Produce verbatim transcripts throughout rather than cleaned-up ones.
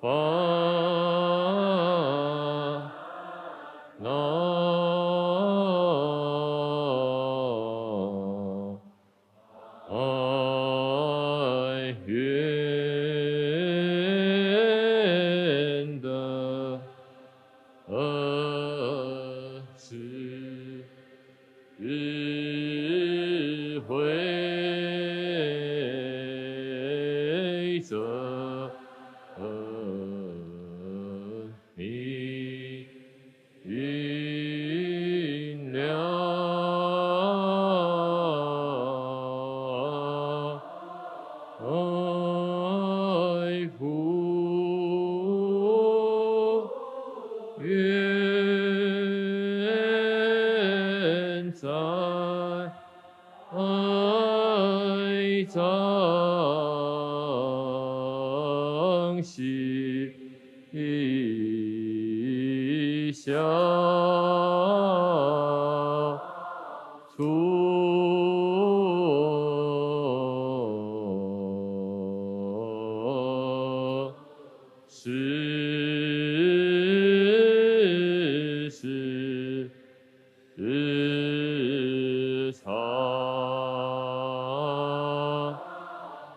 ན། ཡོན་ཏན་སྲིད་ཧོད་ཙ་ནི། ཡིན་ལ། ཧུ། ཡོན་ཙ། ཙང་ཤེས་བྱ་ཚུལ་སྲིད་སྲིད། ས་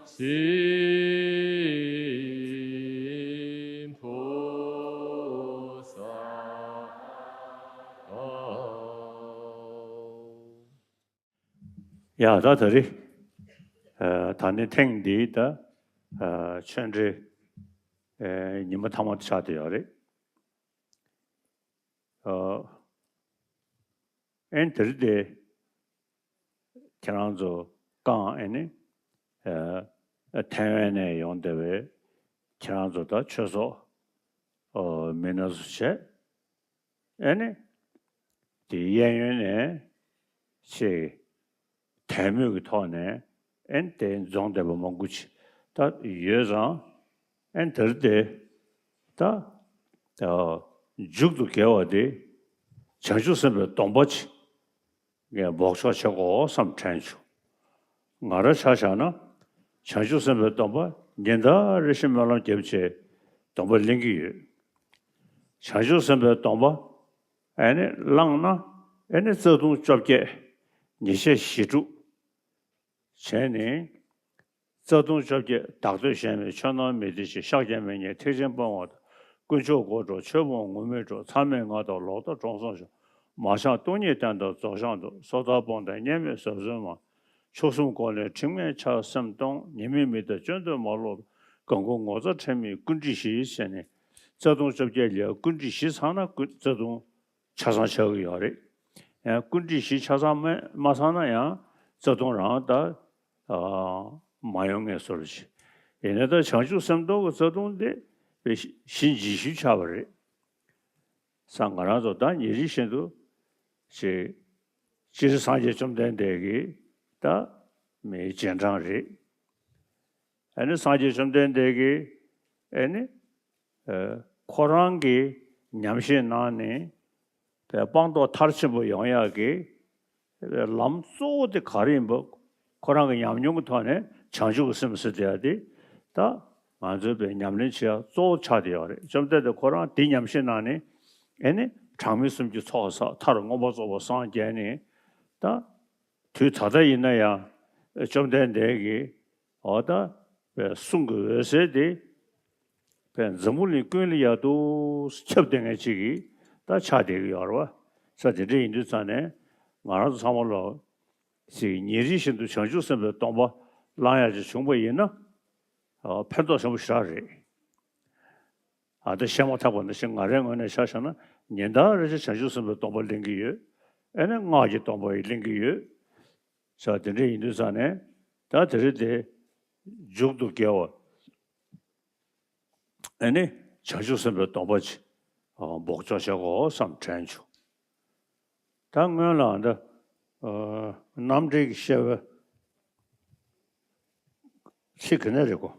སྲིད་ཕུ་ས། ཡ་ད་ད་རེས་ཨ་ད་ནི་ཐེངས་འདིའི་ད་ཨ་ཆོས་འབྲེལ་ཨ་ཉི་མ་མཐའ་མ་དེ་ཆགས་བསྡད་ཡོད་རེད། ཨ། ཨེ་དེ་རིང་དེ་ཁྱེད་རང་ཚོ་རྐང་ཨེ་ནི་ཨ་ཐའེ་ཝན་ནས་ཡོང་བསྡད་པའི་ཁྱེད་རང་ཚོ་ད་ཆོས་ཚོགས་ཨ་མི་སྣ་ཚོ་བྱས། ཨེ་ནི་དེ་གཡས་གཡོན་ནས་ཆེས་དད་མོས་ཀྱི་ཐོག་ནས་ཨེ་ནི་དེ་འཛོམས་བསྡད་པ་མང་པོ་ཅིག་ད་ཡོད་ཙང་། ཨེ་ནི་དེར་དེ་ད་ཨ་མཇུག་ཏུ་དགེ་བ་དེ་བྱང་ཆུབ་སེམས་དཔའི་སྡོམ་པ་ཅིག་ངས་འབོགས་ཆོག་བྱེད་དགོས་བསམ་དྲན་བྱུང་། ང་རང་ཆ་བཞག་ན་བྱང་ཆུབ་སེམས་དཔའི་སྡོམ་པ་ཉིན་ལྟར་རེ་བཞིན་སྨོན་ལམ་བརྒྱབ་བྱས་སྡོམ་པ་ལེན་གྱི་ཡོད། བྱང་ཆུབ་སེམས་དཔའི་སྡོམ་པ་ཨེ་ནི་བླངས་ན་ཨེ་ནི་རྩ་ལྟུང་བཅོ་བརྒྱད་ཉེས་བྱས་ཞེ་དྲུག་བྱས་ནས། རྩ་ལྟུང་བཅོ་བརྒྱད། བདག་བསྟོད་གཞན་སྨོད། ཆོས་རྣམས་མི་བདེ་བྱེད། བཤགས་རྐྱང་མེད་ཉེས། ཐེག་ཆེན་སྤོང་བ་དང་། དཀོན་མཆོག་དགོད་བྲོ། ཆོས་སྤོང་ངུ་མེད་འགྲོ། མཚམས་མེད་ངག་དང་ལོག་ལྟ་དྲོངས་གསུམ་སྦྱོང་། མ་བྱང་སྟོང་ཉིད་བསྟན་དང་རྫོགས་བྱང་དུ། སོ་ཐར་སྤོང་དང་བརྙས་སྨོད་ཟབ་གསོལ་མ། མཆོག་གསུམ་སྒོ་ནས་དྲི་མ་མེད་ཕྱག་སེམས་གཏོང་། ཉེས་དམིགས་མི་འདའ་སྐྱོན་དུ་མ་ལོག་པར། དགའ་མགུ་ངོ་ཚ་ཁྲེལ་མེད་ཀུན་དཀྲིས་ཞི་ཟེར་ནས། རྩ་ལྟུང་བཅོ་བརྒྱད་ལ་ཀུན་དཀྲིས་ཞི་ཚང་ན་ཀུན་རྩ་ལྟུང་ཆ་ཚང་ཆགས་ཀྱི་ཡོད་རེད། ཡང་ཀུན་དཀྲིས་ཞི་ཆ་ཚང་མ་མ་ཚང་ན་ཡང་རྩ་ལྟུང་རང་ད་ཨ་མ་ཡོང་ངེས་བཟོ་འདྲ་ཞིག་ཡིན་ནའི་ད་བྱང་ཆུབ་སེམས་སྡོམ་གྱི་རྩ་ལྟུང་དེ་ཞི་ཞི་འཇིགས་ཞུ་ཆགས་པ་རེད། ས་ང་རང་ཚོ་ད་ཉིན་རེ་བཞིན་དུ་ཞིག་སྤྱིར་སངས་རྒྱས་བཅོམ་ལྡན་འདས་ཀྱི་ད་མི་རྗེས་འབྲང་རེད། ཨ་ནི་སངས་རྒྱས་བཅོམ་ལྡན་འདས་ཀྱིས་ཨ་ནི་ཨ་ཁོ་རང་གི་ཉམས་བཞེས་གནང་ནས་དཔང་རྟགས་མཐར་ཕྱིན་པ་ཡོང་ཡག་གི་ལམ་གཙོ་བོ་དེ་ག་རེ་ཡིན་པ། ཁོ་རང་གི་ཉམས་མྱོང་གི་ཐོག་ནས་བྱང་ཆུབ་ཀྱི་སེམས་ཟེར་བསྡད་ཡག་དེ་ད་ང་ཚོའི་བའི་ཉམས་ལེན་བྱེད་ཡག་གཙོ་བོ་ཆགས་བསྡད་ཡོད་རེད། བཅོམ་ལྡན་འདས་ཁོ་རང་དེ་ཉམས་བཞེས་གནང་ནས་ཨ་ནི་གྲངས་མེད་གསུམ་གྱི་ཚོགས་བསགས། མཐར་མངོན་པར་རྫོགས་པར་སངས་རྒྱས་ནས་ད་དུས་ད་ལྟ་ཡིན་ན་ཡང་བཅོམ་ལྡན་འདས་ཀྱི་འོ་ད་པའི་གསུང་གི་འོད་ཟེར་དེ་པའི་འཛམ་བུ་གླིང་ཀུན་ལ་ཡག་ཏུ་ཁྱབ་བསྡད་མཁན་ཅིག་གི་ད་ཆགས་བསྡད་ཀྱི་ཡོད་རེད་བ། ས་དེ་འདྲ་ཡིན་དུས་ཙང་ནས་ང་རང་ཚོ་ཚང་མ་ལོ་ཞིག་ཉིན་རེ་བཞིན་དུ་བྱང་ཆུབ་སེམས་དཔའི་སྡོམ་པ་བླང་ཡག་ཅིག་བྱུང་པ་ཡིན་ན་ཕན་ཐོགས་ཆེན་པོ་ཞེ་དྲག་རེད། ཨ་ད་བཤད་མ་ཐག་པ་ནང་བཞིན་ང་རའི་ངོས་ནས་ཆ་བཞག་ན་ཉིན་ལྟར་རེ་བཞིན་བྱང་ཆུབ་སེམས་དཔའི་སྡོམ་པ་ལེན་གྱི་ཡོད། ཨ་ནི་སྔགས་ཀྱི་སྡོམ་པ་ཡང་ལེན་གྱི་ཡོད། ས་དེ་འདྲ་ཡིན་དུས་ཙང་ནས་ད་དེ་རིང་དེ་མཇུག་ཏུ་དགེ་བ་ཨ་ནི་བྱང་ཆུབ་སེམས་དཔའི་སྡོམ་པ་ཅིག་འབོགས་ཆོག་བྱེད་དགོས་བསམ་དྲན་བྱུང་། ད་སྔོན་ལ་ད་རྣམ་འགྲེལ་གྱི་བཤད་པ་ཚིག་གི་ནས་རེད་གོ།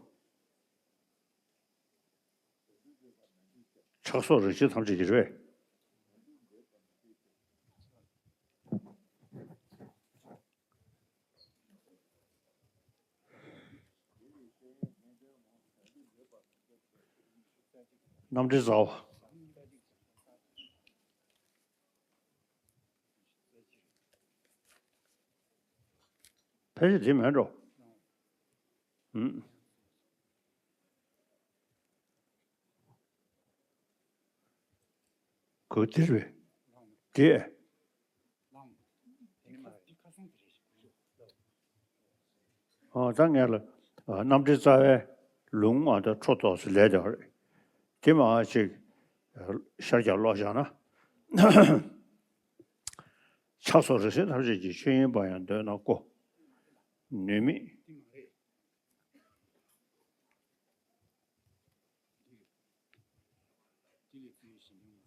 ཆགས་སོགས་རིགས་ཤེས་ཐམས་ཅད་ཀྱི་རེད། རྣམ་འགྲེལ་རྩ་བ། ཕལ་ཆེར་དེ་མེད་འགྲོ། ཨུམ། གོ་དེ་རེད། དེ། ཨོ་ད་ངས་ལ་ཨ་རྣམ་འགྲེལ་རྩ་བའི་ལུང་ཨ་ད་འཕྲོ་ཐོག་སུ་ལས་དེ་རེད། དེ་མ་ཅིག་ཤར་རྒྱག་ཀློག་བཞག་ན། ཕྱག་སོགས་རིང་བསྲེལ་ཐམས་ཅད་ཀྱི། ཆོས་དབྱིངས་པ་ཡང་འདོད་ན་ཀོ། ནུས་མེད།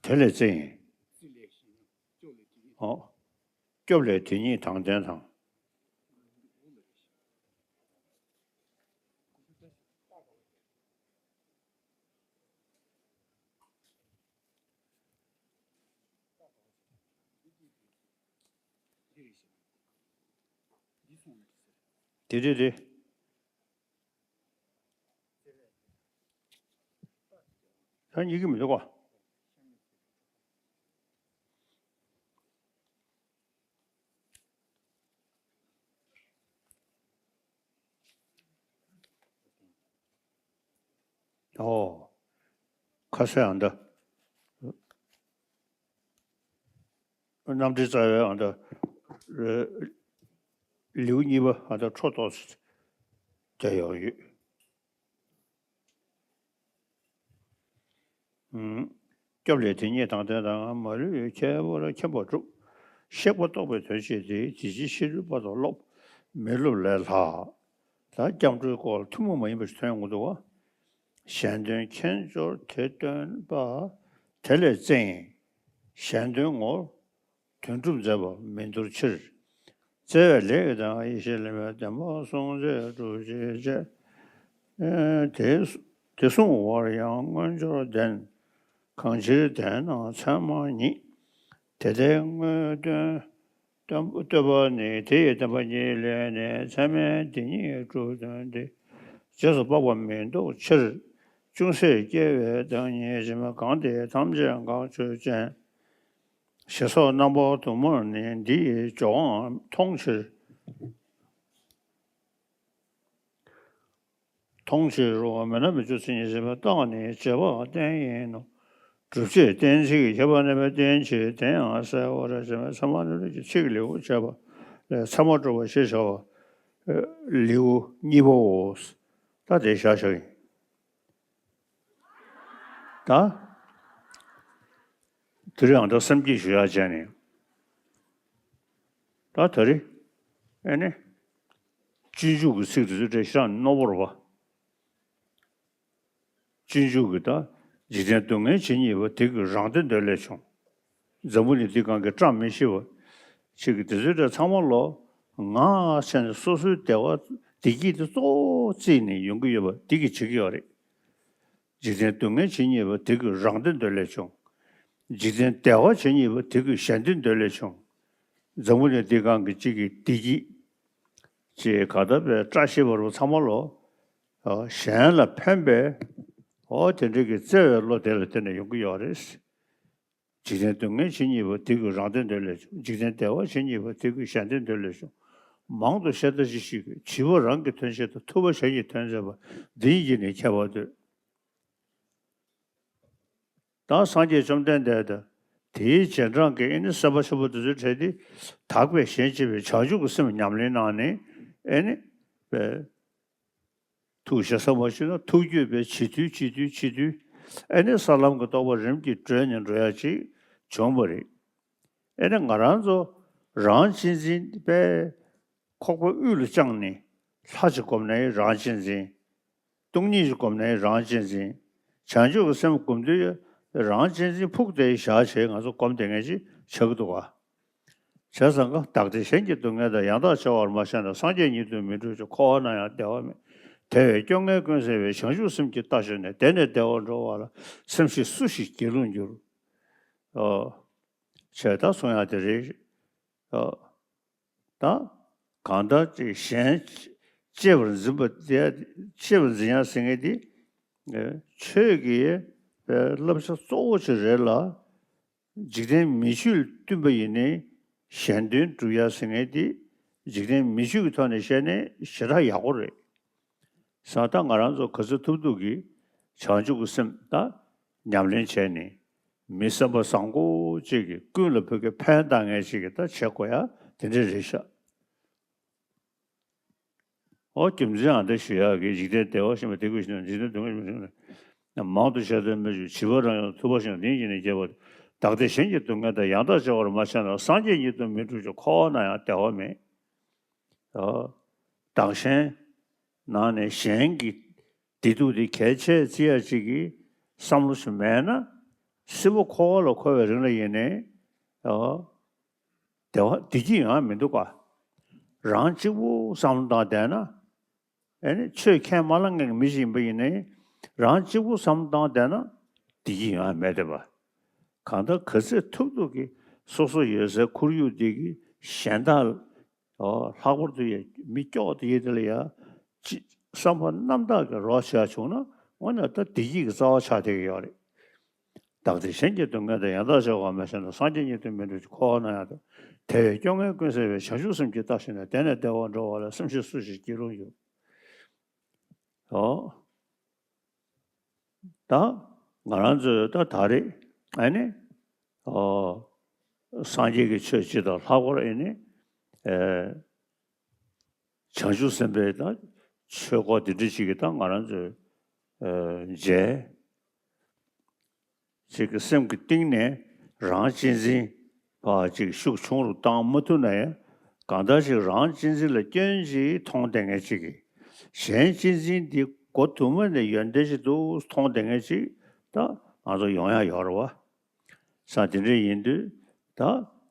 དེ་ལས་བཙལ་ཡིན། ཨོ། སྐྱོབ་ལས་དེ་ཉིད་དང་ལྡན་དང་། དེ་དེ་དེ། ད་རྙེད་ཀྱི་མི་འདུག་ག། ཨོ། ཁ་སང་ཨ་འདྲ། རྣམ་འགྲེལ་རྩ་བའི་ཨ་འདྲ། ལེའུ་གཉིས་པ་ཨ་འདྲ་འཕྲོ་ཐོག་དེ་ཡོད་ཡོད། ཨུམ། སྐྱོབ་ལས་དེ་ཉིད་དང་ལྡན་དང་། མ་ལུས་ཁྱད་པར་མཁྱེན་པ་གྲུབ། གཤེགས་པ་རྟོགས་པའི་དོན་བྱེད་དེ། དེ་ཕྱིར་ཤེས་རིག་པ་དང་སློབ། མི་སློབ་ལས་ལྷག། ད་སྐྱབས་འགྲོའི་སྐོར་ལ་ཐུན་མོང་མ་ཡིན་པ་ཞིག་ཐོན་ཡོང་གི་འདུག་བ། གཞན་དོན་མཁྱེན་སྦྱོར་དེ་སྟོན་པ། དེ་ལས་བཙལ་ཡིན་གཞན་དོན་ངོ་། དོན་གྲུབ་མཛད་པ་མི་འདོར་ཕྱིར། བརྩེ་བས་ལེགས་དང་ཡེ་ཤེས་ལེན་པའི། བདེན་པ་བཟུང་བྱས་སྒྲུབ་བྱེད་བཅས། དེ་དེ་གཟུང་བར་ཡང་དངོས་འབྱོར་ལྡན། གང་ཕྱིར་དེ་རྣམས་མཚན་མ་ཉིད། དེ་ལྟའི་དངོས་དོན་བསྟོད་པ་ནི། དེ་ཡི་བསྟན་པ་ཉིད་ལས་ནི། མཚན་མའི་དེ་ཉིད་གྲུབ་དོན་ཏེ། རྗེས་སུ་དཔག་པ་མི་འདོར་ཕྱིར། ཅུང་ཟད་སྐྱེ་བའི་བདག་ཉིད་ཕྱིར། གང་དེ་ཐམས་ཅད་འགག་ཆོས་ཅན། ཞེས་སོགས་རྣམ་པ་དུ་མར་ནི། འདི་ཡི་སྦྱོར་བའང་མཐོང་ཕྱིར། མཐོང་ཕྱིར་རོ། མེད་ན་མི་འགྱུར་མཚན་ཉིད་ཟིན་པའི་རྟགས་ནི་བྱེད་པ་གཏན་ཡིན་ནོ། སྒྲུབ་བྱེད་གཏན་ཚིགས་ཁྱད་པར་གནས་པའི་རྟེན་ཕྱིར། དེ་ཡང་གསལ་བར་བྱེད་པའི་ཚད་མ་རྣམ་འགྲེལ་གྱི་ཚིག་ལེའུ་བྱས་པ་ལས་ཚད་མ་སྒྲུབ་པ་ཞེས་བྱ་བ་ལེའུ་གཉིས་པའོ། ད་དེ་བཞག་བཞག་ཡིན། ད། དེ་རིང་ཨ་ད་སེམས་བསྐྱེད་ཞུ་ཡག་བྱས་ནས། ད་དེ་རིང་། ཨེ་ནི། སྤྱོད་འཇུག་གི་ཚིག་དེ་ཚོ་འདྲ་ཞེ་དྲག་རྣོ་པོ་རེད་པ། སྤྱོད་འཇུག་གི་ད། འཇིག་རྟེན་སྡུག་བསྔལ་ཇི་སྙེད་པ། དེ་ཀུན་རང་བདེ་འདོད་ལས་བྱུང་། འཛམ་བུ་གླིང་འདི་སྒང་གི་བཀྲ་མི་ཤིས་པ། ཅིག་གི་དེ་ཚོའི་གྲས་ཚང་མ་ལོ། ང་བྱས་ནས་སོ་སོའི་བདེ་བ་བདེ་སྐྱིད་དེ་གཙོ་བོ་བརྩིས་ནས་ཡོང་གི་ཡོད་པ་འདི་གིས་བྱེད་ཀྱི་ཡོད་རེད། འཇིག་རྟེན་སྡུག་བསྔལ་ཇི་སྙེད་པ། དེ་ཀུན་རང་བདེ་འདོད་ལས་བྱུང་། འཇིག་རྟེན་བདེ་བ་ཇི་སྙེད་པ། དེ་ཀུན་གཞན་བདེ་འདོད་ལས་བྱུང་། འཛམ་བུ་གླིང་འདི་སྒང་གི་གཅིག་གི་བདེ་སྐྱིད། ཅེས་ག་ད་པའི་བཀྲ་ཤིས་པ་རུ་ཚང་མ་ལོ། གཞན་ལ་ཕན་པའི། འོ་དེ་འདྲ་གི་བརྩེ་བའི་བློ་དེ་ལ་བརྟེན་ནས་ཡོང་གི་ཡོད་རེད། འཇིག་རྟེན་སྡུག་བསྔལ་ཇི་སྙེད་པ། དེ་ཀུན་རང་བདེ་འདོད་ལས་བྱུང་། འཇིག་རྟེན་བདེ་བ་ཇི་སྙེད་པ། དེ་ཀུན་གཞན་བདེ་འདོད་ལས་བྱུང་། མང་དུ་བཤད་ལྟ་ཅི་ཞིག་གིས། བྱིས་པ་རང་གི་དོན་བྱེད་དང་། ཐུབ་པ་གཞན་གྱི་དོན་མཛད་པ། འདི་གཉིས་ཀྱིས་ནི་ཁྱད་པར་འདོད། ད་སངས་རྒྱས་བཅོམ་ལྡན་འདས་དང་དེའི་རྗེས་འབྲང་གི་ཨེ་ནི་སེམས་དཔའ་ཆེན་པོ་དེ་ཚོའི་གྲས་དེ་དག་པའི་ཞེན་བྱེད་པའི་བྱང་ཆུབ་ཀྱི་སེམས་ཉམས་ལེན་གནང་ནས་ཨེ་ནི་པའི་ཐུགས་ཞེ་ས་མ་ཞུས་ན་ཐུགས་རྒྱུད་པའི་བྱིས་དུས་བྱིས་དུས་བྱིས་དུས་ཨེ་ནི་ས་ལམ་གྱི་རྟོགས་པ་རིམ་གྱིས་གྲོལ་ནས་འགྲོ་ཡ་ཅིག་བྱུང་བ་རེད། ཨེ་ནི་ང་རང་ཚོ་རང་གཅེས་འཛིན་པའི་ཁོག་པ་དབུས་ལ་བཅངས་ནས་ལྷ་ཅིག་སྒོམ་ནའི་རང་གཅེས་འཛིན། སྟོང་ཉིད་ཅིག་སྒོམ་ནའི་རང་གཅེས་འཛིན། བྱང་ཆུབ་ཀྱི་སེམས་སྒོམ་དུས་རང་གཅེས་འཛིན་ཕུགས་དེ་བཞག་བྱས་ང་ཚོ་སྒོམ་བསྡད་མཁན་ཅིག་ཆགས་ཀྱི་འདུག་ག། བྱས་ཙང་ཀ་བདག་བདེ་གཞན་གྱི་སྡུག་བསྔལ་དང་། ཡང་དག་བྱ་བར་མ་ཞེན་ན། སངས་རྒྱས་ཉིད་དུ་མི་འགྲུབ་ཅིང་། འཁོར་བ་ན་ཡང་བདེ་བ་མེད། དེ་བས་སྐྱོ་ངལ་ཀུན་སེལ་བའི། བྱང་ཆུབ་སེམས་ཀྱིས་བལྟ་ཞིང་ནས། དེ་ནས་བདེ་བར་འགྲོ་བ་ལ། སེམས་ཤེས་སུ་ཞིག་སྒྱིད་ལུག་འགྱུར། ཨོ། བྱས་ད་གསུང་ཡག་དེ་རེད། ཨོ། ད་གང་ལྟར་ཅིག་གཞན་གཅེས་པར་འཛིན་པ་དེ། གཅེས་པར་འཛིན་ཡག་ཟེར་མཁན་དེ། ཆོས་ཀྱི་ པའི་བསླབ་བྱ་གཙོ་བོ་ཅིག་རེད་ལ། འཇིག་རྟེན་མི་ཆོས་ལ་བསྟུན་པ་ཡིན་ནའི་གཞན་དོན་སྒྲུབ་ཡ་ཟེར་མཁན་དེ་འཇིག་རྟེན་མི་ཆོས་ཀྱི་ཐོག་ནས་བཤད་ནའི་ཞེ་དྲག་ཡག་པོ་རེད། ས་ད་ང་རང་ཚོ་ག་ཚོད་ཐུབ་ཐུབ་ཀྱིས་བྱང་ཆུབ་ཀྱི་སེམས་ད་ཉམས་ལེན་བྱས་ནས་མི་བསམ་པ་བཟང་པོ་ཅིག་གིས་ཀུན་ལ་ཕུགས་ཀྱི་ཕན་བཏང་མཁན་ཅིག་གིས་ད་བྱེད་དགོས་ཡ་དེ་འདྲ་རེད་ཤག་ཨོ་རྒྱུ་མཚན་ཨ་འདྲ་ཞུ་ཡག་གི་འཇིག་རྟེན་བདེ་བར་གཤེགས་པ་དེ་ཀུན་ཤེས་ན་འཇིག་རྟེན་སྡུག་བསྔལ་མི་ཤེས་ན། མང་དུ་བཤད་དོན་མི་འཇུག་བྱིས་པ་རང་ཡང་ཐུབ་པ་ཞིག་ལྡན་གྱིས་ནི་སྐྱེ་བ། བདག་བདེ་གཞན་གྱི་སྡུག་བསྔལ་དང་། ཡང་དག་བྱ་བར་མ་བྱས་ན། སངས་རྒྱས་ཉིད་དུ་མི་འགྲུབ་ཅིང་། འཁོར་བ་ན་ཡང་བདེ་བ་མེད། ཨོ། བདག་གཞན་ནང་ནས་གཞན་གྱི་བདེ་སྡུག་དེ་གལ་ཆེ་བརྩི་ཡ་ཅིག་གི་བསམ་བློ་ཞིག་མེད་ན། སྲིད་པ་འཁོར་བ་ལ་འཁོར་བའི་རིང་ལ་ཡིན་ནའི། ཨོ། བདེ་བ་བདེ་སྐྱིད་ཡོང་ཡ་མི་འདུག་ག་རང་གཅིག་པུ་བསམ་བློ་བཏང་བསྡད་ན། ཨེ་ནི་ཆོས་ཁས་མ་བླངས་མཁན་གྱི་མི་ཞིག་ཡིན་པ་ཡིན་ནའི། རང་གཅིག་པུ་བསམ་བློ་བཏང་བསྡད་ན་བདེ་སྐྱིད་ཡོང་ཡ་མེད་བསྡད་པ། གང་ལྟར་ག་ཚད་ཐུབ་ཐུབ་ཀྱིས་སོ་སོ་ཡོད་སའི་ཁོར་ཡུག་འདི་གི་གཞན་དག་ཨོ། ལྷག་པར་དུ་ཡ་མི་སྐྱོ་བོ་དེ་ཡི་དེ་ལ་ཡ་ཅི་བསམ་པ་རྣམ་དག་གིས་རོགས་བྱས་བྱུང་ན་དངོས་གནས་ད་བདེ་སྐྱིད་ཀྱི་རྩ་བ་ཆགས་བསྡད་ཀྱི་ཡོད་རེད། བདག་བདེ་གཞན་གྱི་སྡུག་བསྔལ་དང་། ཡང་དག་བྱ་བར་མ་བྱས་ན། སངས་རྒྱས་ཉིད་དུ་མི་འགྲུབ་ཅིང་། འཁོར་བ་ན་ཡང་བདེ། དེ་བས་སྐྱོ་ངལ་ཀུན་སེལ་བའི། བྱང་ཆུབ་སེམས་ཀྱིས་བརྟག་ཞིབ་ནས། དེ་ནས་བདེ་བར་འགྲོ་བ་ལ། སེམས་ཤེས་སུ་ཞིག་སྐྱེ་རུང་འགྱུར། ཨོ། ད་ང་རང་ཚོས་ད་ད་རེས་ཨ་ནི་ཨོ་སངས་རྒྱས་ཀྱི་ཆོས་སྤྱི་དང་ལྷག་པར་ཨ་ནི་ཨེ་བྱང་ཆུབ་སེམས་དཔའི་ད་ཆོས་སྐོར་འདི་འདྲ་ཞིག་གི་ད་ང་རང་ཚོས་ཨེ་མཇལ། ཅིག་གི་སེམས་ཀྱི་གཏིང་ནས་རང་གཅེས་འཛིན་པ་ཅིག་ཤུགས་ཆུང་རུ་བཏང་མ་ཐུབ་ན་ཡང་། གང་ལྟར་ཞིག་རང་གཅེས་འཛིན་ལ་སྐྱོན་ཅིག་མཐོང་བསྡད་མཁན་ཅིག་གིས། གཞན་གཅེས་འཛིན་འདི་མགོ་དུ་མ་ནས་ཡོན་ཏན་ཞིག་འདུག་མཐོང་བསྡད་མཁན་ཅིག་ད་ང་ཚོ་ཡོང་ཡ་ཡོད་རེད་བ། ས་དེ་འདྲ་ཡིན་དུས་ད་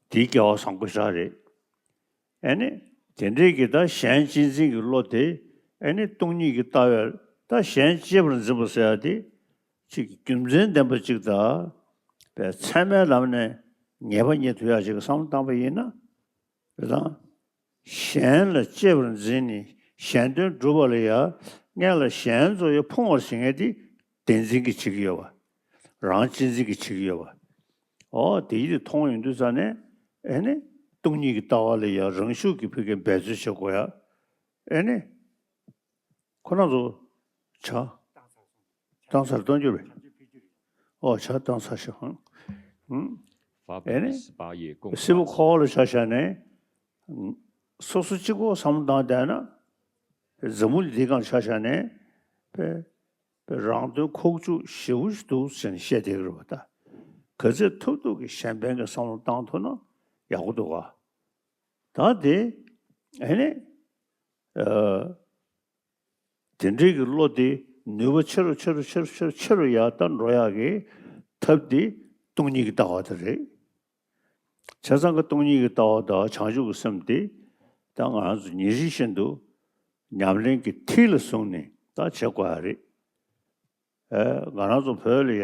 འདི་སྐལ་བ་བཟང་པོ་ཞིག་རེད། ཨེ་ནི། དེ་འདྲའི་གི་ད་གཞན་གཅེས་འཛིན་གྱི་བློ་དེ། ཨེ་ནི་སྟོང་ཉིད་ཀྱི་ལྟ་བས་ད་གཞན་གཅེས་པར་འཛིན་པ་ཟེར་ཡ་དེ། ཅིག་རྒྱུ་མཚན་ལྡན་པ་ཅིག་དང་། པའི་ཚད་མའི་ལམ་ནས་ངེས་པ་རྙེད་ཐུབ་ཡ་ཅིག་གི་བསམ་བློ་བཏང་པ་ཡིན་ན། རེད་དང་། གཞན་ལ་གཅེས་པར་འཛིན་ནས་གཞན་དོན་སྒྲུབ་པ་ལ་ཡ། སྔོན་ལ་གཞན་ཚོ་ཡ་ཕུང་བར་བྱེད་མཁན་དེ་བདེན་འཛིན་གྱིས་བྱེད་ཀྱི་ཡོད་པ། རང་གཅེས་འཛིན་གྱིས་བྱེད་ཀྱི་ཡོད་པ། ཨོ་དེ་ཡིད་མཐོང་ཡོང་དུས་ཙ་ནས་ཨེ་ནི་སྟོང་ཉིད་ཀྱི་ལྟ་བ་ལ་ཡང་རང་ཤུགས་ཀྱིས་ཕ་གིར་འབད་རྩོལ་བྱེད་དགོས་ཡ། ཨེ་ནི་ཁོ་རང་ཚོ་ཇ་བཏང་ཚར་གཏོང་རྒྱུ་རེད། ཨོ་ཇ་བཏང་ཚར་ཤག་ཧང་། ཧུང་། ཨེ་ནི་སྲིད་པ་འཁོར་བ་ལ་ཆ་བཞག་ནས་སོ་སོ་གཅིག་པོ་བསམ་བློ་བཏང་བསྡད་ན། འཛམ་བུ་གླིང་འདིའི་སྒང་ཆ་བཞག་ནས་པའི་པའི་རང་དོན་ཁོག་བཅུག་ཞེ་པོ་ཞིག་འདུག་ཟེར་ནས་བཤད་བསྡད་ཀྱི་རེད་པ་ད། ག་ཚོད་ཐུབ་ཐུབ་ཀྱིས་གཞན་ཕན་གྱི་བསམ་བློ་བཏང་ཐུབ་ན་ཡག་པོ་འདུག་ག་ད་དེ་ཨེ་ནི་ཨ། དེ་འདྲའི་གི་བློ་དེ་ནུས་པ་ཆེ་རུ་ཆེ་རུ་ཆེ་རུ་ཆེ་རུ་ཆེ་རུ་ཡར་ལྟ་འགྲོ་ཡག་གི་ཐབས་དེ་སྟོང་ཉིད་ཀྱི་ལྟ་བ་དེ་རེད། བྱས་ཙང་གི་སྟོང་ཉིད་ཀྱི་ལྟ་བ་དང་བྱང་ཆུབ་ཀྱི་སེམས་དེ་ད་ང་རང་ཚོ་ཉིན་རེ་བཞིན་དུ་ཉམས་ལེན་གྱི་མཐིལ་ལ་བཟུང་ནས་ད་བྱེད་དགོས་ཡ་རེད། ཨེ་ང་རང་ཚོ་བོད་ལ་ཡ་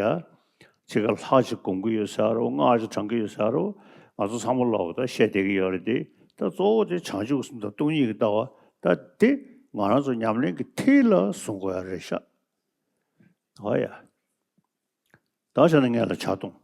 ཅིག་ག་ལྷ་ཅིག་སྒོམ་གྱི་ཡོད་ཟེར་རོ། སྔགས་ཅིག་བགྲང་གི་ཡོད་ཟེར་རོ། ང་ཚོ་ཚང་མ་ལོག་ད་བཤད་བསྡད་ཀྱི་ཡོད་རེད་དེ། ད་གཙོ་བོ་དེ་བྱང་ཆུབ་ཀྱི་སེམས་དང་སྟོང་ཉིད་ཀྱི་ལྟ་བ་ད་དེ་ང་རང་ཚོ་ཉམས་ལེན་གྱི་མཐིལ་ལ་བཟུང་དགོས་ཡ་རེད་ཤག་ཨོ་ཡ། ད་བྱས་ན་ངས་ལ་ཕྱག་སྟོང་།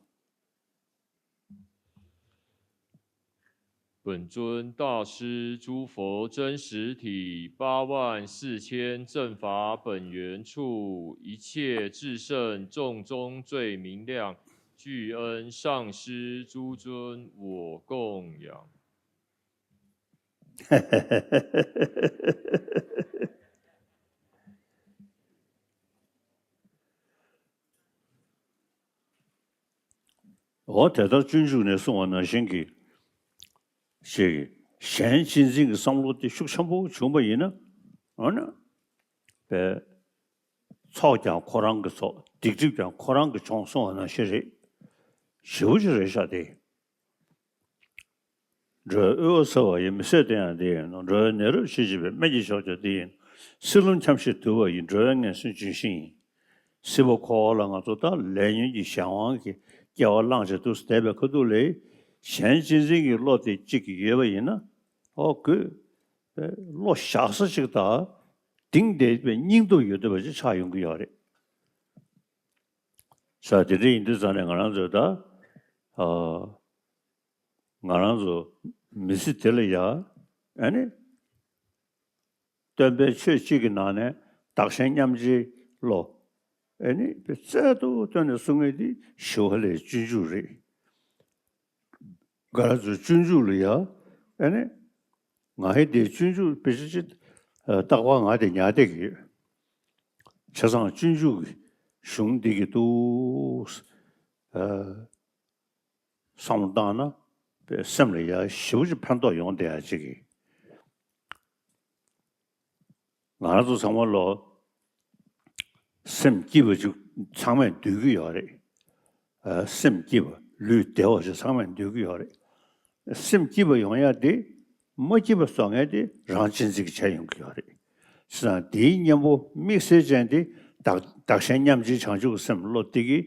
本尊大师诸佛真实体，八万四千正法本源处，一切至圣众中最明亮，具恩上师诸尊，我供养。 འོ་དེ་ལྟར་སྤྱོད་འཇུག་ནས་གསུངས་པ་ནང་བཞིན་གྱི་ཞེས་གཞན་གཅེས་འཛིན་གྱི་བསམ་བློ་དེ་ཤུགས་ཆེན་པོ་བྱུང་བ་ཡིན་ན། འོ་ན་པའི་ཚོགས་ཀྱང་ཁོ་རང་གི་ཚོགས། སྡིག་སྒྲིབ་ཀྱང་ཁོ་རང་གིས་བྱུང་སོང་བ་ནང་བཞིན་རེད། ཞེ་པོ་ཅིག་རེད་ཤག་དེ། འགྲོ་བའི་དབུལ་བ་སེལ་བ་ཡི། མི་བཟད་དོན་ཡང་འདི་ཡིན་ནོ། འགྲོ་བའི་ནད་རབ་ཞི་བྱེད་པའི། སྨན་གྱི་མཆོག་ཀྱང་འདི་ཡིན་ནོ། བསིལ་རླུང་འཁྱམས་ཤིང་དུལ་བ་ཡི། འགྲོ་བའི་ངན་སོང་ལྗོན་ཤིང་ཡིན། སྲིད་པ་འཁོར་བ་ལ་ང་ཚོ་ད་ལས་ཉོན་གྱི་གཞན་དབང་གི་སྐྱེ་བ་བླངས་བྱས་འདུག་བསྡད་པའི་ཁ་ཐུག་ལ། གཞན་གཅེས་འཛིན་གྱི་བློ་དེ་གཅིག་གིས་ཡོད་པ་ཡིན་ན། ཨོ་དགོས་པའི་བློ་བཞག་ས་ཅིག་དང་། གཏིང་བདེ་བའི་སྙིང་སྟོབས་ཡོད་བསྡད་པ་ཅིག་ཆགས་ཡོང་གི་ཡོད་རེད། ས་དེ་འདྲ་ཡིན་དུས་ཙང་ནས་ང་རང་ཚོ་ད་ཨ་ང་རང་ཚོ་མི་ཚེ་དེ་ལ་ཡ་ཨ་ནི་སྟོན་པའི་ཆོས་གཅིག་གི་ནང་ནས་བདག་གཞན་མཉམ་བརྗེའི་བློ་ཨ་ནི་རྩལ་དུ་བཏོན་ནས་གསུང་མཁན་དེ་ཞི་བ་ལྷའི་སྤྱོད་འཇུག་རེད། ང་རང་ཚོའི་སྤྱོད་འཇུག་ལ་ཡ་ཨ་ནི་ང་ཧེ་དེའི་སྤྱོད་འཇུག་དཔེ་ཆ་ཅིག་རྟག་པར་ང་དེ་ཉར་བསྡད་ཀྱི་ཡོད། བྱས་ཙང་སྤྱོད་འཇུག་གི་གཞུང་འདི་གི་འདུག་ཨ། བསམ་བློ་བཏང་ན་དཔེ་སེམས་ལ་ཡ་ཞེ་པོ་ཅིག་ཕན་ཐོགས་ཡོང་བསྡད་ཡ་ཅིག་གི། ང་རང་ཚོ་ཚང་མ་ལོ་སེམས་སྐྱིད་པ་ཅིག་ཚང་མས་འདོད་ཀྱི་ཡོད་རེད། ཨ། སེམས་སྐྱིད་པ་ལུས་བདེ་བ་ཞིག་ཚང་མས་འདོད་ཀྱི་ཡོད་རེད། སེམས་སྐྱིད་པ་ཡོང་ཡ་དེ་མ་སྐྱིད་པ་བཟོ་མཁན་དེ་རང་གཅེས་འཛིན་གྱིས་བྱས་ཡོང་གི་ཡོད་རེད། བྱས་ཙང་དེའི་གཉེན་པོ་དམིགས་བསལ་ཅན་དེ་བདག་བདག་གཞན་མཉམ་བརྗེའི་བྱང་ཆུབ་ཀྱི་སེམས་བློ་དེ་གིས་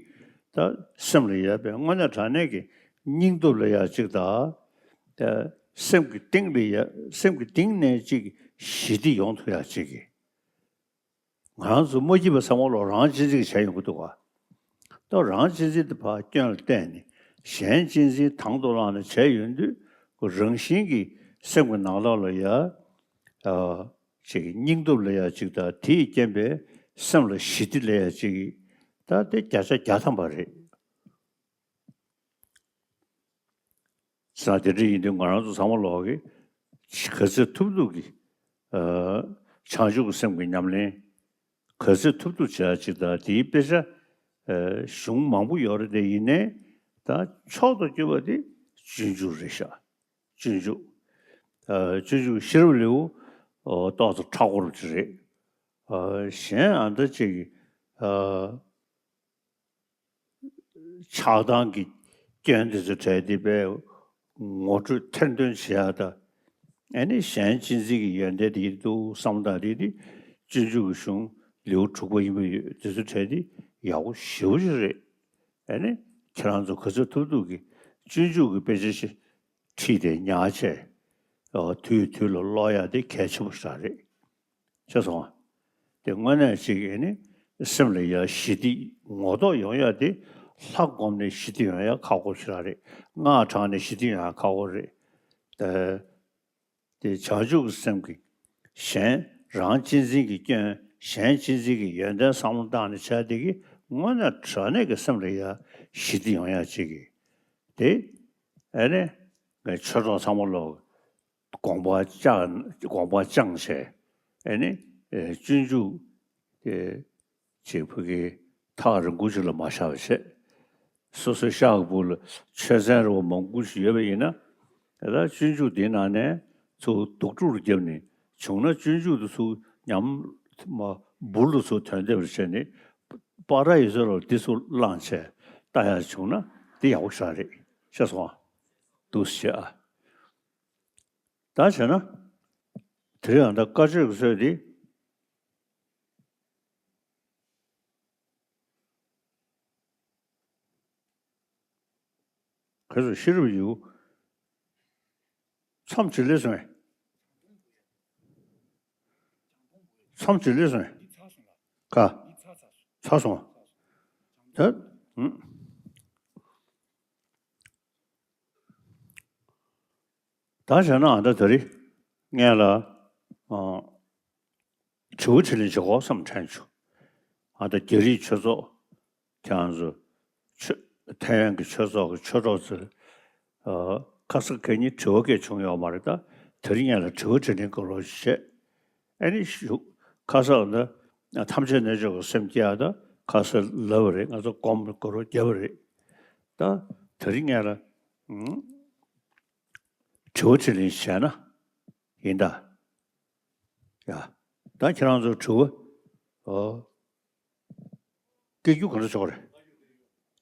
ད་སེམས་ལ་ཡོད་པའི་དངོས་གནས་དྲང་གནས་ཀྱི་སྙིང་སྟོབས་ལ་ཡ་གཅིག་དང་། ད་སེམས་ཀྱི་གཏིང་ལ་ཡ་སེམས་ཀྱི་གཏིང་ནས་གཅིག་ཞི་བདེ་ཡོང་ཐུབ་ཡ་གཅིག་གི། ང་རང་ཚོ་མ་སྐྱིད་པ་ཚང་མ་ལོ་རང་གཅེས་འཛིན་གྱིས་བྱས་ཡོང་གི་འདུག་ག་ད་རང་གཅེས་འཛིན་དེ་ཕར་སྐྱོན་ལ་བརྟེན་ནས་གཞན་གཅེས་འཛིན་དང་དུ་བླངས་ནས་བྱས་ཡོང་དུས་ཁོ་རང་བཞིན་གྱིས་སེམས་ཀྱི་ནང་ལོགས་ལ་ཡ་ཨ་ཅིག་སྙིང་སྟོབས་ལ་ཡ་ཅིག་དང་དེའི་རྐྱེན་པས་སེམས་ལ་ཞི་བདེ་ལ་ཡ་ཅིག་ད་དེ་བརྒྱ་ཆ་བརྒྱ་ཐམ་པ་རེད། ས་དེ་འདྲ་ཡིན་དུས་ང་རང་ཚོ་ཚང་མ་ལོག་གི་ག་ཚོད་ཐུབ་ཐུབ་ཀྱི་ཨ་བྱང་ཆུབ་ཀྱི་སེམས་ཀྱི་ཉམས་ལེན་ག་ཚོད་ཐུབ་ཐུབ་བྱེད་ཡ་ཅིག་དང་དེའི་དཔེ་ཆ་ཨ་གཞུང་མང་པོ་ཡོད་རེད་དེ། ཡིན་ནའི་ད་མཆོག་ཏུ་གྱུར་པ་དེ་སྤྱོད་འཇུག་རེད་ཤག་སྤྱོད་འཇུག་ཨ་སྤྱོད་འཇུག་ཤེས་རབ་ལེའུ་ཨ་ཏོག་ཙམ་མཁྲེགས་པོ་ཅིག་རེད། ཨ་གཞན་ཨ་འདྲ་ཅིག་གི་ཨ། ཆགས་སྡང་གི་སྐྱོན་དེ་ཚོ་བྲལ་ཏེ་པའི་ངོ་སྤྲོད་ཐེར་འདོན་བྱེད་ཡག་དང་། ཨ་ནི་གཞན་གཅེས་འཛིན་གྱི་ཡོན་ཏན་དེ་འདུག་བསམ་སྟངས་དེ་དེ་སྤྱོད་འཇུག་གི་གཞུང་ལེའུ་དྲུག་པ་ཡིན་པ་ཡོད། དེ་ཚོ་བྲལ་ཏེ་ཡག་པོ་ཞེ་པོ་ཅིག་རེད། ཨ་ནི་ཁྱེད་རང་ཚོ་ག་ཚོད་ཐུབ་ཐུབ་ཀྱིས་སྤྱོད་འཇུག་གི་དཔེ་ཆ་ཞིག་ཁྲིད་དེ་ཉར་བྱས་དུས་དུས་ལ་ཀློག་ཡག་དེ་གལ་ཆེན་པོ་ཞིག་རེད། ཤེས་སོང་ང་། དེ་དངོས་གནས་ཅིག་ཨ་ནི་སེམས་ལ་ཡ་ཞི་བདེ་ངོ་ཐོག་ཡོང་ཡ་དེ་ལྷ་བསྒོམས་ནས་ཞི་བདེ་ཡོང་ཡ་ཁག་པོ་ཞིག་རེད། སྔགས་བགྲངས་ནས་ཞི་བདེ་ཡོང་ཡ་ཁག་པོ་རེད། དེ་དེ་བྱང་ཆུབ་ཀྱི་སེམས་ཀྱིས་གཞན་རང་གཅེས་འཛིན་གྱི་སྐྱོན་གཞན་གཅེས་འཛིན་གྱི་ཡོན་ཏན་བསམ་བློ་བཏང་ནས་བྱ་དེ་གིས་དངོས་གནས་དྲང་གནས་ཀྱི་སེམས་ལ་ཡ་ཞི་བདེ་ཡོང་ཡ་ཅིག་གིས་དེ་ཨ་ནི་ངས་ཆོས་གྲོགས་ཚང་མ་ལོག་དགོངས་པ་བཅངས་དགོངས་པ་བཅངས་བྱས་ཨ་ནི་ཨེ་སྤྱོད་འཇུག་དེ་ཅིག་ཕ་གི་ཐག་རིང་པོ་ཅིག་ལ་མ་བཞག་པ་བྱས། སོ་སོའི་ཤག་གི་སྦུག་ལ་ཆོས་ཚན་རིལ་བ་མང་པོ་ཞིག་ཡོད་པ་ཡིན་ན། ད་སྤྱོད་འཇུག་དེའི་ནང་ནས་ཚུར་རྡོག་ཕྲུག་ལ་བརྒྱབ་ནས་བྱུང་ན་སྤྱོད་འཇུག་དེ་ཚུར་ཉམས་མ་འབུར་ལ་ཚུར་ཐོན་བསྡད་པར་བྱས་ནས་པ་ར་ཡི་ཚོ་ལ་དེ་ཚུར་བླངས་བྱས་ལྟ་ཡག་བྱུང་ན་དེ་ཡག་པོ་ཞིག་རེད། ཤེས་སོང་ང་། འདུག་སེ་བྱས་ཨ། ད་བྱས་ན། དེ་རིང་ཡང་ད་བཀའ་ཆོས་ཀྱི་སྲོལ་འདི། ག་ཚོད་ཤེས་རབ་ཡུལ། མཚམས་ཅིག་སླེབས་སོང་ངས། མཚམས་ཅིག་སླེབས་སོང་ངས། ག་ཚར་སོང་། ད། ཨུམ། ད་བྱས་ན་ཨ་ད་དེ་རིང་ངས་ལ་ཨ་དྲི་བ་དྲིས་ལན་བྱེད་དགོས་བསམ་དྲན་བྱུང་། ཨ་ད་རྒྱ་རིགས་ཆོས་ཚོགས་ཁྱེད་རང་ཚོ་ཆོས་ཐའེ་ཝན་གྱི་ཆོས་ཚོགས་ཀྱི་ཆོས་གྲོགས་ཚོས་ཨ་ཁ་སང་ཁ་ཉིན་དྲི་བ་སྐད་བྱུང་ཡོད་མ་རེད། ད་དེ་རིང་ངས་ལ་དྲི་བ་དྲིས་ལན་གང་རོགས་བྱེད། ཨ་ནི་ཞུ། ཁ་སང་ད་ཐམས་ཅད་རྣལ་འབྱོར་གྱི་སེམས་བསྐྱེད་ཡག་ད་ཁ་སང་ལབ་པ་རེད། ང་ཚོ་སྒོམ་དགོས་རོགས་བརྒྱབ་པ་རེད། ད་དེ་རིང་ངས་ལ་ཨང་དྲི་བ་དྲིས་ལན་བྱས་ན་ཡིན་ད། ཡ། ད་ཁྱེད་རང་ཚོ་དྲི་བ་ཨོ། སྐད་སྒྱུར་ག་འདྲ་ཆོག་རེད།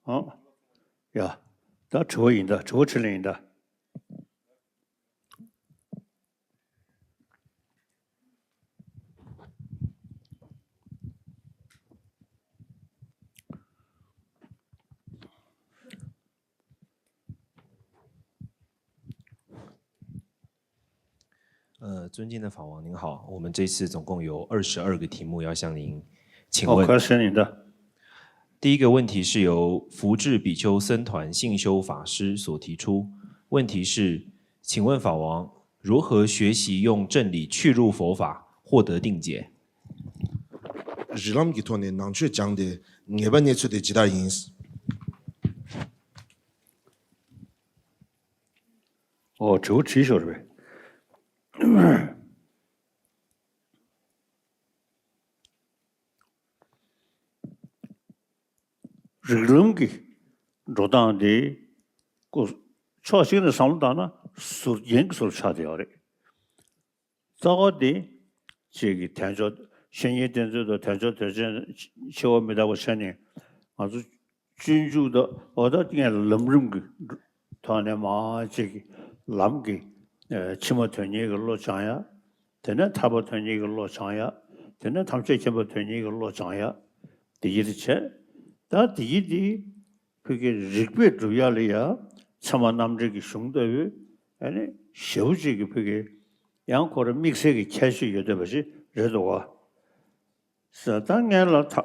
ཨོ། ཡ། ད་དྲི་བ་ཡིན་ད། དྲི་བ་དྲིས་ལན་ཡིན་ད།呃，尊敬的法王您好，我们这次总共有二十二个题目要向您请问。哦，开始你的。第一个问题是由福智比丘僧团信修法师所提出，问题是，请问法王，如何学习用正理趣入佛法，获得定解？རིགས་ལམ་གྱི་ཐོག་ནས་ནང་ཆོས་སྦྱངས་ཏེ་ངེས་པ་རྙེད་ཚུལ་དེ་ཇི་ལྟར་ཡིན། ཨོ་དྲི་བ་དྲིས་ཤོར་བས། རིགས་ལམ་གྱི་འགྲོ་སྟངས་དེ་ཀོ་ཕྱོགས་གཅིག་ནས་བསམ་བློ་བཏང་ན་ཟུར་རྒྱན་གྱི་ཟུར་ཆགས་བསྡད་ཡོད་རེད། རྩ་བ་དེ་ཅིག་གི་དལ་འབྱོར་བཤེས་གཉེན་བསྟེན་ཚུལ་དང་དལ་འབྱོར་དོན་ཆེན་འཆི་བ་མི་རྟག་པ་ཆ་ནས་ང་ཚོ་སྤྱོད་འཇུག་དང་འོ་ད་ངས་ལམ་རིམ་གྱི་ཐོག་ནས་མ་ཅིག་གི་ལམ་གྱི་ཕྱི་མ་དོན་གཉེར་གྱི་བློ་སྦྱང་ཡ། དེ་ནས་ཐར་པ་དོན་གཉེར་གྱི་བློ་སྦྱང་ཡ། དེ་ནས་ཐམས་ཅད་མཁྱེན་པ་དོན་གཉེར་གྱི་བློ་སྦྱང་ཡ། དེ་ཡི་རེ་བྱས། ད་དེ་ཡི་དེ་ཕ་གི་རིགས་པས་སྒྲུབ་ཡ་ལ་ཡ་ཚད་མ་རྣམ་འགྲེལ་གྱི་གཞུང་ལྟ་བུའི་ཨ་ནི་ཞེ་པོ་ཅིག་གི་ཕ་གི་ཡང་ཁོ་ར་དམིགས་བསལ་གྱི་ཁྱད་ཆོས་ཡོད་བསྡད་པ་ཞིག་རེད་འདུག་བ། ས་ད་ངན་ལ་ཐ་ཨ་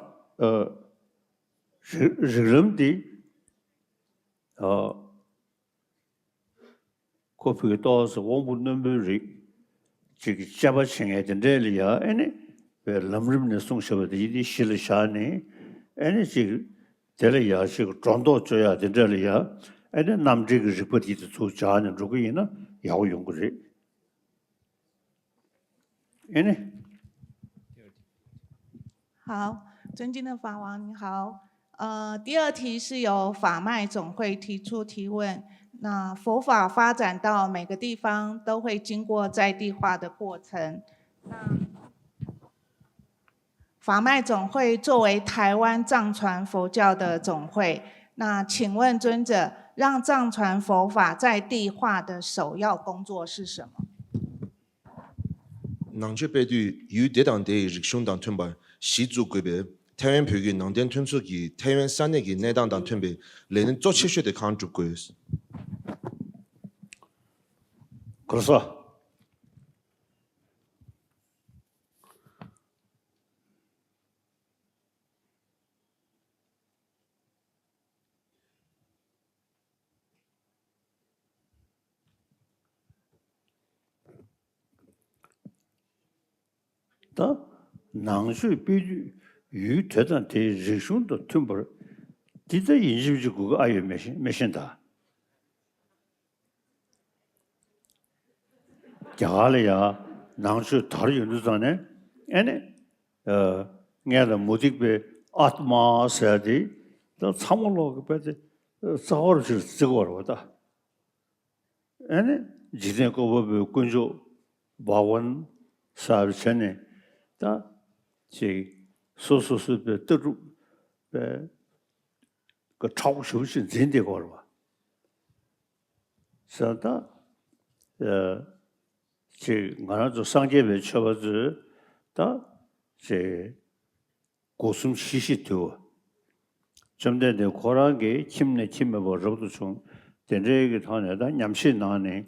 རིགས་རིགས་ལམ་འདི་ཨ་ཁོ་བོད་ཀྱི་ཏོག་ཙམ་དབང་པོ་རྣོན་པོའི་རིགས་ཅིག་གི་དཔྱད་པ་བྱེད་མཁན་དེ་འདྲས་ལ་ཡ་ཨེ་ནི་བའི་ལམ་རིམ་ནས་གསུངས་བཞག་པ་དེ་ཡིན་དེ་གཞི་ལ་བཞག་ནས་ཨེ་ནི་ཅིག་དེ་ལ་ཡ་ཅིག་སྒྲོ་འདོགས་གཅོད་ཡ་དེ་འདྲས་ལ་ཡ་ཨེ་ནི་རྣམ་འགྲེལ་གྱི་རིགས་པ་དེ་དེ་ཚུར་སྦྱར་ནས་འགྲོ་གི་ཡིན་ན་ཡག་པོ་ཡོང་གི་རེད། ཨེ་ནི། 好，尊敬的法王，你好。呃，第二题是由法脉总会提出提问。那佛法发展到每个地方，都会经过在地化的过程。那法脉总会作为台湾藏传佛教的总会，那请问尊者，让藏传佛法在地化的首要工作是什么？ ནང་ཆོས་སྤེལ་དུས་ཡུལ་དེ་དང་དེའི་རིག་གཞུང་དང་མཐུན་པར་གཞི་བཙུགས་དགོས་པས། ཐའེ་ཝན་བོད་བརྒྱུད་ནང་བསྟན་མཐུན་ཚོགས་ཀྱིས་ཐའེ་ཝན་ས་གནས་ཀྱི་གནས་སྟངས་དང་མཐུན་པའི་ལས་དོན་གཙོ་ཆེ་ཤོས་དེ་གང་སྒྲུབ་དགོས། གོ་ས། ད་ནང་ཆོས་སྤེལ་དུས་ཡུལ་དེ་དང་དེའི་རིག་གཞུང་དང་མཐུན་པར་འདི་ལྟ་ཡིན་གཅིག་མིན་གཅིག་དགོས་ཀྱི་ཨ་ཡོད་མེད་ཤེས་མེད་ཤེས་ད། རྒྱ་གར་ལ་ཡང་ནང་ཆོས་དར་ཡོང་དུས་ཙང་ནས་ཨེ་ནི། ཨ་ངས་ལ་མུ་སྟེགས་པའི་ཨཱཏྨ་ཟེར་དེ་ད་ཚང་མ་ལོག་གི་དཔེ་དེ་རྩ་བ་རུ་ཕྱིར་བརྩི་དགོས་རེད་བ་ད། ཨེ་ནི་འཇིག་རྟེན་བཀོད་པ་པོའི་དཀོན་མཆོག་བྷ་ག་ཝན་ཟེར་བྱས་ནས་ད་ཅིག་སོ་སོ་སོ་པའི་ལྟ་གྲུབ་པའི་གི་མཁྲེགས་པོ་ཞེ་པོ་ཅིག་འཛིན་བསྡད་ཀྱི་ཡོད་རེད་བ། ཟེར་ད། ཨ་ཅིག་ང་རང་ཚོ་སངས་རྒྱས་པའི་ཆོས་པ་ཚོས་ད་ཅིག་སྒོ་གསུམ་ཞི་ཞིང་དུལ་བ། བཅོམ་ལྡན་འདས་ཁོ་རང་གིས་ཁྱིམ་ནས་ཁྱིམ་མེད་པར་རབ་ཏུ་བྱུང་། དེ་འདྲའི་གི་ཐོག་ནས་ད་ཉམས་བཞེས་གནང་ནས་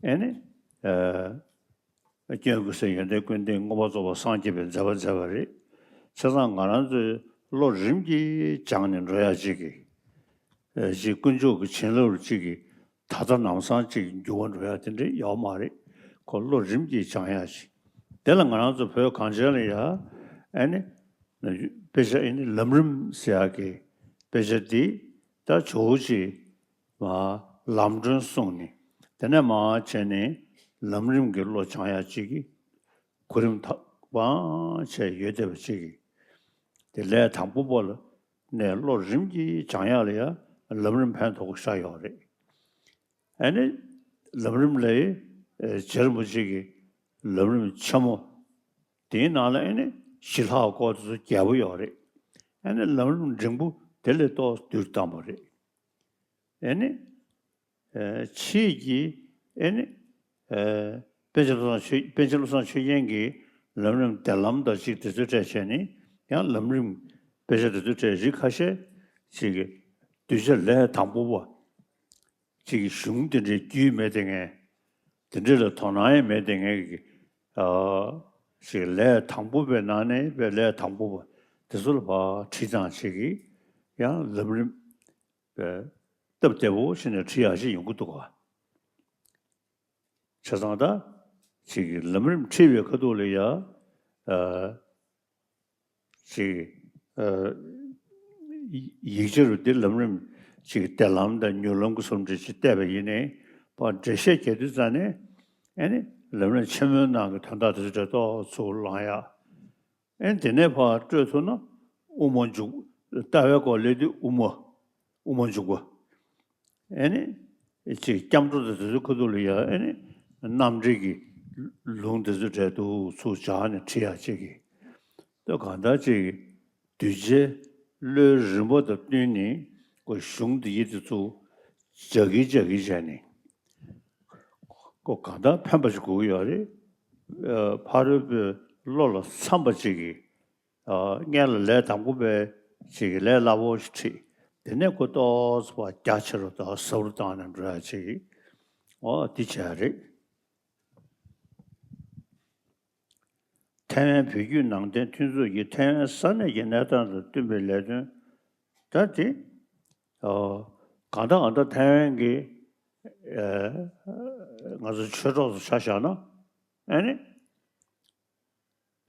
ཨེ་ནི། ཨ། སྐྱོན་ཀུན་ཟད་ཡོན་ཏན་ཀུན་ལྡན་མངོན་པར་རྫོགས་པར་སངས་རྒྱས་པའི་མཛད་པ་མཛད་པ་རེད། བྱས་ཙང་ང་རང་ཚོས་བློ་རིམ་གྱིས་སྦྱངས་ནས་འགྲོ་ཡ་གཅིག་གི། ཨ་ཅིག་དཀོན་མཆོག་གི་བྱིན་རླབས་གཅིག་གི་ད་ལྟ་ནམ་སང་གཅིག་འགྱུར་བ་འགྲོ་ཡ་དེ་འདྲ་ཡོད་མ་རེད། ཁོ་བློ་རིམ་གྱིས་སྦྱང་ཡ་ཅིག་དེ་ལ་ང་རང་ཚོ་བོད་གངས་ཅན་ལ་ཡ་ཨ་ནི། དཔེ་ཆ་ཨ་ནི་ལམ་རིམ་ཟེར་ཡ་གི་དཔེ་ཆ་འདི་ད་ཇོ་བོ་རྗེས་མར་ལམ་སྒྲོན་གསུངས་ནས་དེ་ནས་མར་བྱས་ནས་ལམ་རིམ་གྱི་བློ་སྦྱང་ཡ་གཅིག་གི་གོ་རིམ་ཐོག་བང་བྱས་ཡོད་བསྡད་པ་གཅིག་གི་དེ་ལས་དང་པོ་པོ་ལ་ནས་བློ་རིམ་གྱིས་སྦྱང་ཡ་ལ་ཡ་ལམ་རིམ་ཕན་ཐོགས་པོ་ཤ་ཡོད་རེད། ཨ་ནི་ལམ་རིམ་ལ་ཡི་རྗེ་རིན་པོ་ཆེ་གི་ལམ་རིམ་ཆེན་མོ་དེའི་ནང་ལ་ཨ་ནི་ཞི་ལྷག་སྐོར་དེ་ཚོ་རྒྱས་པོ་ཡོད་རེད། ཨ་ནི་ལམ་རིམ་འབྲིང་པོ་དེ་ལས་ཏོག་བསྡུས་བཏང་པ་རེད། ཨ་ནི། ཨ་ཕྱིས་ཀྱི་ཨ་ནི། ཨ་པཎ་ཆེན་བློ་བཟང་ཆོས་པཎ་ཆེན་བློ་བཟང་ཆོས་རྒྱན་གྱི་ལམ་རིམ་བདེ་ལམ་དང་གཅིག་དེ་ཚོའི་གྲས་བྱས་ནས་ཡང་ལམ་རིམ་དཔེ་ཆ་དེ་ཚོའི་གྲས་རིགས་ཁ་ཤས་ཅིག་གི་གདུལ་བྱ་ལས་དང་པོ་པ་ཅིག་གི་གཞུང་དེ་འདྲའི་རྒྱུས་མེད་དེ་ངས་དེ་འདྲ་ལ་དོ་སྣང་ཡང་མེད་དེ་ངས་ཀྱི་ཨ་ཅིག་ལས་དང་པོ་པའི་ནང་ནས་པའི་ལས་དང་པོ་པ་དེ་ཚོ་ལ་ཕར་ཁྲིད་སྟངས་ཅིག་གི་ ཡང་ལམ་རིམ་སྟབས་བདེ་པོ་བྱས་ནས་ཁྲིད་ཡག་ཅིག་ཡོང་གི་འདུག་ག་བྱས་ཙང་ད་ཅིག་ལམ་རིམ་ཁྲིད་པའི་ཁ་ཐུག་ལ་ཡ། ཨ། ཅིག་ཨ། ཡིག་ཆ་རུ་འདི་ལམ་རིམ་ཅིག་བདེ་ལམ་དང་མྱུར་ལམ་གྱི་སུམ་ཁྲིད་ཅིག་བལྟས་པ་ཡིན་ནའི། ཕར་འགྲེལ་བཤད་རྒྱག་དུས་ཙང་ནས། ཨེ་ནི་ལམ་རིམ་ཆེན་མོའི་ནང་གི་དོན་དག་དེ་ཚོ་འདྲ་ཏོག་ཙམ་བླང་ཡག་ཨེ་ནི་དེ་ནས་ཕར་སྤྲོད་ཐུབ་ན། དབུ་མ་འཇུག་ལྟ་བའི་སྐོར་ལས་དུས་དབུ་མ། དབུ་མ་འཇུག་པ། ཨེ་ནི། ཅིག་སྐྱབས་འགྲོ་དང་དེ་ཚོའི་ཁ་ཐུག་ལ་ཡ། ཨེ་ནི། རྣམ་འགྲེལ་གྱི་ལུང་དེ་ཚོ་འདྲ་ཏོག་ཙམ་སྦྱར་ནས་ཁྲིད་ཡག་ཅིག་གི་ད་གང་ལྟར་ཅིག་གདུལ་བྱའི་བློའི་རིམ་པ་དང་བསྟུན་ནས་ཁོ་གཞུང་འདི་ཡི་དེ་ཚོ་སྦྱར་གི་སྦྱར་གི་བྱས་ནས། ཁོ་གང་ལྟར་ཕན་པ་ཞིག་དགོས་ཀྱི་ཡོད་རེད། ཨ། ཕ་རོལ་པོའི་བློ་ལ་འཚམ་པ་ཅིག་གིས། ཨ། སྔོན་ལ་ལས་དང་པོ་པའི་ཅིག་གི་ལས་སླ་པོ་ཞིག་ཁྲིད། དེ་ནས་ཁོ་ཏོག་ཙམ་ཕར་རྒྱ་ཆེ་རུ་དང་ཟབ་རུ་བཏང་ནས་འགྲོ་ཡག་ཅིག་འོ་འདི་བྱས་རེད། ཐའེ་ཝན་བོད་བརྒྱུད་ནང་བསྟན་མཐུན་ཚོགས་ཀྱིས་ཐའེ་ཝན་ས་གནས་ཀྱི་གནས་སྟངས་དང་བསྟུན་པའི་ལས་དོན། ད་དེ། ཨ། གང་ལྟར་གང་ལྟར་ཐའེ་ཝན་གྱི། ཨ། ང་ཚོ་ཆོས་གྲོགས་སུ་ཆ་བཞག་ན། ཨ་ནི།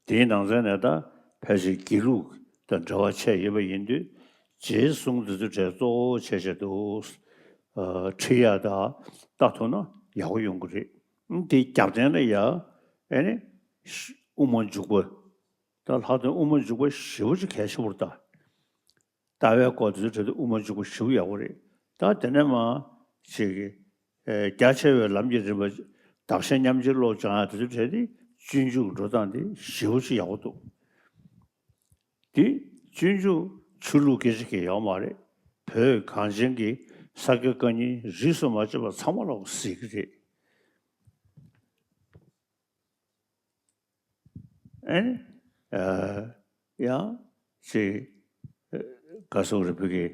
དེའི་ནང་ཚན་ནས་ད་ཕལ་ཆེར་དགེ་ལུགས་དང་འབྲེལ་བ་ཆད་ཡོད་པ་ཡིན་དུས། རྗེའི་གསུང་འདི་ཚོ་གྲས་གཙོ་བོ་བྱས་བྱས་འདུག་ཨ། ཁྲིད་ཡག་དང་ལྟ་ཐུབ་ན་ཡག་པོ་ཡོང་གི་རེད། དེའི་རྒྱབ་རྟེན་ལ་ཡ། ཨེ་ནི། དབུ་མ་འཇུག་པ། ད་ལྷག་དོན་དབུ་མ་འཇུག་པ་ཞེ་པོ་ཅིག་གལ་ཆེན་པོ་རེད་ད། ལྟ་བའི་སྐོར་དེ་ཚོའི་གྲས་དུ་དབུ་མ་འཇུག་པ་ཞེ་པོ་ཡག་པོ་རེད། ད་དེ་ནས་མར་ཅིག་གི། ཨེ། རྒྱ་ཆེ་བའི་ལམ་གྱི་རིམ་པ། བདག་གཞན་མཉམ་བརྗེའི་བློ་སྦྱང་ཡག་དེ་ཚོའི་གྲས་དེ་སྤྱོད་འཇུག་འགྲོ་སྟངས་དེ་ཞེ་པོ་ཅིག་ཡག་པོ་འདུག་དེ་སྤྱོད་འཇུག་ཆོས་ལུགས་སྐད་ཆ་གང་ཡང་ཡོད་མ་རེད། བོད་གངས་ཅན་གྱི་ས་དགེ་བཀའ་རྙིང་རིས་སུ་མ་ཆད་པ་ཚང་མ་ལ་གཟིགས་ཀྱི་རེད། ཨེ་ནི། ཨ། ཡང་ཅིག་ཨ། ག་སོགས་རེད། བོད་ཀྱི།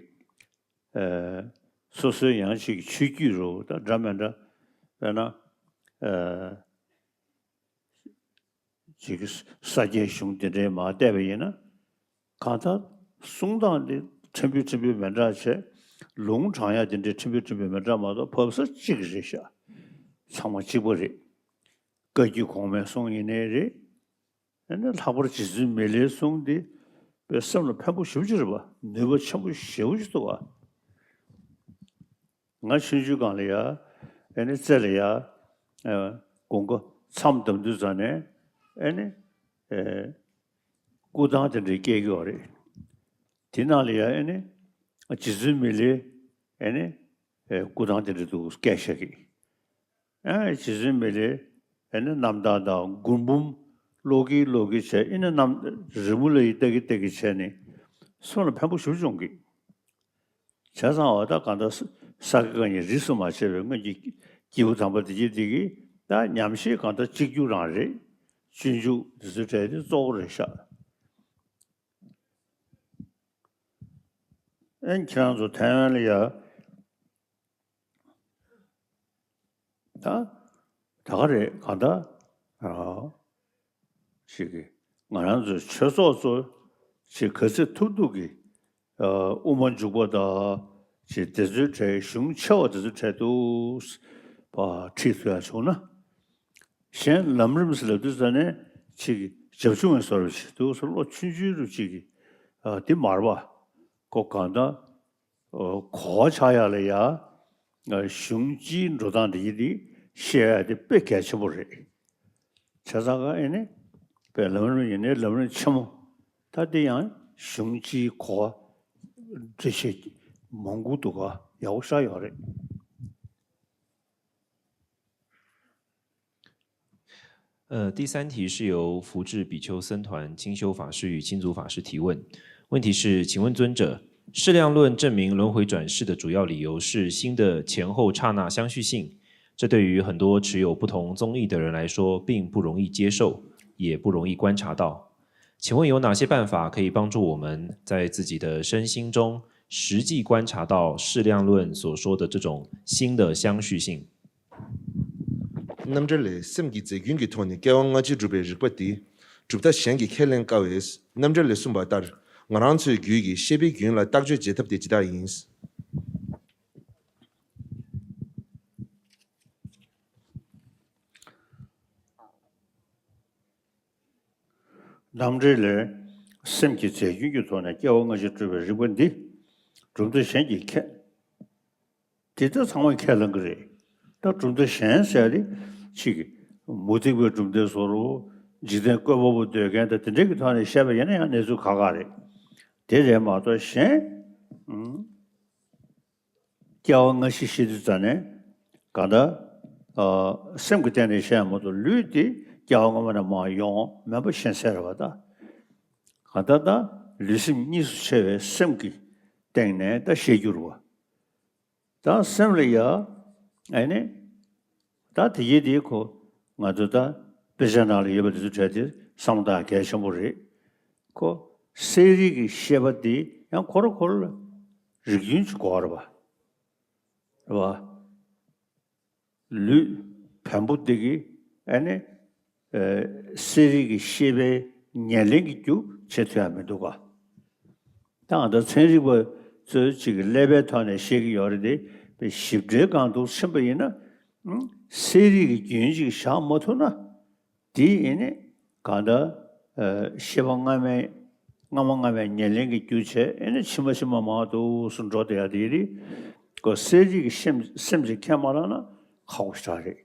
ཨ། སོ་སོའི་ཡང་ཅིག་ཆོས་བརྒྱུད་རུ་དང་འདྲ་མི་འདྲ། དཔེར་ན། ཨ། ཅིག་ས་སྐྱའི་གཞུང་དེ་འདྲའི་མར་བལྟས་པ་ཡིན་ན། གང་ལྟར་གསུང་སྟངས་དེ་ཕྲན་བུ་ཕྲན་བུ་མི་འདྲ་བྱས། ལུང་དྲངས་ཡག་དེ་འདྲའི་ཕྲན་བུ་ཕྲན་བུ་མི་འདྲ་མ་གཏོགས་བབས་ས་གཅིག་རེད་ཤག་ཚང་མ་གཅིག་པ་རེད། བཀའ་བརྒྱུད་གོང་མའི་གསུང་ཡིན་ནའི་རེད། ཨ་ནི་ལྷག་པར་རྗེ་བཙུན་མི་ལའི་གསུང་འདི་དཔེ་སེམས་ལ་ཕན་པོ་ཞེ་པོ་ཅིག་རེད་པ། ནུས་པ་ཆེན་པོ་ཞེ་པོ་ཅིག་འདུག་པ། ང་ཆུང་ཆུང་སྒང་ལ་ཡ། ཨ་ནི་རྩེ་ལ་ཡ། ཨ། དགོང་ཁ་མཚམས་བསྡམས་དུས་ཙམ་ནས། ཨ་ནི། ཨེ། སྐུ་ཐང་དེ་འདྲའི་སྐྱེལ་གྱི་ཡོད་རེད། དེ་ནང་ལ་ཡ། ཨ་ནི། རྗེ་བཙུན་མི་ལའི། ཨ་ནི། ཨེ། སྐུ་ཐང་དེ་འདྲ་འདུག་སྐྱེལ་བཞག་གི། ཨ། རྗེ་བཙུན་མི་ལའི། ཨ་ནི་རྣམ་ཐར་དང་མགུར་འབུམ། ཀློག་གིན་ཀློག་གིན་བྱས། ཨ་ནི་རྣམ། རི་མོ་ལ་ཡི་ལྟ་གིན་ལྟ་གིན་བྱས་ནས། སེམས་ལ་ཕན་པོ་ཞེ་པོ་བྱུང་གི། བྱས་ཙང་འོ་ད་གང་ལྟར་ས་དགེ་བཀའ་རྙིང་རིས་སུ་མ་ཆད་པའི་སྔོན་གྱི་སྐྱེས་བུ་དམ་པ་དེ་གྱིས་དེ་གི་ད་ཉམས་བཞེས་གང་ལྟར་གཅིག་གྱུར་རང་རེད། སྤྱོད་འཇུག་དེ་ཚོའི་གྲས་དེ་གཙོ་བོ་རེད་ཤག་ཨེ། ཁྱེད་རང་ཚོ་ཐའེ་ཝན་ལ་ཡ། ད་ད་ག་རེད། གང་ལྟར། ཨ། ཅིག་གི་ང་རང་ཚོའི་ཆོས་ཚོགས་ཚོ་ཅིག་ག་ཚོད་ཐུབ་ཐུབ་ཀྱིས། ཨ། དབུ་མ་འཇུག་པ་དང་ཅིག་དེ་ཚོའི་གྲས། གཞུང་ཆེ་བ་དེ་ཚོའི་གྲས་དུ་ཕར་ཁྲིད་ཐུབ་ཡག་བྱུང་ན། གཞན་ལམ་རིམ་ཟེར་ལབ་དུས་ཙམ་ནས་ཅིག་གི་བྱབ་ཆུང་བའི་བཟོ་འདྲ་ཞིག་འདུག་སེ། བློ་ཆུང་ཆུང་རུ་ཅིག་གིས། ཨ། འདི་མ་རེད་པ། ཁོ་གང་ལྟར། ཨ། གོ་བ་ཆགས་ཡག་ལ་ཡ། ཨ། གཞུང་སྤྱིའི་འགྲོ་སྟངས་འདི་ཡི་འདི་ཤེས་ཡག་དེ་དཔེ་གལ་ཆེན་པོ་རེད། བྱས་ཙང་ཀ་ཨེ་ནི། དཔེ་ལམ་རིམ་ཡིན་ནའི་ལམ་རིམ་ཆེན་མོ། ད་འདི་ཡང་གཞུང་སྤྱིའི་གོ་བ་འགྲེལ་བཤད་མང་པོ་འདུག་ག་ཡག་པོ་ཤར་ཡོད་རེད། 呃，第三题是由福智比丘僧团清修法师与亲族法师提问。问题是，请问尊者，适量论证明轮回转世的主要理由是心的前后刹那相续性，这对于很多持有不同宗义的人来说并不容易接受，也不容易观察到。请问有哪些办法可以帮助我们在自己的身心中实际观察到适量论所说的这种心的相续性？ རྣམ་འགྲེལ་ལས། སེམས་ཀྱི་རྫས་རྒྱུན་གྱི་ཐོག་ནས་སྐྱེ་བ་སྔ་ཕྱི་སྒྲུབ་པའི་རིགས་པ་འདི། གྲུབ་མཐའ་གཞན་གྱིས་ཁས་ལེན་དཀའ་བས། རྣམ་འགྲེལ་ལས་གསུངས་པ་ལྟར། ང་རང་ཚོའི་རྒྱུད་ཀྱི་ཤེས་པའི་རྒྱུན་ལ་བརྟག་དཔྱད་བྱེད་ཐབས་དེ་ཇི་ལྟར་ཡིན། རྣམ་འགྲེལ་ལས། སེམས་ཀྱི་རྫས་རྒྱུན་གྱི་ཐོག་ནས་སྐྱེ་བ་སྔ་ཕྱི་སྤྲོས་པའི་རིགས་པ་འདི་གྲུབ་མཐའ་གཞན་གྱིས་ཁས། དེ་ལྟར་ཚང་མས་ཁས་བླངས་ཀྱི་རེད། ད་གྲུབ་མཐའ་གཞན་ཟེར་ཏེ་གཅིག་གིས་མུ་སྟེགས་པའི་གྲུབ་མཐའི་བཟོ་འདྲ། འཇིག་རྟེན་བཀོད་པ་པོ་འདོད་མཁན་དང་དེ་འདྲའི་གི་ཐོག་ནས་བཤད་པ་ཡིན་ན་ཡང་གནས་ཚུལ་ཁག་ཁག་རེད། དེ་རེད་མ་གཏོགས་གཞན། ཨང་། སྐྱེ་བ་སྔ་ཕྱི་བཤད་དུས་ཙ་ནས་གང་ལྟར། ཨ། སེམས་ཀྱི་སྟེང་ནས་བཤད་མ་གཏོགས་ལུས་དེ་སྐྱེ་བ་སྔ་མ་ནས་མར་ཡོང་མེད་པ་ཤེས་གསལ་རེད་པ། ད་གང་ལྟར་ད་ལུས་སེམས་གཉིས་སུ་ཕྱེ་བའི་སེམས་ཀྱི་སྟེང་ནས་ད་བཤད་རྒྱུ་རེད་པ། ད་སེམས་ལ་ཡ། ཨ་ནི། ད་དེ་ཡིན་དེ་ཁོ། ང་ཚོ་ད་དཔེ་ཆ་ནང་ལ་ཡོད་པ་དེ་ཚོ་བྲལ་ཏེ་བསམ་བློ་བཏང་གལ་ཆེན་པོ་རེད། ཁོ། གསལ་རིག་གི་ཤེས་པ་དེ་ཡང་ཁོ་རང་ཁོ་རང་ལ་རིགས་རྒྱུན་གྱི་གོ་བ་རེད་པ། རེད་པ། ལུས་བེམ་པོ་འདི་གིས་ཨ་ནི། ཨ། གསལ་རིག་གི་ཤེས་པའི་ཉེར་ལེན་གྱི་རྒྱུ་བྱེད་ཐུབ་ཡ་མི་འདུག་ག། ད་ང་ཚོ་ཚན་རིག་པ་ཚོས་ཅིག་ཀླད་པའི་ཐོག་ནས་བཤད་ཀྱི་ཡོད་རེད་དེ། དཔེ་ཞིབ་ཕྲའི་སྒང་དུ་ཕྱིན་པ་ཡིན་ན། ཨང་། གསལ་རིག་གི་རྒྱུན་ཅིག་བཞག་མ་ཐུབ་ན། དེ་ཡིན་ནི་གང་ལྟར། ཨ། ཤེས་པ་སྔ་མའི། སྔ་མ་སྔ་མའི་ཉེར་ལེན་གྱི་རྒྱུ་བྱས། ཨ་ནི་ཕྱི་མ་ཕྱི་མ་མང་དུ་སུ་འགྲོ་བསྡད་ཡ་དེ་རེད། ཁོ་གསལ་རིག་གི་སེམས་སེམས་ཅིག་ཁས་མ་བླངས་ན་ཁག་པོ་ཞེ་དྲག་རེད།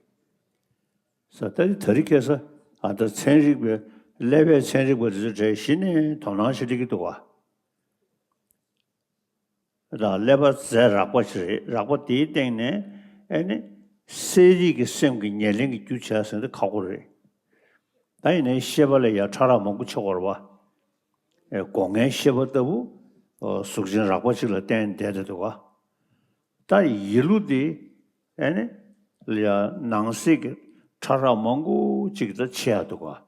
ས་ད་དེ་དེ་རིང་ཁ་སང་ཨ་ད་ཚན་རིག་པའི་ཀླད་པའི་ཚན་རིག་པ་དེ་ཚོ་གྲས་གཞི་ནས་དོ་སྣང་བྱེད་ཀྱི་འདུག་ག། ད་ཀླད་པ་རྫས་རགས་པ་ཞིག་རེད། རགས་པ་དེའི་སྟེང་ནས་ཨ་ནི་གསལ་རིག་གི་སེམས་ཀྱི་ཉེར་ལེན་གྱི་རྒྱུ་བྱས་ཟེར་ན་དེ་ཁག་པོ་རེད། ད་ཡིན་ནའི་ཤེས་པ་ལ་ཡ་ཕྲ་རགས་མང་པོ་ཆགས་ཀྱི་ཡོད་རེད་པ། ཨེ། སྒོ་ལྔའི་ཤེས་པ་ལྟ་བུ། ཨ། གཟུགས་ཅན་རགས་པ་གཅིག་ལ་བརྟེན་བསྡད་དེ་འདུག་ག། ད་ཡིད་བློ་དེ་ཨ་ནི་ལ་ཡ་ནང་གསེས་ཀྱི་ཕྲ་རགས་མང་པོ་གཅིག་ད་ཕྱེ་ཡ་འདུག་ག།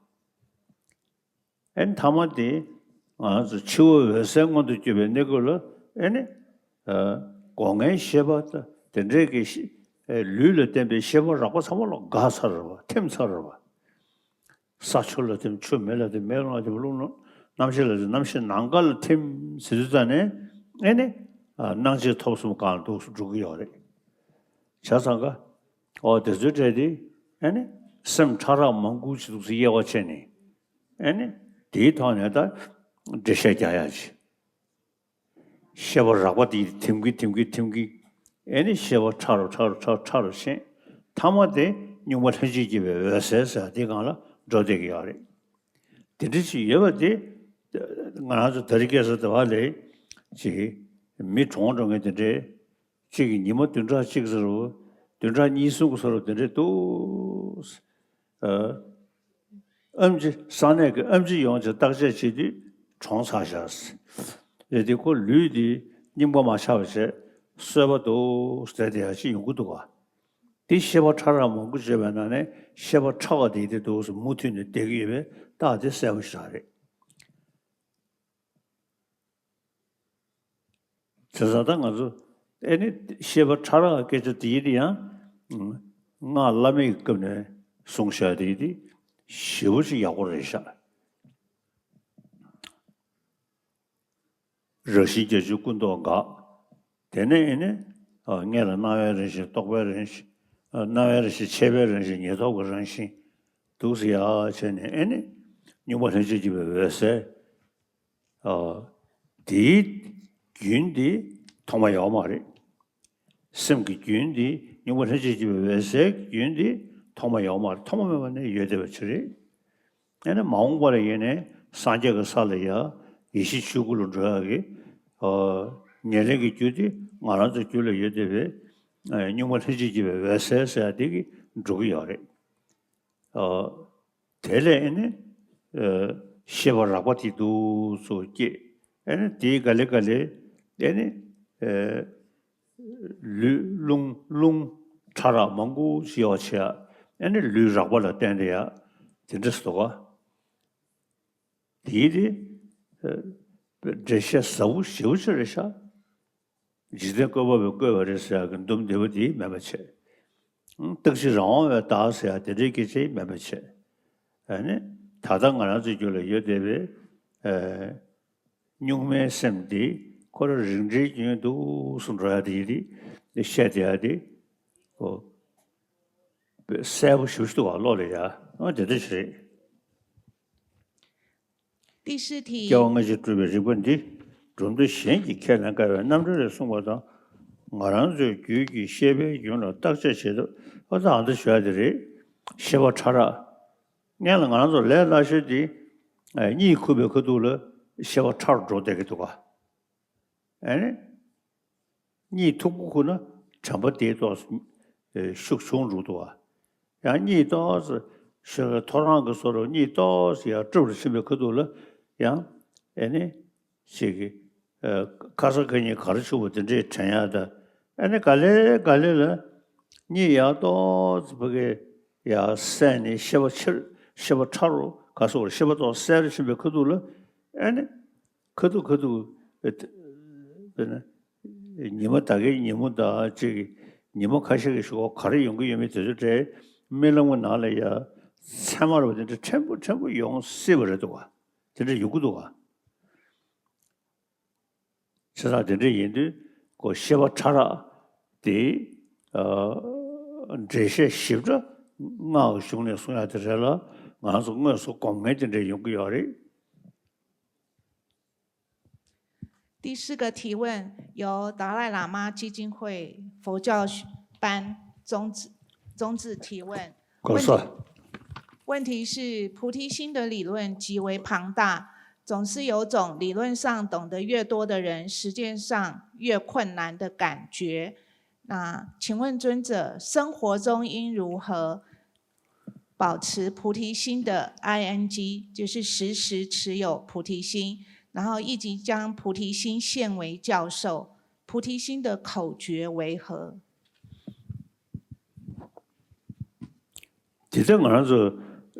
ཨ་ནི་མཐའ་མ་དེ་ང་ཚོ་འཆི་བ་འོད་གསལ་མངོན་དུ་གྱུར་པའི་གནས་སྐབས་ལ་ཨ་ནི། ཨ། སྒོ་ལྔའི་ཤེས་པ་དང་དེ་འདྲའི་གི་ཤེས། ཨ། ལུས་ལ་བརྟེན་པའི་ཤེས་པ་རགས་པ་ཚང་མ་ལ་འགག་ཚར་རེད་པ། ཐིམ་ཚར་རེད་པ། ས་ཆུ་ལ་ཐིམ། ཆུ་མེ་ལ་ཐིམ། མེ་རླུང་ལ་ཐིམ། རླུང་རྣམ་ཤེས་ལ་ཐིམ། རྣམ་ཤེས་ནམ་མཁའ་ལ་ཐིམ་ཟེར་དུས་ཙ་ནས་ཨ་ནི། ཨ། སྣང་མཆེད་ཐོབ་གསུམ་གང་འདུག་སུ་འགྲོ་གི་ཡོད་རེད། བྱས་ཙང་ཀ། ཨོ་དེ་ཚོའི་གྲས་དེ་ཨ་ནི་སེམས་ཕྲ་རགས་མང་པོ་ཅིག་འདུག་སེ་དབྱེ་བ་ཕྱེ་ནས་ཨ་ནི་དེའི་ཐོག་ནས་ད་འགྲེལ་བཤད་རྒྱག་ཡ་ཅིག། ཤེས་པ་རགས་པ་དེ་ཐིམ་གི་ཐིམ་གི་ཐིམ་གི། ཨ་ནི་ཤེས་པ་ཕྲ་རུ་ཕྲ་རུ་ཕྲ་རུ་ཕྲ་རུ་ཕྱིན། མཐའ་མ་དེ་གཉུག་མ་ལྷན་ཅིག་སྐྱེས་པའི་འོད་གསལ་ཟེར་དེ་སྒང་ལ་འགྲོ་བསྡད་ཀྱི་ཡོད་རེད། དེ་འདྲ་ཞིག་ཡོད་པ་དེ་ང་རང་ཚོ་དེ་རིང་ཁ་སང་དེ་བ་ལས་ཅིག་མི་གྲོངས་འགྲོ་མཁན་དེ་འདྲའི། གཅིག་གིས་ཉི་མ་བདུན་ཕྲག་གཅིག་ཟེར་རུ། བདུན་ཕྲག་གཉིས་གསུམ་གྱི་ཟེར་རུ་དེ་འདྲས་འདུག། ཨ། ཨེམ་ཆི་ས་གནས་ཀྱི་ཨེམ་ཆི་ཡོང་བྱས་བརྟག་དཔྱད་བྱེད་དུས་གྲོངས་ཚར་བཞག། རེད་དེ་ཁོ་ལུས་དེ་རྙིང་པ་མ་ཆགས་པ་བྱས་གསོས་པ་འདུག་ཟེར་དེ་ཡང་ཅིག་ཡོང་གི་འདུག་ག། དེ་ཤེས་པ་ཕྲ་རགས་མང་པོ་བརྗོད་པའི་ནང་ནས་ཤེས་པ་ཕྲ་བ་དེ་དེ་འདུག་ཟེར་མུ་མཐུད་ནས་བསྡད་ཀྱི་ཡོད་པའི་རྟགས་དེ་གསལ་པོ་ཞིག་རེད། བྱས་ཙང་ད་ང་ཚོ་ཨེ་ནི་ཤེས་པ་ཕྲ་རགས་སྐད་ཆ་དེ་ཡིན་དེ་ཡང་སྔགས་བླ་མེད་ཀྱི་སྐབས་ནས་གསུངས་བཞག་དེ་ཡིན་དེ་ཞེ་པོ་ཅིག་ཡག་པོ་རེད་ཤག། རང་བཞིན་བརྒྱད་ཅུ་ཀུན་རྟོག་འགག། དེ་ནས་ཨེ་ནི་དངོས་ལ་སྣང་བའི་རང་བཞིན། རྟོག་པའི་རང་བཞིན། སྣང་བའི་རང་བཞིན། ཆད་པའི་རང་བཞིན། ཉེར་ཐོབ་ཀྱི་རང་བཞིན་འདུག་སེ་ཡག་བྱས་ནས་ཨེ་ནི་གཉུག་མ་ལྷན་ཅིག་སྐྱེས་པའི་འོད་གསལ། ཨ། དེའི་རྒྱུན་དེ་ཐོག་མ་ཡོད་མ་རེད། སེམས་ཀྱི་རྒྱུན་དེ་གཉུག་མ་ལྷན་ཅིག་སྐྱེས་པའི་འོད་གསལ་གྱི་རྒྱུན་དེ་ཐོག་མ་ཡོད་མ་རེད། ཐོག་མ་མེད་པ་ནས་ཡོད་བསྡད་པ་ཅིག་རེད། ཨ་ནི་མ་འོངས་པ་ལ་ཡིན་ནའི་སངས་རྒྱས་ཀྱི་ས་ལ་ཡ་ཡེ་ཤེས་ཆོས་སྐུ་ལ་འགྲོ་ཡག་གི། ཨ། ཉེར་ལེན་གྱི་རྒྱུ་དེ་ང་རང་ཚོའི་རྒྱུད་ལ་ཡོད་བསྡད་པའི། ཨ། གཉུག་མ་ལྷན་ཅིག་སྐྱེས་པའི་འོད་གསལ་ཟེར་ཡག་དེ་གིས་འགྲོ་གི་ཡོད་རེད། ཨ། དེ་ལས་ཨེ་ནི། ཨ། ཤེས་པ་རགས་པ་དེ་འདུག་སེ་སྐྱེས། ཨེ་ནི་དེའི་ག་ལེ་ག་ལེ་ཨེ་ནི། ཨ། ལུས་རླུང་རླུང་ཕྲ་རགས་མང་པོ་ཞིག་ཡོད་བྱས། ཨེ་ནི་ལུས་རགས་པ་ལ་བརྟེན་ཏེ་ཡ་དེ་འདྲ་སོ་ག། དེའི་དེ། ཨ། འགྲེལ་བཤད་ཟབ་པོ་ཞེ་པོ་ཅིག་རེད་ཤག། འཇིག་རྟེན་བཀོད་པ་པོས་བཀོད་པ་རེད་ཟེར་ཡག་གི་འདུམ་འདི་པོ་དེ་མེད་པ་བྱས། རྟག་གཅིག་རང་དབང་བའི་བདག་ཟེར་ཡག་དེ་འདྲའི་སྐད་ཆ་མེད་པ་བྱས། ཨ་ནི་ད་ལྟ་ང་རང་ཚོའི་རྒྱུད་ལ་ཡོད་བསྡད་པའི། ཨ། གཉུག་མའི་སེམས་དེ་ཁོ་རང་རིགས་འགྲེའི་རྒྱུན་དུ་སུ་འགྲོ་ཡ་དེ་ཡིན་དེ་བཤད་བསྡད་ཡ་དེ་ཨོ་གསལ་པོ་ཞེ་པོ་ཅིག་འདུག་བ། བློ་ལ་ཡ་ཨོ་དེ་འདྲ་ཞིག་རེད། 第四题， སྐྱེ་བ་སྔ་ཕྱི་སྤྲུལ་པའི་རིག་པ་འདི་གྲུབ་མཐའ་གཞན་གྱིས་ཁས་ལེན་དཀའ་བའི་རྣམ་འགྲེལ་ལས་གསུངས་པ་དང་། ང་རང་ཚོའི་རྒྱུད་ཀྱི་ཤེས་པའི་རྒྱུན་ལ་བརྟག་དཔྱད་བྱེད་སྟབས་ཨ་ཙི་ཨ་འདི་ཞུ་ཡ་དེ་རེད། ཤེས་པ་ཕྲ་རགས། སྔོན་ལ་ང་རང་ཚོ་ལས་སླ་ཤོས་དེ་གཉིད་ཁུག་པའི་ཁ་ཐུག་ལ་ཤེས་པ་ཕྲ་རུ་འགྲོ་བསྡད་ཀྱི་འདུག་ག་ཨ་ནི། གཉིད་མཐུག་པོ་ཁུག་ན་དྲན་པ་དེའི་ཐོག་ཤུགས་ཆུང་འགྲོ་འདུག་བ། ཡང་གཉིད་ཏོག་ཙམ་ཤོར་བའི་ཐོ་རངས་ཀྱི་བཟོ་འདྲ་གཉིད་ཏོག་ཙམ་ཡར་སྤྲོ་རུ་ཕྱིན་པའི་ཁ་ཐུག་ལ་ཡང་ཨེ་ནི་ཅིག་གི་ཁ་ས་ཁ་ཉིན་གར་ཆུ་བོ་དེ་འདྲའི་དྲན་ཡག་དང་ཨེ་ནི་ག་ལེ་ག་ལེ་ལ་གཉིད་ཡར་ཏོག་ཙམ་ཕ་གི་ཡར་སད་ནས་ཤེས་པ་ཆེར་ཤེས་པ་ཕྲ་རུ་ག་སོགས་ཤེས་པ་ཏོག་གསལ་རུ་ཕྱིན་པའི་ཁ་ཐུག་ལ་ཨེ་ནི། ཁ་ཐུག་ཁ་ཐུག་དཔེར་ན་ཉི་མ་ད་གའི་ཉིན་མོ་དང་གཅིག་ཉི་མ་ཁ་ཤས་ཀྱི་ཞོགས་ག་རེ་ཡོང་གི་ཡོད་མེད་དེ་ཚོ་འདྲའི་རྨི་ལམ་གྱི་ནང་ལ་ཡ་མཚན་མ་རུ་དེ་འདྲ་ཕྲན་བུ་ཕྲན་བུ་ཡོང་སྲིད་པ་རེད་འདུག་བ། དེ་འདྲ་ཡོང་གི་འདུག་བ། བྱས་ཙང་དེ་འདྲ་ཡིན་དུས་ཁོ་ཤེས་པ་ཕྲ་རགས་དེ་འགྲེལ་བཤད་ཞིབ་ཕྲ་སྔགས་ཀྱི་གཞུང་ནས་གསུང་ཡ་དེ་རེད་ལ་ང་ཚོ་དངོས་སུ་སྒོམ་མཁན་དེ་འདྲ་ཡོང་གི་ཡོད་རེད། 第四个提问由达赖喇嘛基金会佛教班宗志宗志提问。问题问题是，菩提心的理论极为庞大，总是有种理论上懂得越多的人，实践上越困难的感觉。那请问尊者，生活中应如何保持菩提心的 I N G，就是时时持有菩提心，然后以及将菩提心献为教授，菩提心的口诀为何？ དེ་ལྟར་ང་རང་ཚོ་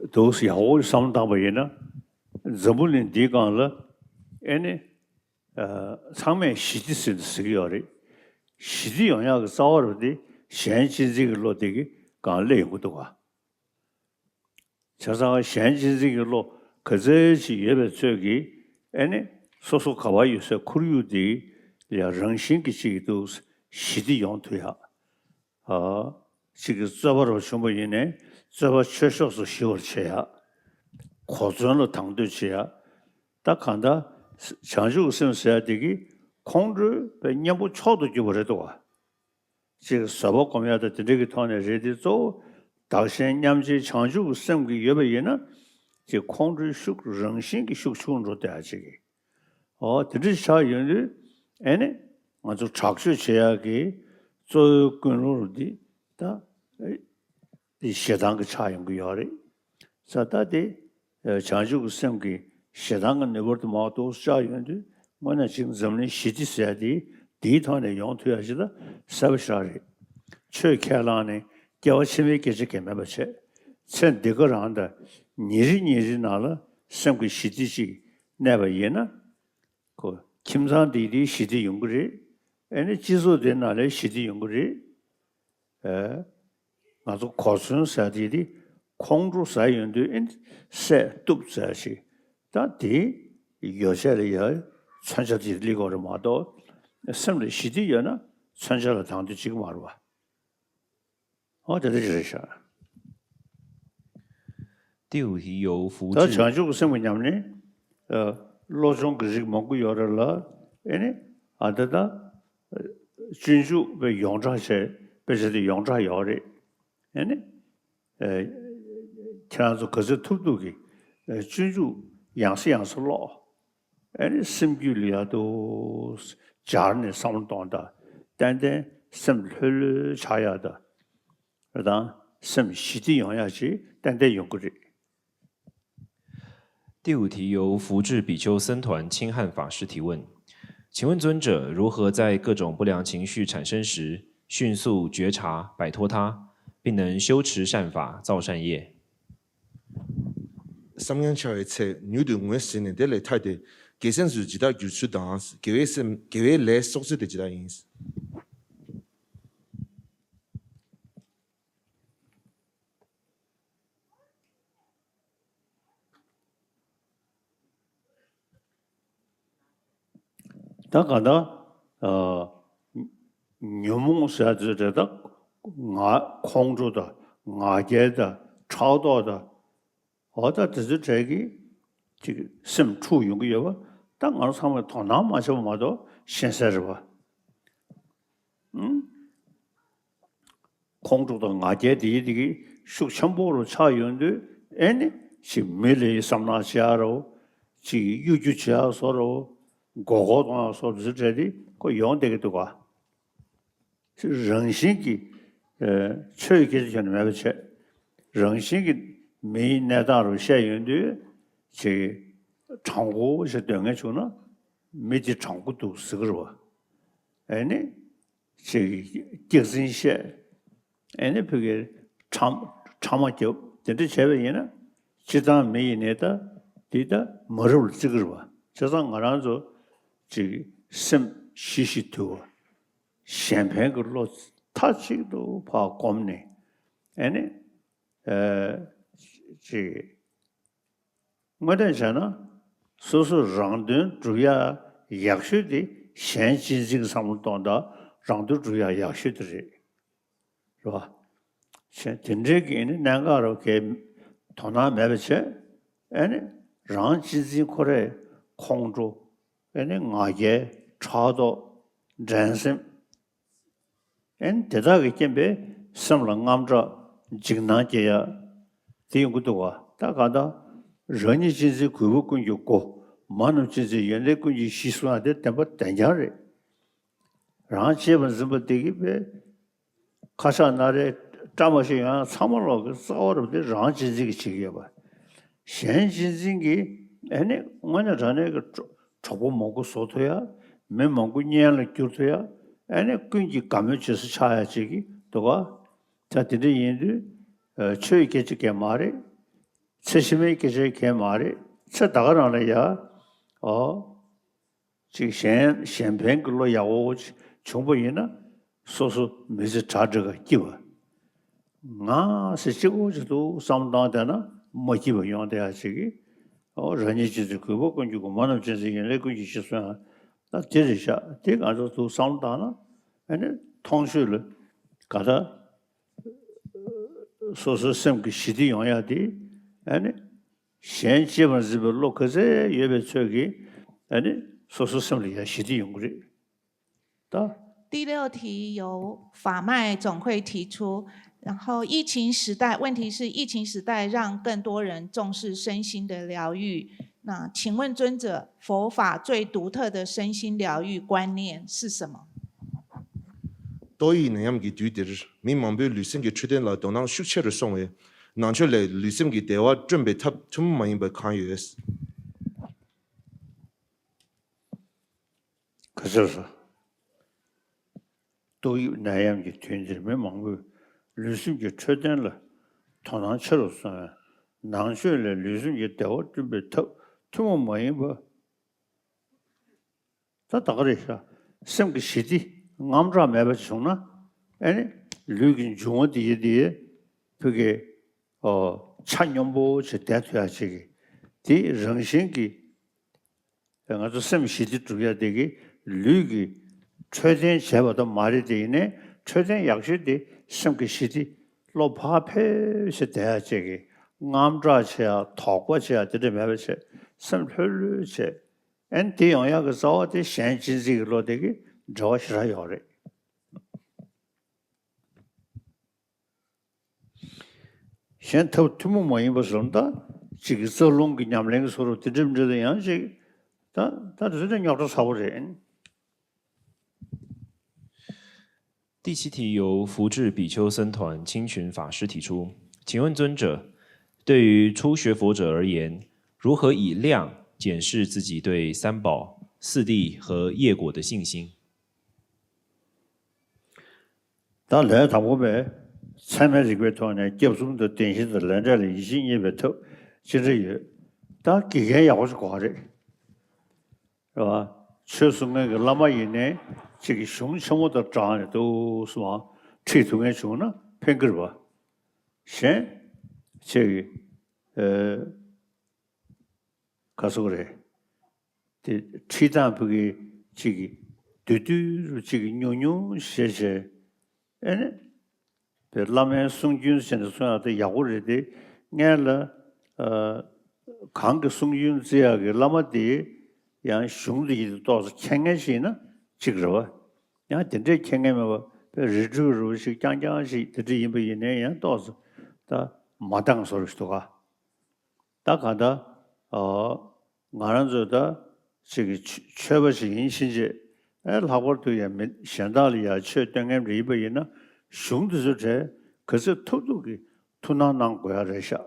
འདུག་ཡག་པོ་བསམ་བློ་བཏང་པ་ཡིན་ན་འཛམ་བུ་གླིང་འདིའི་སྒང་ལ་ཨེ་ནི་ཚང་མས་ཞི་བདེ་ཟེར་ཟེར་གྱི་ཡོད་རེད། ཞི་བདེ་ཡོང་ཡག་གི་རྩ་བ་རུ་དེ་གཞན་གཅེས་འཛིན་གྱི་བློ་དེ་གི་སྒང་སླེབས་ཡོང་གི་འདུག་ག་བྱས་ཙང་གཞན་གཅེས་འཛིན་གྱི་བློ་ག་ཚད་ཅིག་ཡོད་པའི་ཚོད་ཀྱིས་ཨེ་ནི་སོ་སོ་ག་པར་ཡོད་སའི་ཁོར་ཡུག་དེ་ལ་རང་བཞིན་གྱིས་ཅིག་ཏུ་ཞི་བདེ་ཡོང་ཐུབ་ཡག་ཨ་ཅིག་གི་རྩོད་པ་རུ་བྱུང་བ་ཡིན་ནའི་རྩོད་པ་ཆོས་ཕྱོགས་སུ་ཞི་བར་བྱེད་ཡག་གོ་མཚོན་ལ་དང་དོད་བྱེད་ཡག་ད་གང་ལྟར་བྱང་ཆུབ་ཀྱི་སེམས་ཟེར་ཡག་དེ་གིས་ཁོང་ཁྲོའི་གཉེན་པོ་མཆོག་ཏུ་གྱུར་པ་རེད་འདུག་ག་ཅིག་བཟོད་པ་སྒོམ་ཡག་དང་དེ་འདྲ་གི་ཐོག་ནས་རེད་དེ་གཙོ་བོ་བདག་གཞན་མཉམ་བརྗེའི་བྱང་ཆུབ་ཀྱི་སེམས་ཀྱི་ཡོད་པ་ཡིན་ན་ཅིག་ཁོང་ཁྲོའི་ཤུགས་རང་བཞིན་གྱི་ཤུགས་ཆུང་འགྲོ་བསྡད་ཡག་ཅིག་གི་ཨོ་དེ་འདྲ་ཆགས་ཡོང་དུས་ཨེ་ནི་ང་ཚོ་དྲག་སྤྱོད་བྱེད་ཡག་གི་གཙོ་བོའི་ཀུན་སློང་འདི་ད་ཨེ་འདི་ཞེ་སྡང་གི་ཆགས་ཡོང་གི་ཡོད་རེད། ས་ད་དེ་བྱང་ཆུབ་ཀྱི་སེམས་ཀྱིས་ཞེ་སྡང་གི་ནུས་པར་དུ་མ་གཏོགས་བཅག་ཡོང་དུས་དངོས་གནས་ཅིག་འཛམ་གླིང་ཞི་བདེ་ཟེར་ཡ་དེ་དེའི་ཐོག་ནས་ཡོང་ཐུབ་ཡ་ཞིག་ལ་གསལ་པོ་ཞིག་རེད། ཆོས་ཁས་བླངས་ནས་སྐྱེ་བ་ཕྱི་མའི་སྐད་ཆ་གང་ཡང་མེད་པ་བྱས། ཚེ་འདི་ག་རང་དང་ཉིན་རེ་ཉིན་རེ་ནང་ལ་སེམས་ཀྱི་ཞི་བདེ་ཅིག་གནས་པ་ཡིན་ན། ཁོ་ཁྱིམ་ཚང་འདི་དེའི་ཞི་བདེ་ཡོང་གི་རེད། ཨེ་ནི་སྤྱི་ཚོགས་འདི་ནང་ལ་ཞི་བདེ་ཡོང་གི་རེད། ཨེ། ང་ཚོ་གོ་མཚོན་ཟེར་དེ་དེ་ཁོང་ཁྲོ་ཟ་ཡོང་དུས་ཨེ་ནི་སད་གཏུབ་ཟེར་ཞིག་ད་དེ་ཡོ་བྱད་ལ་ཡ་མཚོན་ཆ་དེ་སླེབས་དགོས་རེད་མ་གཏོགས་སེམས་ལ་ཞི་བདེ་ཡོད་ན་མཚོན་ཆ་ལ་དང་དུ་བྱེད་ཀྱི་མ་རེད་བ། ཨོ་དེ་འདྲ་ཞིག་རེད་ཤག 第五题由福 ད་智 བྱང་ཆུབ་ཀྱི་སེམས་ཀྱི་ཉམས་ལེན། ཨ། བློ་སྦྱོང་གི་རིགས་མང་པོ་ཡོད་རེད་ལ། ཨེ་ནི། ཨ་ད་ད། སྤྱོད་འཇུག་པའི་ཡོངས་གྲགས་བྱས་དཔེ་ཆ་དེ་ཡོངས་གྲགས་ཡོད་རེད། ཨེ་ནི། ཨེ། ཁྱེད་རང་ཚོ་ག་ཚོད་ཐུབ་ཐུབ་ཀྱིས་ཨེ་སྤྱོད་འཇུག་ཡང་སེ་ཡང་སེ་ཀློག་ཨེ་ནི་སེམས་རྒྱུད་ལ་ཡ་དུ་སྦྱར་ནས་བསམ་བློ་གཏོང་དང་ཏན་ཏན་སེམས་ལྷོད་ལྷོད་ཆགས་ཡག་དང་། དང་སེམས་ཞི་བདེ་ཡོང་ཡག་ཅིག་ཏན་ཏན་ཡོང་གི་རེད། 第五题由福智比丘僧团清汉法师提问：请问尊者如何在各种不良情绪产生时，迅速觉察、摆脱它，并能修持善法、造善业？ བསམ་ངན་འཆར་བའི་ཚེ་མྱུར་དུ་ངོས་ཟིན་ནས་དེ་ལས་ཐར་ཏེ་དགེ་མཚན་ཚུལ་ཇི་ལྟར་བསྒྱུར་ཚུལ་དང་། དགེ་བའི་སེམས་དགེ་བའི་ལས་གསོག་ཚུལ་དེ་ཇི་ལྟར་ཡིན། ད་ག་ད་ཉོན་མོངས་ཟེར་ཡ་དེ་རེད། ད་ང་ཁོང་ཁྲོ་དང་ང་རྒྱལ་དང་ཕྲག་དོག་དང་། འོ་ད་དེ་ཚོའི་གྲས་ཀྱིས་ཅིག་སེམས་འཁྲུག་ཡོང་གི་ཡོད་པ། ད་ང་རང་ཚང་མས་དོ་སྣང་མ་བྱས་པ་མ་གཏོགས་ཤེས་གསལ་རེད་པ། ཨང་། ཁོང་ཁྲོ་དང་ང་རྒྱལ་དེ་ཡི་དེ་གི་ཤུགས་ཆེན་པོ་རུ་ཆགས་ཡོང་དུས། ཨེ་ནི་ཅིག་མི་ལ་བསམ་ནག་བྱེད་ཡ་རོ། ཅིག་གཡོ་སྒྱུ་བྱེད་ཡ་བཟོ་རོ། མགོ་སྐོར་གཏོང་ཡ་བཟོ་འདི་ཚོའི་གྲས་དེ་ཁོ་ཡོང་བསྡད་ཀྱི་འདུག་ག། རང་བཞིན་གྱིས་ཆོས་སྐད་ཆ་ཁྱོན་ནས་མེད་པ་བྱས། རང་བཞིན་གྱིས་མིའི་གནས་སྟངས་རུ་བཤད་ཡོང་དུས། ཅིག་དྲང་པོ་ཞིག་འདོན་མཁན་བྱུང་ན། མི་དེ་དྲང་པོ་འདུག་ཟེར་གི་རེད་པ། ཨེ་ནི། ཅིག་སྐྱག་རྫུན་བཤད། ཨེ་ནི་ཕ་གིར་ཕྲ་ཕྲ་མ་རྒྱབ། དེ་འདྲ་བྱས་པ་ཡིན་ན། སྤྱིར་བཏང་མི་ཡིན་ནའི་ད་འདི་ད་མ་རབས་ལ་བརྩི་གི་རེད་པ། བྱས་ཙང་ང་རང་ཚོ་ཅིག་སེམས་ཞི་ཞིང་དུལ་བ། གཞན་ཕན་གྱི་བློ་མཐའ་གཅིག་ཏུ་ཕར་བསྒོམས་ནས། ཨེ་ནི། ཨ་ཅིག་དངོས་གནས་བྱས་ན། སོ་སོ་རང་དོན་སྒྲུབ་ཡ་ཡག་ཤོས་དེ་གཞན་གཅེས་འཛིན་གྱི་བསམ་བློ་གཏོང་སྟངས་རང་དོན་སྒྲུབ་ཡ་ཡག་ཤོས་དེ་རེད། རེད་པ། གཞན་དེ་འདྲའི་གི་ནི་གནད་འགག་རུ་གའི་དོ་སྣང་མེད་པ་བྱས། ཨེ་ནི་རང་གཅེས་འཛིན་ཁོ་རའི་ཁོང་ཁྲོ། ཨེ་ནི་ང་རྒྱལ་ཕྲག་དོག་འགྲན་སེམས། ཨེ་ནི་དེ་དག་གི་རྐྱེན་པས་སེམས་ལ་དངངས་སྐྲག་འཇིགས་སྣང་སྐྱེ་ཡ་དེ་ཡོང་གི་འདུག་ག། ད་ག་ད་རང་ཉིད་གཅེས་འཛིན་གུས་པ་ཀུན་གྱི་སྒོ། མ་རྣམས་གཅེས་འཛིན་ཡོན་ཏན་ཀུན་གྱི་གཞི་གསུང་ཡ་དེ་བདེན་པ་བདེན་རྐྱང་རེད། རང་གཅེས་པར་འཛིན་པ་དེ་གིས་པས་ཁ་ཤགས་སྣ་རལ་བཀྲ་མ་ཤིས་ཡོང་ཡ་ཚང་མ་ལོག་གི་རྩ་བ་རུ་དེ་རང་གཅེས་འཛིན་གྱིས་བྱེད་ཀྱི་ཡོད་པ། གཞན་གཅེས་འཛིན་གྱིས་ཨེ་ནི་དངོས་གནས་དྲང་གནས་ཀྱི་གྲོགས་པོ་མང་པོ་བཟོ་ཐུབ་ཡ། མི་མང་པོ་གཉེན་ལ་བསྒྱུར་ཐུབ་ཡ། ཨེ་ནི་ཀུན་གྱིས་དགའ་མོས་བྱེད་ས་ཆགས་ཡ་ཅིག་གི་འདུག་ག། ད་དེ་འདྲ་ཡིན་དུས། ཆོས་ཀྱི་སྐད་ཆ་གང་མ་རེད། ཚེ་ཕྱི་མའི་སྐད་ཆ་གང་མ་རེད། ཚེ་ད་ག་རང་ལ་ཡ། ཨོ། ཅིག་གཞན་གཞན་ཕན་གྱི་བློ་ཡག་པོ་བྱུང་པ་ཡིན་ན། སོ་སོ་མི་ཚེ་གྲ་སྒྲིག་ག་སྐྱིད་པ། ང་ཟེར་གཅིག་པོ་ཅིག་འདུག་བསམ་བློ་བཏང་བསྡད་ན་མ་སྐྱིད་པ་ཡོང་བསྡད་ཡ་ཅིག་གི། ཨོ་རང་ཉིད་གཅེས་འཛིན་གུས་པ་ཀུན་གྱི་སྒོ། མ་རྣམས་གཅེས་འཛིན་ཡོན་ཏན་ཀུན་གྱི་གཞི་གསུང་ཡ། ད་དེ་རེད་ཤག། དེ་ང་ཚོ་འདུག་བསམ་བློ་བཏང་ན། ཨ་ནི་མཐོང་ཆོས་ལ་ག་ད། སོ་སོའི་སེམས་ཀྱི་ཞི་བདེ་ཡོང་ཡ་དེ། ཨ་ནི་གཞན་གཅེས་པར་འཛིན་པའི་བློ་ག་ཚད་ཡོད་པའི་ཚོད་ཀྱིས། ཨ་ནི་སོ་སོའི་སེམས་ལ་ཡ་ཞི་བདེ་ཡོང་གི་རེད། ད། 第六题由法麦总会提出，然后疫情时代，问题是疫情时代让更多人重视身心的疗愈。那请问尊者，佛法最独特的身心疗愈观念是什么？ ཏོག་དབྱིབས་ནད་ཡམས་ཀྱི་དུས་འདིར་མི་མང་པོའི་ལུས་སེམས་ཀྱི་འཕྲོད་བསྟེན་ལ་དོ་སྣང་ཤུགས་ཆེ་རུ་སོང་བས། ནང་ཆོས་ལས་ལུས་སེམས་ཀྱི་བདེ་བ་བསྐྲུན་པའི་ཐབས་ཐུན་མོང་མ་ཡིན་པ་གང་ཡོད། ག་ཟེར་སོང་། ཏོག་དབྱིབས་ནད་ཡམས་ཀྱི་དུས་འདིར་མི་མང་པོས་ལུས་སེམས་ཀྱི་འཕྲོད་བསྟེན་ལ་དོ་སྣང་ཆེ་རུ་སོང་བས། ནང་ཆོས་ལས་ལུས་སེམས་ཀྱི་བདེ་བ་བསྐྲུན་པའི་ཐབས་ཐུན་མོང་མ་ཡིན་པ། ད་ད་ག་རེད་ཤག། སེམས་ཀྱི་ཞི་བདེ་དངངས་སྐྲག་མེད་པ་བྱུང་ན། ཨེ་ནི་ལུས་ཀྱི་འབྱུང་བ་དེ་ཡི་དེ་ཡི་ཕ་གི། ཨོ། ཆ་སྙོམས་པོ་བྱས་བསྡད་ཐུབ་ཡ་ཅིག་གི། དེ་རང་བཞིན་གྱིས་ང་ཚོ་སེམས་ཞི་བདེ་སྒྲུབ་ཡ་དེ་གི་ལུས་ཀྱི་འཕྲོད་བསྟེན་བྱས་པ་ད་མ་རེད། དེ་ཡིན་ནའི་འཕྲོད་བསྟེན་ཡག་ཤོས་དེ་སེམས་ཀྱི་ཞི་བདེ། བློ་ཕར་ཕེབས་བྱས་བསྡད་ཡ་ཅིག་གི། དངངས་སྐྲག་བྱེད་ཡ། དོགས་པ་བྱེད་ཡ་དེ་འདྲ་མེད་པ་བྱས། སེམས་ལྷོད་ལྷོད་བྱས། ཨན་དེ་ཡོང་ཡག་གི་རྩ་བ་དེ་གཞན་གཅེས་འཛིན་གྱི་བློ་དེ་གི་འབྲེལ་བ་ཞེ་དྲག་ཡོད་རེད། གཞན་ཐབས་ཐུན་མོང་མ་ཡིན་པ་བཟོ་ལ། ད་གཅིག་གི་རྩ་རླུང་གི་ཉམས་ལེན་གྱི་བཟོ་འདྲ་དེ་འདྲ་མི་འདྲ་དང་ཡང་ཅིག། ད་ད་དེ་ཚོ་ནི་རྙོག་དྲ་ཚ་པོ་རེད། 第七题由福智比丘僧团清群法师提出，请问尊者，对于初学佛者而言，如何以量检视自己对三宝、四谛和业果的信心？ ད་ལན་དང་པོ་པས་ཚད་མའི་རིགས་པའི་ཐོག་ནས་སྐྱབས་གསུམ་དང་བདེན་བཞི་དང་ལས་འབྲས་ལ་ཡིད་ཆེས་རྙེད་པའི་ཐབས་ཅི་འདྲ་ཡོད། ད་དགེ་རྒན་ཡག་པོ་ཞིག་དགོས་རེད། རེད་བ། ཆོས་གསུང་མཁན་གྱི་བླ་མ་ཡིན་ནའི་གཅིག་གི་གཞུང་ཆེན་མོ་དང་སྦྲགས་ནས་འདུག་སེ་མར་ཁྲིད་ཐུབ་མཁན་བྱུང་ན་ཕན་གྱི་རེད་བ། གཞན་ཅིག་གི་ཨེ། ག་ཟེར་དགོས་རེད། དེ་ཁྲིད་སྟངས་ཕ་གི་ ཅིག་གི་བསྡུས་བསྡུས་རུ་ཅིག་གི་ཉུང་ཉུང་བྱས་བྱས། ཨེ་ནི། པའི་བླ་མའི་གསུང་རྒྱུན་བྱས་ནས་གསུང་ཡག་དེ་ཡག་པོ་རེད་དེ། སྔོན་ལ་ཨ་གང་གི་གསུང་རྒྱུན་བརྩི་ཡག་གི་བླ་མ་དེ་ཡང་གཞུང་དེ་ཡིན་ཏོག་ཙམ་མཁྱེན་མཁན་ཞིག་ཡིན་ན་གཅིག་རེད་བ། ཡང་དེ་འདྲའི་མཁྱེན་མཁན་མེད་པ་པའི་རི་ཁྲོད་རུ་ཞིག་རྐྱང་རྐྱང་ཞིག་དེ་འདྲ་ཡིན་པ་ཡིན་ནའི་ཡང་ཏོག་ཙམ་ད་མ་འདང་བཟོ་རུ་ཞིག་འདུག་ག་ད་ག་ད་ཨ་ང་རང་ཚོ་ད་ཅིག་གི་ཆོས་ཆོས་པ་ཞིག་ཡིན་ཕྱིན་ཆད། ཨེ་ལྷག་པར་དུ་ཡང་མི་གཞན་དག་ལ་ཡང་ཆོས་སྟོན་མཁན་རེ་ཡིན་པ་ཡིན་ན། གཞུང་འདི་ཚོ་གྲས་ག་ཚོད་ཐུབ་ཐུབ་ཀྱིས་ཐུགས་སྣང་གནང་དགོས་ཡ་རེད་ཤག་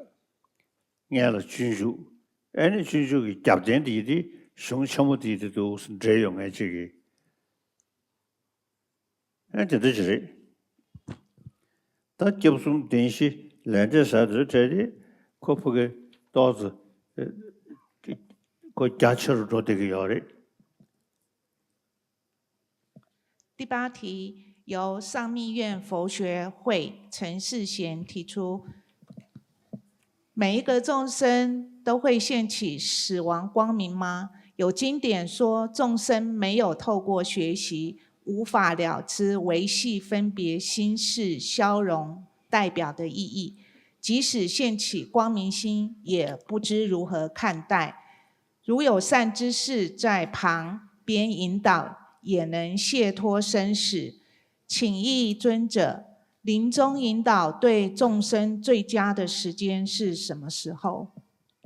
སྔོན་ལ་སྤྱོད་འཇུག་ཨེ་ནི་སྤྱོད་འཇུག་གི་རྒྱབ་རྟེན་དེ་ཡིན་ཏེ། གཞུང་ཆེན་མོ་དེ་ཡིན་ཏེ་འདུག་འབྲེལ་ཡོད་མཁན་ཅིག་གིས། ཨེ་དེ་འདྲ་ཅིག་རེད། ད་སྐྱབས་གསུམ་བདེན་བཞི་ལས་འབྲས་ཟེར་དུས་བྲལ་ཏེ། ཁོ་ཕ་གི་ཏོག་ཙམ་ཨེ་ཁོ་རྒྱ་ཆེ་རུ་འགྲོ་བསྡད་ཀྱི་ཡོད་རེད། 第八题由上密院佛学会陈世贤提出。每一个众生都会现起死亡光明吗？有经典说众生没有透过学习，无法了知维系分别心事消融代表的意义，即使现起光明心，也不知如何看待。如有善知识在旁边引导，也能解脱生死。请益尊者，临终引导对众生最佳的时间是什么时候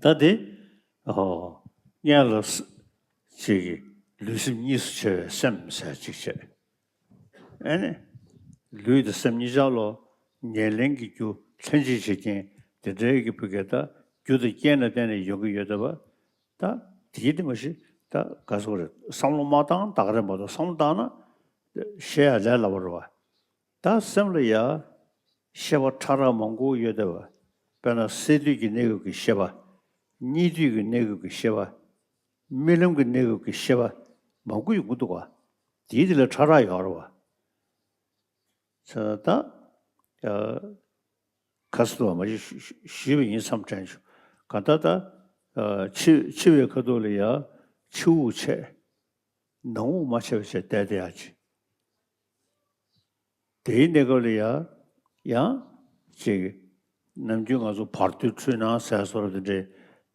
？ད་དེ་ཨོ་སྔོན་ལ་ཅིག་ལུས་སེམས་གཉིས་སུ་ཕྱེ་བའི་སེམས་ཟེར་ཅིག་བྱས། ཨེ་ནི། ལུས་དང་སེམས་གཉིས་ཆར་ལོ་ཉེར་ལེན་གྱི་རྒྱུ་ལྷན་ཅིག་བྱེད་མཁན་དེ་འདྲའི་གི་བུ་གས་ད་རྒྱུ་དང་རྐྱེན་ལ་བརྟེན་ནས་ཡོང་གི་ཡོད་བསྡད་པ། ད་དེ་དེ་མ་གཞི་ད་ག་སོག་རེད། བསམ་བློ་མ་བཏང་ད་ག་རེད་མ་གཏོགས། བསམ་བློ་བཏང་ན་ཤེས་ཡ་ལས་སླ་པོ་རེད་བ། ད་སེམས་ལ་ཡ་ཤེས་པ་ཕྲ་རགས་མང་པོ་ཡོད་བསྡད་པ། དཔེར་ན་སས་བསྡུས་ཀྱི་གནས་སྐབས་ཀྱི་ཤེས་པ། གཉིས་བསྡུས་ཀྱི་གནས་སྐབས་ཀྱི་ཤེས་པ། རྨི་ལམ་གྱི་གནས་སྐབས་ཀྱི་ཤེས་པ་མང་པོ་ཡོང་གི་འདུག་ག་དེའི་དེ་ལ་ཕྲ་རགས་ཡོད་རེད་བ། ད་ཨ་ཁ་སང་དུ་མ་ཞུས་པ་ཡིན་བསམ་དྲན་བྱུང་། གང་ལྟར་ད་ཨ་འཆི་འཆི་བའི་ཁ་ཐུག་ལ་ཡ་ཕྱི་དབུགས་ཆད། ནང་དབུགས་མ་ཆད་པ་བྱས་བསྡད་བསྡད་ཡ་ཅིག་དེའི་གནས་སྐབས་ལ་ཡ་ཡང་ཅིག་ནམ་རྒྱུན་ང་ཚོ་བར་དོའི་འཁྲུལ་སྣང་ཟེར་སོགས་དེ་འདྲའི་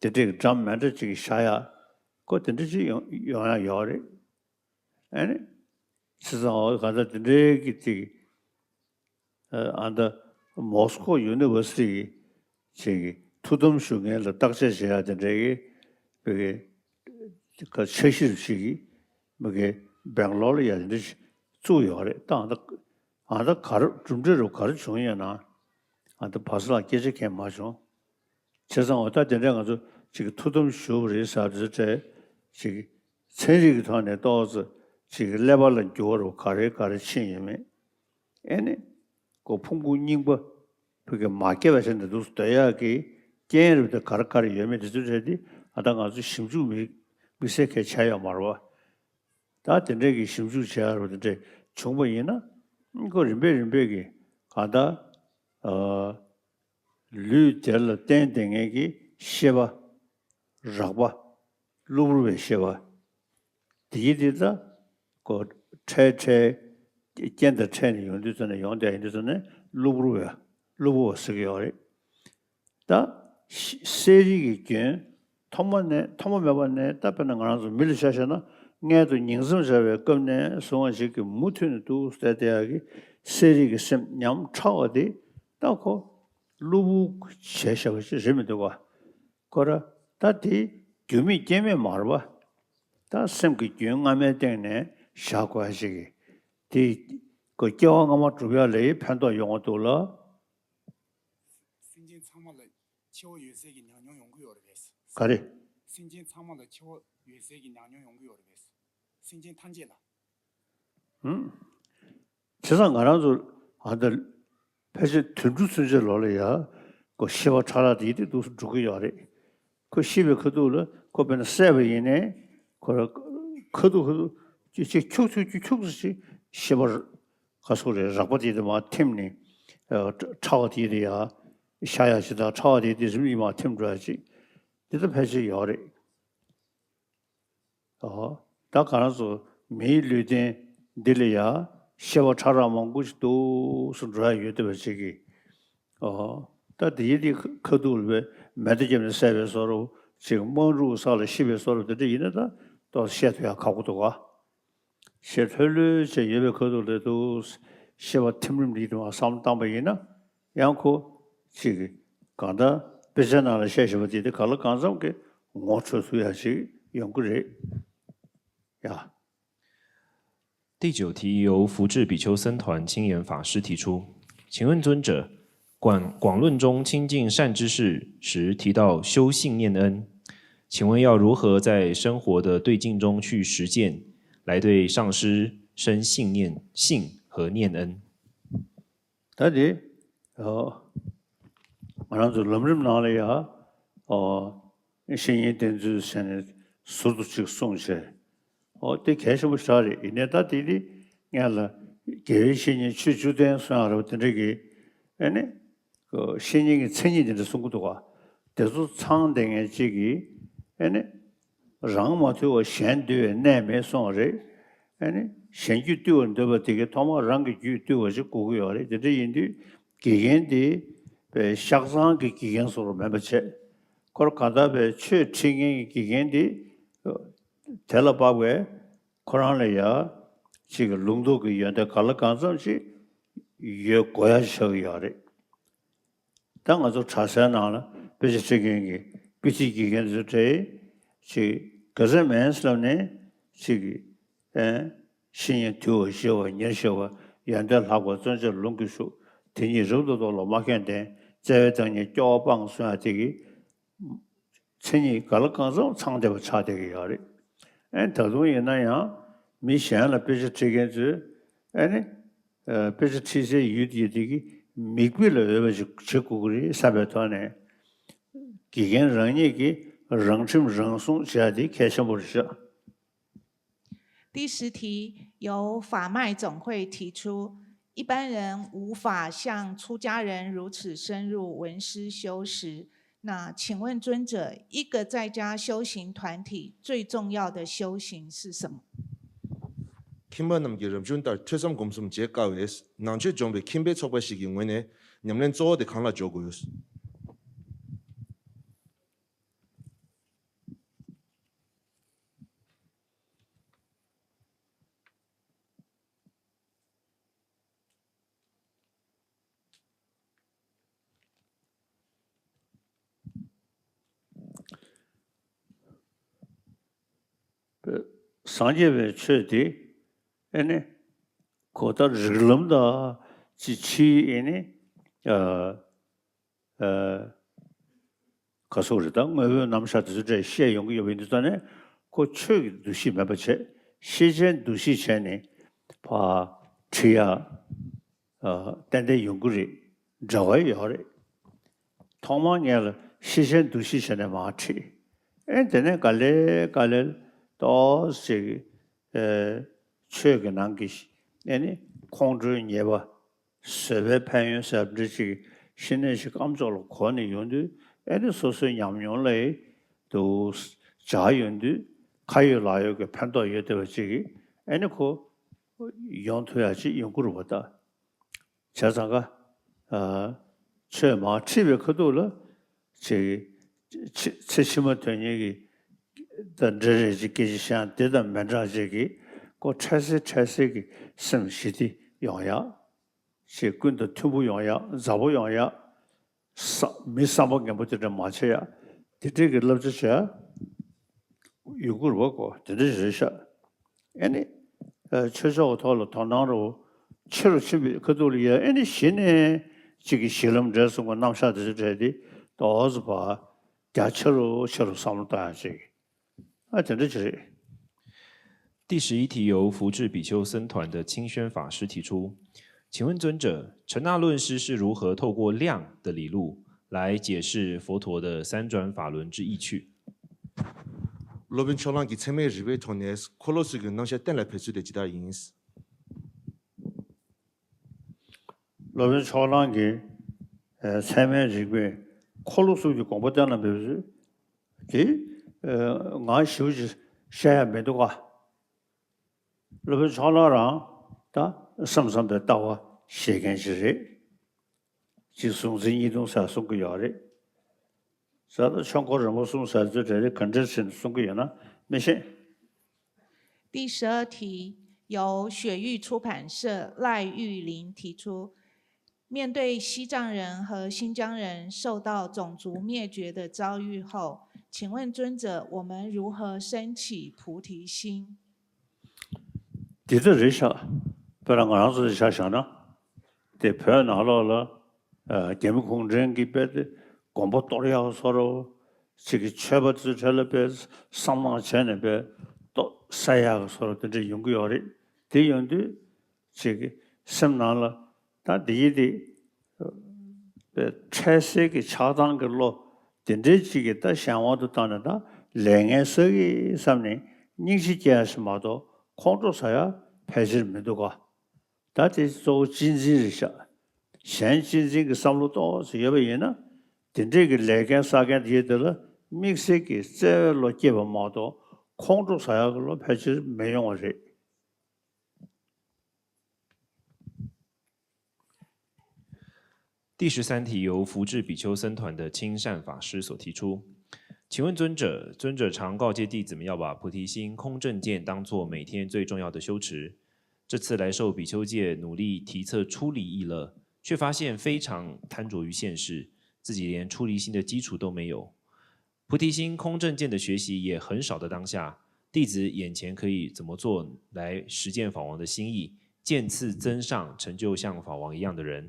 དེ་འདྲའི་འགྲམ་མེ་འདྲ་ཅིག་བཞག་ཡ། ཁོ་དེ་འདྲ་ཅིག་ཡོང་ཡོང་ཡ་ཡོད་རེད། ཨ་ནི། བྱས་ཙང་འོ་གང་ལྟར་དེ་འདྲའི་གི་ཅིག་ཨ་ད་མོ་སི་ཀོ་ཡུ་ནི་ཝར་སི་ཊི་གི་ཅིག་ཐུགས་དམ་བཞུགས་མཁན་ལ་བརྟག་དཔྱད་བྱེད་ཡ་དེ་འདྲའི་གི་བོད་ཀྱི་འཆར་གཞི་རུ་ཞིག་གི་མི་གི་སྦེང་ལོར་ལ་ཡ་དེ་འདྲ་ཞིག་བཙུགས་ཡོད་རེད། ད་ཨ་ད་ཨ་ད་ག་རེ་གྲུབ་འབྲས་རུ་ག་རེ་བྱུང་ཡོད་ན། ཨ་ད་བར་སི་ལ་སྐད་ཆ་གང་མ་བྱུང་། བྱས་ཙང་འོ་ད་དེ་འདྲ་ང་ཚོ་ཅིག་ཐུགས་དམ་བཞུགས་པ་རེད་ཟེར་དུས་ཙམ་ཅིག་ཚན་རིག་གི་ཐོག་ནས་ཏོག་ཙམ་ཅིག་ཀླད་པ་ལ་འགྱུར་བ་རུ་ག་རེ་ག་རེ་ཕྱིན་ཡོད་མེད། ཨེ་ནི། ཁོ་ཕུང་པོ་རྙིང་པ་བོད་ཀྱི་མ་སྐྱེས་པ་བྱས་ནས་འདུག་སྡོད་ཡག་གི་རྐྱེན་རེད་དེ་ག་རེ་ག་རེ་ཡོད་མེད་དེ་ཚོ་རེད་དེ། ཨ་ད་ང་ཚོ་ཞིབ་འཇུག་མི་དམིགས་བསལ་གང་བྱས་ཡོད་མ་རེད་བ། ད་དེ་འདྲའི་གི་ཞིབ་འཇུག་བྱས་ཡག་རུ་དེ་འདྲས་བྱུང་པ་ཡིན་ན། ཁོ་རིམ་པས་རིམ་པས་ཀྱི་གང་ལྟར་ཨ་ལུས་དེ་ལ་བརྟེན་བསྡད་མཁན་གྱི་ཤེས་པ། རགས་པ། གློ་བུར་བའི་ཤེས་པ། དེའི་དེ་ད་ཁོ་འཕྲལ་འཕྲལ་རྐྱེན་དང་འཕྲད་ནས་ཡོང་དུས་ཙམ་ནས་ཡོང་བསྡད་ཡིན་དུས་ཙམ་ནས་གློ་བུར་བའི་གློ་བུར་བ་ཟེར་གྱི་ཡོད་རེད། ད་ཤ་གསལ་རིག་གི་རྒྱུན་ཐོག་མ་ནས་ཐོག་མ་མེད་པ་ནས། ད་དཔེར་ན་ང་རང་ཚོ་མི་ལ་ཆ་བཞག་ན། མངལ་དུ་ཉིང་མཚམས་བཞག་པའི་སྐབས་ནས་བཟུང་བ་ཞིག་གི་མུ་མཐུད་ནས་འདུག་སེ་བསྡད་ཡག་གི་གསལ་རིག་གི་སེམས་ཉམས་ཕྲ་བ་དེ། ད་ཁོ་གློ་བུར་བྱས་བཞག་པ་ཞིག་རེད་མི་འདུག་ག་ཁོ་ར་ད་དེ་རྒྱུ་མེད་རྐྱེན་མེད་མ་རེད་པ། ད་སེམས་ཀྱི་རྒྱུན་སྔ་མའི་སྟེང་ནས་བཞག་དགོས་ཡ་ཞིག་གི་དེ་ཁོ་སྐྱེ་བ་སྔ་མ་སྒྲུབ་ཡ་ལ་ཕན་ཐོགས་ཡོང་གི་འདུག་ལ། སེམས་ཅན་ཚང་མ་ལ་འཆི་བ་ཡོད་ཚད་ཀྱི་ཉམས་མྱོང་ཡོང་གི་ཡོད་རེད་པས། ག་རེ། སེམས་ཅན་ཚང་མ་ལ་འཆི་བ་ཡོད་ཚད་ཀྱི་ཉམས་མྱོང་ཡོང་གི་ཡོད་རེད་པས། སེམས་ཅན་ཐམས་ཅད་ལ། ཧུམ། བྱས་ཙང་ང་རང་ཚོ་ཨ་ད་ཕལ་ཆེར་དུད་འགྲོ་ཚུན་ཆད་ལོག་ལ་ཡ་ཁོ་ཤེས་པ་ཕྲ་རགས་དེ་དེ་འདུག་སེ་འགྲོ་གི་ཡོད་རེད། ཁོ་ཤི་བའི་ཁ་ཐུག་ལ་ཁོ་དཔེར་ན་བསད་པ་ཡིན་ནའི་ཁོ་ར་ཁ་ཐུག་ཁ་ཐུག་ཅིག་ཅིག་འཁྱུག་འཁྱུག་འཁྱུག་འཁྱུག་ཙམ་ཅིག་ཤེས་པ་ག་སོག་རེད། རགས་པ་དེ་དེ་མར་ཐིམ་ནས་ཨ་ཕྲ་བ་དེ་དེ་ཡ་ཤ་ཡ་ཅིག་དང་། ཕྲ་བ་དེ་དེ་རིམ་གྱིས་མར་ཐིམ་འགྲོ་ཡ་ཅིག་དེ་ད་ཕལ་ཆེར་ཡོད་རེད། ཨོ། ད་ག་རང་ཚོ་ མིའི་ལུས་རྟེན་འདི་ལ་ཡང་ཤེས་པ་ཕྲ་རགས་མང་པོ་ཞིག་འདུག་སེ་འགྲོ་ཡ་ཡོད་བསྡད་པ་ཅིག་གིས། ཨོ། ད་དེའི་དེ་ཁ་ཐུག་ལ་བས་མེ་མདའ་བརྒྱབ་ནས་བསད་པའི་བཟོ་འདྲ་ཅིག་དམག་འཁྲུག་ས་ལ་ཤི་བའི་བཟོ་འདྲ་དེ་འདྲ་ཡིན་ན་ད་ཏོག་ཙམ་བཤད་ཐུབ་ཡ་ཁག་པོ་འདུག་ག་ཞེས་ལྷོད་ལྷོད་བྱས་ཡོད་པའི་ཁ་ཐུག་ལ་འདུག་ཤེས་པ་ཐིམ་རིམ་རིག་དུ་མ་བསམ་བློ་བཏང་པ་ཡིན་ན། ཡང་ཁོ་ཅིག་གིས་གང་ལྟར་དཔེ་ཆ་ནང་ལ་བཤད་བཞིན་པ་དེ་དེ་ག་ལ་གང་འཚམ་གྱི་ངོ་འཕྲོད་ཐུབ་ཡ་ཞིག་ཡོང་གི་རེད་ཡ། 第九题由福智比丘僧团清源法师提出，请问尊者，广广论中亲近善知识时提到修信念恩，请问要如何在生活的对境中去实践，来对上师生信念、信和念恩？ ད་དེ་ང་རང་ཚོ་ལམ་རིམ་ནང་ལ་ཡ་བཤེས་གཉེན་བསྟེན་ཚུལ་ཟེར་ནས་ཟུར་དུ་ཅིག་གསུངས་བྱས། ཨོ་དེ་གལ་ཆེན་པོ་ཞིག་རེད། ཡིན་ནའི་ད་དེ་དེ་སྔོན་ལ་དགེ་བའི་བཤེས་གཉེན་ཆོས་བཅུ་ལྡན་གསུང་ཡ་རེད་པ། དེ་འདྲ་གི་ཨ་ནི་བཤེས་གཉེན་གྱི་མཚན་ཉིད་དེ་འདྲ་གསུང་གི་འདུག་ག་དེ་ཚོ་ཚང་བསྡད་མཁན་ཅིག་གིས་ཨ་ནི། རང་མ་ཐུལ་བར་གཞན་འདུལ་བའི་གནད་མེད་གསུངས་པ་རེད། ཨ་ནི་གཞན་རྒྱུད་བཏུལ་བར་འདོད་པ་དེ་གིས་ཐོག་མར་རང་གི་རྒྱུད་བཏུལ་བ་ཞིག་དགོས་ཀྱི་ཡོད་རེད། དེ་འདྲ་ཡིན་དུས་དགེ་རྒན་དེ་པའི་ཤག་ཚང་གི་དགེ་རྒན་སོགས་མིན་པ་བྱས། ཁོར་གང་ལྟར་པའི་ཆོས་ཁྲིད་མཁན་གྱི་དགེ་རྒན་དེ་དེ་ལ་དཔག་པའི་ཁོ་རང་ལ་ཡ་ཅིག་གི་ལུང་རྟོགས་ཀྱི་ཡོན་ཏན་ག་ལ་གང་འཚམ་ཞིག་ཡོད་དགོས་ཡ་ཆགས་ཀྱི་ཡོད་རེད། ད་ང་ཚོ་གྲྭ་སའི་ནང་ལ་དཔེ་ཆ་ཁྲིད་མཁན་གྱི་དཔེ་ཁྲིད་དགེ་རྒན་ཚོའི་གྲས་ཅིག་ག་ཚད་མིན་ལབ་ནས་ཅིག་ཨེ་བཤེས་གཉེན་དུལ་བ་ཞི་བ་ཉེར་ཞི་བ་ཡོན་ཏན་ལྷག་པ་བརྩོན་བཅས་ལུང་གིས་ཞུགས། དེ་ཉིད་རབ་ཏུ་རྟོགས་ལ་མ་ཁེངས་ལྡན། བརྩེ་བའི་བདག་ཉིད་སྐྱོ་བ་སྤངས་གསུང་ཡ་དེ་གི་མཚན་ཉིད་ག་ལ་གང་འཚམ་ཚང་བསྡད་པ་ཆགས་བསྡད་ཀྱི་ཡོད་རེད། ཨེ་ད་དུང་ཡིན་ན་ཡང་མི་གཞན་ལ་དཔེ་ཆ་ཁྲིད་མཁན་ཚོས་ཨེ་ནི་དཔེ་ཆ་ཁྲིད་སའི་ཡུལ་དེ་དེ་གི་མིག་དཔེ་ལ་འོས་པ་ཞིག་བྱེད་དགོས་ཀྱི་རེད་བསམ་པའི་ཐོག་ནས་དགེ་རྒན་རང་ཉིད་ཀྱིས་རང་ཁྲིམས་རང་སྲུང་བྱེད་ཡ་དེ་གལ་ཆེན་པོ་རེད་ཤག 第十题由法脉总会提出，一般人无法像出家人如此深入闻思修持。那请问尊者，一个在家修行团体最重要的修行是什么？ ཁྱིམ་པ་རྣམས་ཀྱིས་རབ་བྱུང་ལྟར་ཐོས་བསམ་སྒོམ་གསུམ་བྱེད་དཀའ་བས། ནང་ཆོས་སྦྱོང་བའི་ཁྱིམ་པའི་ཚོགས་པ་ཞིག་གི་ངོས་ནས་ཉམས་ལེན་གཙོ་བོ་དེ་གང་ལ་འཇོག་དགོས། སངས་རྒྱས་པའི་ཆོས་དེ་ཨེ་ནི་གོ་ད་རིགས་ལམ་དང་ཅི་ཕྱིའི་ཨེ་ནི་ཨ་ཨ་ག་སོགས་རེད། ད་དངོས་པོའི་རྣམ་གཞག་དེ་ཚོ་འདྲ་བཤད་ཡོང་གི་ཡོད་པ་ཡིན་དུས་ཙང་ནས་ཁོ་ཆོས་ཀྱི་འདུ་ཤེས་མེད་པ་བྱས། ཤེས་བྱའི་འདུ་ཤེས་བྱས་ནས་ཕར་ཁྲིད་ཡ་ཨ་ཏན་ཏན་ཡོང་གི་རེད། འབྲེལ་བ་ཡོད་རེད། ཐོག་མར་ངེད་ལ་ཤེས་བྱའི་འདུ་ཤེས་བྱས་ནས་མར་ཁྲིད། ཨེ་དེ་ནས་ག་ལེ་ག་ལེ་ཏོག་ཙམ་ཅིག་ཨེ་ཆོས་ཀྱི་ནང་གི་ཨེ་ནི་ཁོང་ཁྲོའི་ཉེས་པ། བཟོད་པའི་ཕན་ཡོན་ཟེར་འདྲ་ཅིག་ཤི་ནས་ཤི་སྐམ་ཚོགས་ལ་གོ་ནས་ཡོང་དུས་ཨེ་ནི་སོ་སོའི་ཉམས་མྱོང་ལ་དུ་འཇགས་ཡོང་དུས་ཁ་ཡོད་ལག་ཡོད་ཀྱི་ཕན་ཐོགས་ཡོད་བསྡད་པ་ཅིག་ཨེ་ནི་ཁོ་ཡོང་ཐུབ་ཡ་ཅིག་ཡོང་གི་རེད་པ། ད་བྱས་ཙང་ཀ་ཨ་ཆོས་མར་ཁྲིད་པའི་ཁ་ཐུག་ལ་ཅིག་ཚེ་ཕྱི་མ་དོན་གཉེར་གྱི་ད་འདྲ་རེ་ཅིག་སྐད་ཆ་བཤད་འདི་དང་མི་འདྲ་ཅིག་གི་ཁོ་འཕྲལ་སེལ་འཕྲལ་སེལ་གྱི་སེམས་ཞི་བདེ་ཡོང་ཡ། ཅིག་ཀུན་ཏུ་མཐུན་པོ་ཡོང་ཡ། མཛའ་པོ་ཡོང་ཡ། ས་མི་བསམ་པ་ངན་པོ་དེ་འདྲ་མ་བྱེད་ཡ། དེ་འདྲའི་གི་བསླབ་བྱ་བྱེད་ཡ་ཡོང་གི་རེད་པ། ཁོ་དེ་འདྲ་ཞིག་རེད་ཤག་ཨེ་ནི་ཆོས་ཕྱོགས་ཀྱི་ཐོག་ལ་དོ་སྣང་རུ་ཆེ་རུ་ཕྱིན་པའི་ཁ་ཐུག་ལ་ཡ་ཨེ་ནི་གཞི་ནས་ཅིག་གི་གཞི་ལམ་འབྲས་གསུམ་གྱི་རྣམ་གཞག་དེ་ཚོ་འདྲ་དེ་ཏོག་ཙམ་ཕར་རྒྱ་ཆེ་རུ་ཆེ་རུ་བསམ་བློ་གཏོང་ཡ་ཅིག་ཨ་དེ་འདྲ་ཅིག་རེད། 第十一题由福智比丘僧团的清宣法师提出，请问尊者，陈那论师是如何透过量的理路来解释佛陀的三转法轮之意趣？ སློབ་དཔོན་ཕྱོགས་གླང་གིས་ཚད་མའི་རིགས་པའི་ཐོག་ནས་འཁོར་ལོ་གསུམ་གྱི་རྣམ་གཞག་གཏན་ལ་ཕེབས་ཚུལ་དེ་ཇི་ལྟར་ཡིན། སློབ་དཔོན་ཕྱོགས་གླང་གིས་ཚད་མའི་རིགས་པའི་འཁོར་ལོ་གསུམ་གྱི་དགོངས་པ་གཏན་ལ་འབེབས་ཚུལ་དེ་ངས་ཞིབ་ཅིག་བཤད་ཡ་མི་འདུག་ག་སློབ་དཔོན་ཕྱོགས་གླང་རང་ད་སེམས་ཙམ་པའི་ལྟ་བ་བཤད་མཁན་ཞིག་རེད། གཅིག་གཟུང་འཛིན་གཉིས་སྟོང་ཟེར་གསུང་གི་ཡོད་རེད། ཟེར་ད་ཆོས་འཁོར་རིན་པོ་གསུམ་ཟེར་ཚོའི་གྲས་རེད། ག་འདྲ་ཞིག་གསུང་གི་ཡོད་ན་མི་ཤེས། 第十二题由雪域出版社赖玉玲提出，面对西藏人和新疆人受到种族灭绝的遭遇后，请问尊者，我们如何升起菩提心？ དེ་ལྟར་རེད་ཤག་དཔེར་ན་ང་རང་ཚོ་ཆ་བཞག་ན། དེ་བོད་ནང་ལོགས་ལ་རྒྱ་མི་གུང་ཁྲན་གྱིས་དཔེ་དེ་དགོན་པ་གཏོར་ཡག་བཟོ་འདྲ། ཅིག་གི་ཆོས་པ་ཚོའི་གྲས་ལ་དཔེ་བསམ་བློ་བྱས་ནས་དཔེ་གཏོར་བསད་ཡག་བཟོ་འདྲ་དེ་འདྲ་ཡོང་གི་ཡོད་རེད། དེ་ཡོང་དུས་ཅིག་གི་སེམས་ནང་ལ་ད་འདི་ཡི་དེ་དཔེ་འཕྲལ་སེལ་གྱི་ཆགས་སྡང་གི་བློ་དེ་འདྲའི་ཅིག་གི་ད་གཞན་དབང་དུ་བཏང་ནས་ད་ལས་ངན་བསགས་ཀྱི་བསམ་ནས་སྙིང་རྗེ་སྐྱེ་ཡ་ཞིག་མ་གཏོགས་ཁོང་ཁྲོ་ཟ་ཡ་ཕལ་ཆེར་མི་འདུག་ག་ད་དེ་གཙོ་བོ་གཅེས་འཛིན་རེད་ཤག་གཞན་གཅེས་འཛིན་གྱི་བསམ་བློ་ཏོག་ཙམ་ཡོད་པ་ཡིན་ན། དེ་འདྲས་ཀྱི་ལས་འགན་བསགས་མཁན་དེ་དེ་ལ་དམིགས་བསལ་གྱི་བརྩེ་བའི་བློ་སྐྱེས་པ་མ་གཏོགས་ཁོང་ཁྲོ་ཟ་ཡག་གི་བློ་ཕལ་ཆེར་མི་ཡོང་བ་རེད། 第十三题由福智比丘僧团的清善法师所提出。请问尊者，尊者常告诫弟子们要把菩提心、空正见当作每天最重要的修持。这次来受比丘戒，努力提测出离意乐，却发现非常贪着于现世，自己连出离心的基础都没有。菩提心、空正见的学习也很少的当下，弟子眼前可以怎么做来实践法王的心意，渐次增上，成就像法王一样的人？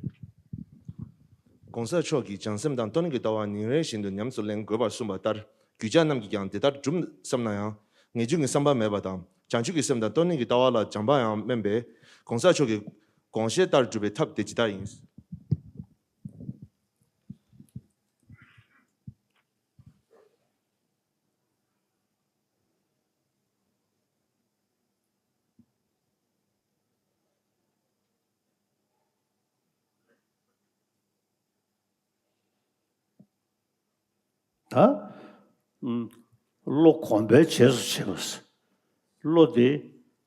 ༸གོང་ས་མཆོག་གིས་བྱང་སེམས་དང་རྟོག་ལྡན་གྱི་ལྟ་བ་ཉིན་རེ་བཞིན་དུ་ཉམས་སུ་ལེན་དགོས་པར་གསུངས་པ་ལྟར་གུས་ཅག་རྣམས་ཀྱིས་ཀྱང་དེ་ལྟར་བསྒྲུབ་བསམ་ན་ཡང་ངེས་འབྱུང་གི་བསམ་པ་མེད་པ་དང་བྱང་ཆུབ་ཀྱི་སེམས་དང་རྟོག་ལྡན་གྱི་ལྟ་བ་ལ་བྱམས་པ་ཡང་དམན་པས་༸གོང་ས་མཆོག་གི་དགོངས་བཞེད་ལྟར་བསྒྲུབ་པའི་ཐབས་དེ་ཇི་ལྟར་ཡིན། ད་བློ་གོམས་པའི་རྗེས་སུ་བྱེད་པ། བློ་དེ་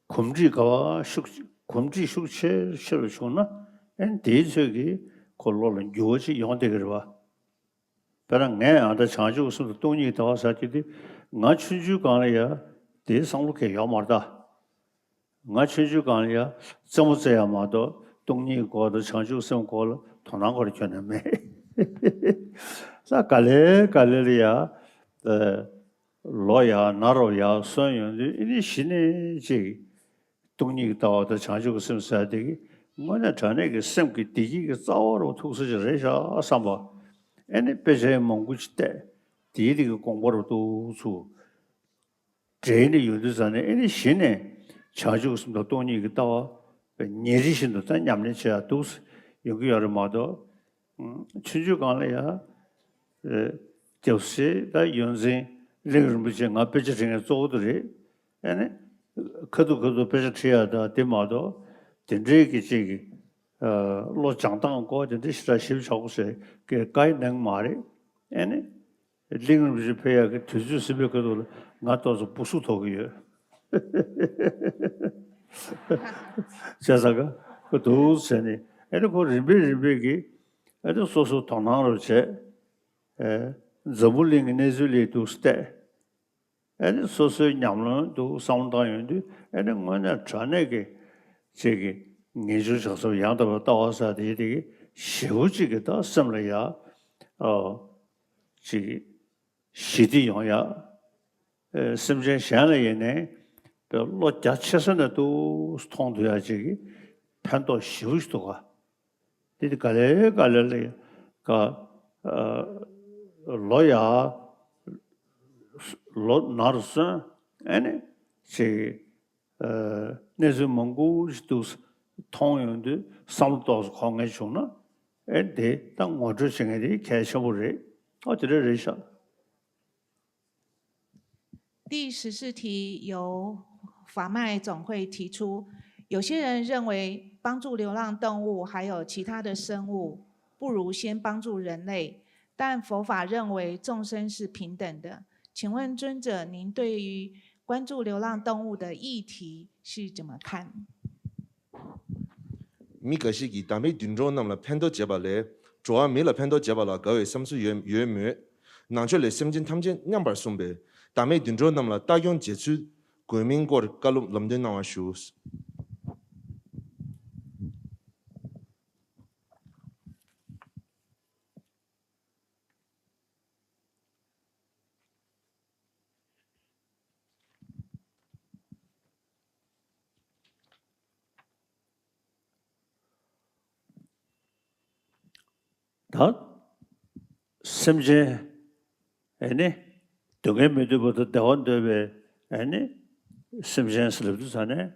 གོམས་འདྲིས་ག་བ་ཤུགས་གོམས་འདྲིས་ཤུགས་ཆེ་ཆེ་རུ་བྱུང་ན་ཨེ་དེའི་ཚོད་ཀྱིས་ཁོ་བློ་ལ་འགྱུར་བ་ཅིག་ཡོང་བསྡད་ཀྱི་རེད་བ། དཔེར་ན་ངས་ཨ་ད་བྱང་ཆུབ་སེམས་དང་སྟོང་ཉིད་ཀྱི་ལྟ་བ་ཟེར་གྱི་དེ་ང་ཆུང་ཆུང་སྒང་ལ་ཡ་དེའི་བསམ་བློ་གང་ཡང་ཡོད་མ་རེད་ད། ང་ཆུང་ཆུང་སྒང་ལ་ཡ་རྩེད་མོ་རྩེ་ཡ་མ་གཏོགས་སྟོང་ཉིད་སྐོར་དང་བྱང་ཆུབ་སེམས་སྐོར་ལ་དོ་སྣང་སྐོར་ཁྱོན་ནས་མེད། ས་ག་ལེ་ག་ལེ་ལ་ཡ་ལོ་ཡ་ན་རོ་ཡ་སོན་ཡོང་དུས་ཨེ་ནི་གཞི་ནས་ཅིག་སྟོང་ཉིད་ཀྱི་ལྟ་བ་དང་བྱང་ཆུབ་ཀྱི་སེམས་ཟེར་དེ་གི་དངོས་གནས་དྲང་གནས་ཀྱི་སེམས་ཀྱི་བདེ་སྐྱིད་ཀྱི་རྩ་བ་རུ་ཐུག་ས་ཅིག་རེད་ཤག་བསམ་པ། ཨེ་ནི་དཔེ་ཆ་མང་པོ་ཅིག་བལྟས། དེའི་རིགས་ཀྱི་དགོངས་པ་རུ་ཐུག་ཚུལ་འདྲེས་ནས་ཡོང་དུས་ཙང་ནས་ཨེ་ནི་གཞི་ནས་བྱང་ཆུབ་ཀྱི་སེམས་དང་སྟོང་ཉིད་ཀྱི་ལྟ་བ་ཉིན་རེ་བཞིན་དུ་ད་ཉམས་ལེན་བྱེད་ཡག་འདུག་ཡོང་གི་ཡོད་རེད་མ་གཏོགས། ཆུང་ཆུང་སྒང་ལ་ཡ། སྐྱབས་སེ་ད་ཡོངས་འཛིན་གླིང་རིན་པོ་ཆེ་ང་དཔེ་ཆ་ཁྲིད་མཁན་གཙོ་བོ་དེ་རེད། ཨ་ནི། ཁ་ཐུག་ཁ་ཐུག་དཔེ་ཆ་ཁྲིད་ཡ་ད་དེ་མ་གཏོགས། དེ་འདྲའི་གི་ཅིག་གི་བློ་སྦྱང་སྟངས་སྐོར་དེ་འདྲའི་ཞེ་དྲག་ཞིབ་ཆགས་པོ་ཟེར་གི་བཀའ་ཡི་གནང་མ་རེད། ཨ་ནི། གླིང་རིན་པོ་ཆེ་ཕེབས་ཡག་གི་དུས་ཚོད་ཟིན་པའི་ཁ་ཐུག་ལ་ང་ཏོག་ཙམ་སྦུ་སུབ་ཐོགས་ཀྱི་ཡོད། བྱས་ཙང་ཀ་ཁོ་འདུག་ཟེར་ནས་ཨེ་ནི་ཁོ་རིམ་པས་རིམ་པས་ཀྱིས་ཨེ་ནི་སོ་སོ་དོ་སྣང་རུ་བྱས། ཨེ་འཛམ་བུ་གླིང་གི་གནས་ཚུལ་ལས་འདུག་སྟེ། ཨེ་ནི་སོ་སོའི་ཉམས་ལེན་འདུག་བསམ་བློ་བཏང་ཡོང་དུས་ཨེ་ནི་དངོས་གནས་དྲང་གནས་ཀྱི་ཅིག་གི་ངེས་འབྱུང་བྱང་སེམས་ཡང་དག་པའི་ལྟ་བ་ཟེར་དེ་དེ་གི་ཞེ་པོ་ཅིག་གི་ད་སེམས་ལ་ཡ། ཨོ། ཅིག་གི་ཞི་བདེ་ཡོང་ཡ། ཨེ་སེམས་ཅན་གཞན་ལ་ཡིན་ནའི་བློ་རྒྱ་ཆེ་ས་ནས་ཏོག་ཙམ་མཐོང་ཐུབ་ཡ་ཅིག་གི་ཕན་ཐོགས་ཞེ་པོ་ཞིག་འདུག་ག་དེ་དེ་ག་ལེ་ག་ལེ་ལ་ཡ་ག་ཨ་ལོ་ཡ་ལོ་ན་རུ་སོན་ཨེ་ནི་ཅིག་གི་ཨ་གནས་ཚུལ་མང་པོ་ཞིག་འདུག་མཐོང་ཡོང་དུས་བསམ་བློ་ཏོག་ཙམ་འཁོར་མཁན་བྱུང་ན་ཨེ་དེ་ད་ངོ་སྤྲོད་བྱེད་མཁན་དེ་གལ་ཆེན་པོ་རེད། ཨ་དེ་འདྲ་རེད་ཤག 第十四题由法脉总会提出，有些人认为帮助流浪动物还有其他的生物，不如先帮助人类，但佛法认为众生是平等的。请问尊者，您对于关注流浪动物的议题是怎么看？མི་འགའ་ཞིག་གིས་བདག་མེད་དུད་འགྲོ་རྣམས་ལ་ཕན་ཐོགས་བྱེད་པ་ལས། འགྲོ་བ་མི་ལ་ཕན་ཐོགས་བྱེད་པ་ལ་དགའ་བའི་བསམ་ཚུལ་ཡོད་ཡོད་མོད། ནང་ཆོས་ལས་སེམས་ཅན་ཐམས་ཅད་མཉམ་པར་གསུངས་པས། བདག་མེད་དུད་འགྲོ་རྣམས་ལ་ལྟ་སྐྱོང་བྱེད་ཚུལ་དགོས་མིན་སྐོར་བཀའ་སློབ་ལམ་སྟོན་གནང་བ་ཞུ། ད་སེམས་ཅན་ཨེ་ནི་སྡུག་བསྔལ་མི་འདོད་པ་དང་བདེ་བ་འདོད་པའི་ཨེ་ནི་སེམས་ཅན་ཟེར་ལབ་དུས་ཙ་ནས།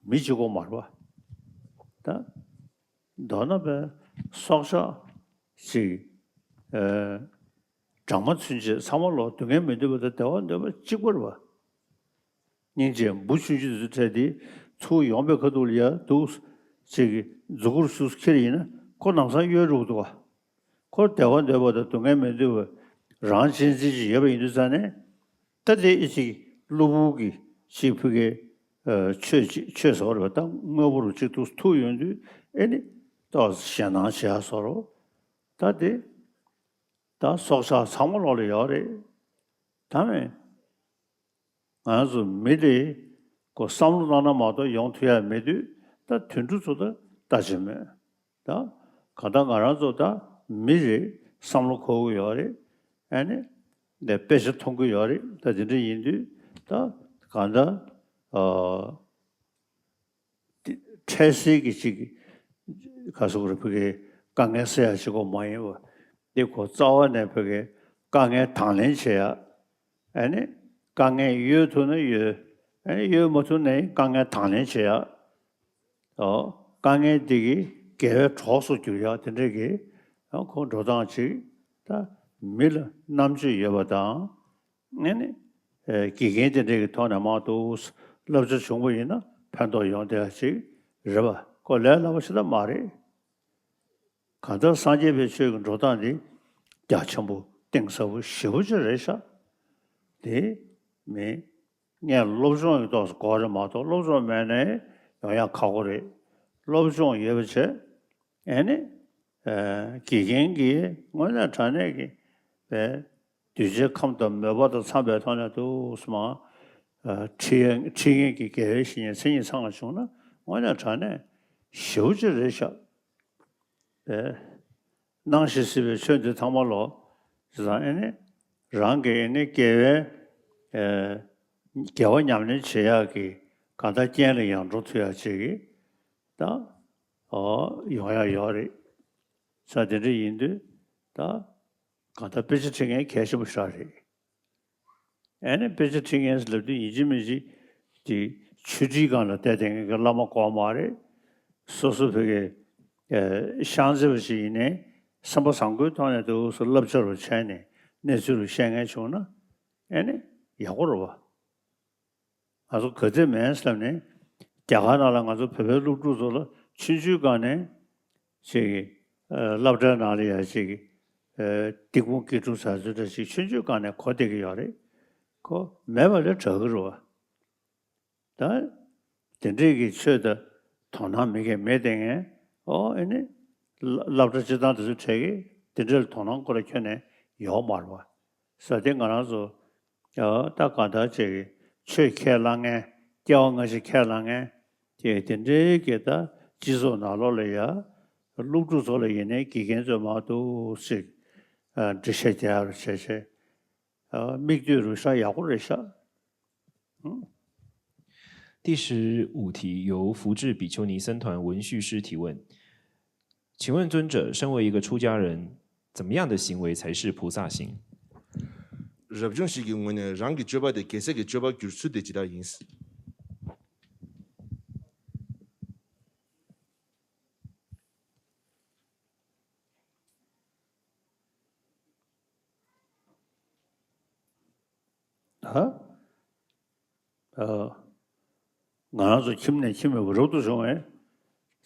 མི་གཅིག་པོ་མ་རེད་པ། ད་མདོར་ན་པའི་སྲོག་ཆགས་ཅིག་ཨེ་སྦྲང་མ་ཚུན་ཆད་ཚང་མ་ལོ་སྡུག་བསྔལ་མི་འདོད་པ་དང་བདེ་བ་འདོད་པ་གཅིག་པ་རེད་པ། སྙིང་རྗེ་འབུ་ཆུང་ཆུང་དེ་ཚོ་འཕྲད་དེ་ཚུར་ཡོང་པའི་ཁ་ཐུག་ལ་ཡ་འདུག་ཅིག་མཛུ་གུར་ཚུར་ཁྱེར་ཡིན་ན་ཁོ་ལམ་སང་གཡོལ་འགྲོ་གི་འདུག་ག་ཁོ་བདེ་བ་འདོད་པ་དང་སྡུག་བསྔལ་མི་འདོད་པ་རང་གཅེས་འཛིན་ཅིག་ཡོད་པ་ཡིན་དུས་ཙ་ནས། ད་དེ་ཨི་ཅིག་གློ་བུར་གྱི་ཅིག་ཕ་གི་ཨ་ཆོས་ཅིག་ཆོས་ཟེར་བ་རེད་པ། ད་དངོས་པོ་རུ་ཅིག་ཏུ་ཐུག་ཡོང་དུས་ཨེ་ནི་ཏོག་ཙམ་ཞེད་སྣང་བྱེད་ཡ་བཟོ་འདྲ། ད་དེ་ད་སྲོག་ཆགས་ཚང་མ་ལོག་ལ་ཡོད་རེད། ད་མེད། ང་ཚོ་མི་དེ་ཁོ་བསམ་བློ་བཏང་ན་མ་གཏོགས་ཡོང་ཐུབ་ཡ་མེད་དུས། ད་དུད་འགྲོ་ཚོ་ད་ལྟ་བྱེད་མེད། ད་གང་ལྟར་ང་རང་ཚོ་ད་མི་རེད། བསམ་བློ་འཁོར་གི་ཡོད་རེད། ཨ་ནི་དཔེ་ཆ་མཐོང་གི་ཡོད་རེད། ད་དེ་འདྲ་ཡིན་དུས་ད་གང་ལྟར་ཨ། འཕྲལ་སེལ་གྱི་ཅིག་ག་སོགས་རེ་ཕ་གིའི་དཀའ་ངལ་སེལ་ཡ་ཅིག་གོ་མ་ཡིན་པ། འདི་ཁོ་རྩ་བ་ནས་ཕ་གིའི་དཀའ་ངལ་དང་ལེན་བྱེད་ཡ། ཨ་ནི་དཀའ་ངལ་ཡོད་ཐུབ་ན་ཡོད། ཨ་ནི་ཡོད་མ་ཐུབ་ན་དཀའ་ངལ་དང་ལེན་བྱེད་ཡ། ཨོ། དཀའ་ངལ་འདི་གི་དགེ་བའི་གྲོགས་སུ་འགྱུར་ཡ་དེ་འདྲ་གི་ཨ་ཁོ་འགྲོ་སྟངས་ཅིག་ད་མི་ལ་རྣམ་དཔྱོད་ཡོད་པ་དང་། ཨ་ནི་ཨེ་དགེ་རྒན་དེ་འདྲ་གི་ཐོག་ནས་མར་འདུག་བསླབ་བྱ་བྱུང་བ་ཡིན་ན་ཕན་ཐོགས་ཡོང་བསྡད་ཡ་ཅིག་རེད་པ། ཁོ་ལས་སླ་པོ་ཞིག་ད་མ་རེད། གང་ལྟར་སངས་རྒྱས་པའི་ཆོས་ཀྱི་འགྲོ་སྟངས་འདི་རྒྱ་ཆེན་པོ་གཏིང་ཟབ་པོ་ཞེ་པོ་ཅིག་རེད་ཤག་དེ་མི་ངས་སློབ་སྦྱོང་གི་ཐོག་གོ་རེད་མ་གཏོགས། སློབ་སྦྱོང་མེད་ནའི་ཡོང་ཡ་ཁག་པོ་རེད། སློབ་སྦྱོང་ཡོད་པ་བྱས། ཨ་ནི་ཨ་དགེ་རྒན་གྱིས་དངོས་གནས་དྲང་གནས་ཀྱི་པའི་གདུལ་བྱའི་ཁམས་དང་མོས་པ་དང་འཚམས་པའི་ཐོག་ནས་འདུག་སེ་མར་ཨ་ཁྲིད་ཡ་ཁྲིད་མཁན་གྱི་དགེ་བའི་བཤེས་གཉེན་མཚན་ཉིད་ཚང་བ་བྱུང་ན་དངོས་གནས་དྲང་གནས་ཞེ་པོ་ཅིག་རེད་ཤག་པས། སྣང་ཞིང་སྲིད་པའི་ཆོས་འདི་ཚང་མ་ལོ། ཅི་ཙང་ཨེ་ནི་རང་གི་ཨེ་ནི་དགེ་བའི་ཨེ་དགེ་བ་ཉམས་ལེན་བྱེད་ཡག་གི་གང་ལྟར་རྐྱེན་ལ་ཡང་འགྲོ་ཐུབ་ཡག་ཅིག་གི་ད་ཨོ་ཡོང་ཡག་ཡོད་རེད། ས་དེ་འདྲ་ཡིན་དུས་ད་གང་ལྟར་དཔེ་ཆ་ཁྲིད་མཁན་གལ་ཆེན་པོ་ཞིག་རེད། ཨ་ནི་དཔེ་ཆ་ཁྲིད་མཁན་ཟེར་ལབ་དུས་ཡིན་གཅིག་མིན་གཅིག་དེ་ཆོས་ཁྲིད་སྒང་ལ་བསྡད་བསྡད་མཁན་གྱི་བླ་མ་དགོས་མ་རེད། སོ་སོ་བོད་ཀྱི་ཨ་ཤང་རྩེ་བ་ཞིག་ཡིན་ནའི་སེམས་པ་བཟང་པོའི་ཐོག་ནས་དུ་སོ་བསླབ་བྱ་རུ་བྱས་ནས་གནས་ཚུལ་རུ་བཤད་མཁན་བྱུང་ན་ཨ་ནི་ཡག་པོ་རེད་པ། ང་ཚོ་ག་ཚོད་མེད་བསམ་ནས་རྒྱ་གར་ནང་ལ་ང་ཚོ་བོད་པའི་སློབ་ཕྲུག་ཚོ་ལ་ཆུང་ཆུང་སྒང་ནས་ཅིག་ཨ་སློབ་གྲྭའི་ནང་ལ་ཡ་ཅིག་ཨ་སྡིག་སྤོང་དགེ་སྒྲུབ་ཟེར་ཚུལ་འདྲ་ཅིག་ཆུང་ཆུང་སྒང་ནས་གོ་བསྡད་ཀྱི་ཡོད་རེད། ཁོ་མེད་པ་ལས་དྲག་གི་རེད་པ། ད་དེ་འདྲས་ཀྱི་ཆོས་དང་དོ་སྣང་མེད་མཁན་མེད་བསྡད་མཁན། ཨོ་ཨེ་ནི་སློབ་གྲྭ་སྤྱི་བཏང་དེ་ཚོ་གྲས་ཀྱིས་དེ་འདྲས་ལ་དོ་སྣང་ཁོ་རང་ཁྱོན་ནས་ཡོད་མ་རེད་པ། ས་དེ་ང་རང་ཚོ་ཨ་ད་གང་ལྟར་ཅིག་ཆོས་ཁས་བླངས་མཁན། སྐྱེ་བ་སྔ་ཕྱི་ཁས་བླངས་མཁན་དེ་དེ་འདྲའི་གི་ད་སྤྱི་ཚོགས་ནང་ལོགས་ལ་ཡ་སློབ་ཕྲུག་ཚོ་ལ་ཡིན་ནའི་དགེ་རྒན་ཚོས་མར་འདུག་སེ་ཨ་འགྲེལ་བཤད་རྒྱག་ཡ་རུ་བྱས་བྱས། ཨ་མིག་ལྟོས་རུ་ཤ་ཡག་པོ་རེད་ཤག་ཨང་། 第十五题由福智比丘尼僧团文序师提问：请问尊者，身为一个出家人，怎么样的行为才是菩萨行？རབ་བྱུང་ཞིག་གི་ངོས་ནས་རང་གི་སྤྱོད་པ་དེ་རྒྱལ་སྲས་ཀྱི་སྤྱོད་པར་འགྱུར་ཚུལ་དེ་ཇི་ལྟར་ཡིན། ད་ཨ་ང་རང་ཚོ་ཁྱིམ་ནས་ཁྱིམ་མེད་པར་རབ་ཏུ་བྱུང་བའི་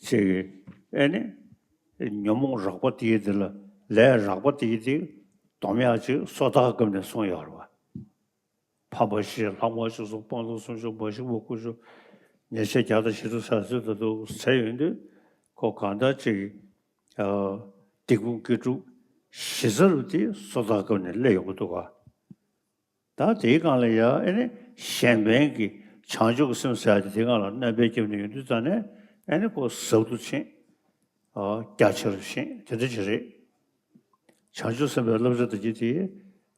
ཅིག་ཨེ་ནི་ཉོན་མོངས་རགས་པ་དེའི་དེ་ལ་ལས་རགས་པ་དེའི་དེ་སྡོམ་ཡག་ཅིག་སོ་ཐར་སྐབས་ནས་གསུངས་ཡོད་རེད་པ། ཕམ་པ་བཞི་ལྷག་མ་བཅུ་གསུམ་སྤངས་རྟོགས་སུམ་ཅུ་མ་བཤིག་པ་དགུ་བཅུ་ཉེས་བྱས་བརྒྱ་དང་བཞི་བཅུ་ཟེར་ཚུལ་དུ་འདུག་ཟེར་ཡོང་དུས་ཁོ་གང་ལྟར་ཅིག་ཨ་སྡིག་སྤོང་དགེ་སྒྲུབ་གཞི་རྩ་རུ་དེ་སོ་ཐར་སྐབས་ནས་སླེབས་ཡོང་གི་འདུག་ག་ད་དེའི་སྒང་ལ་ཡང་ཨེ་ནི་གཞན་ཕན་གྱི་བྱང་ཆུབ་ཀྱི་སེམས་ཟེར་ཡ་དེ་དེའི་སྒང་ལ་སྣོན་པ་བརྒྱབ་ནས་ཡོང་དུས་ཙང་ནས་ཨེ་ནི་ཁོ་ཟབ་ཏུ་ཕྱིན། ཨ་རྒྱ་ཆེ་རུ་ཕྱིན་དེ་འདྲ་ཅིག་རེད། བྱང་ཆུབ་སེམས་དཔའི་བསླབ་བྱ་དང་བཅས་ཏེ་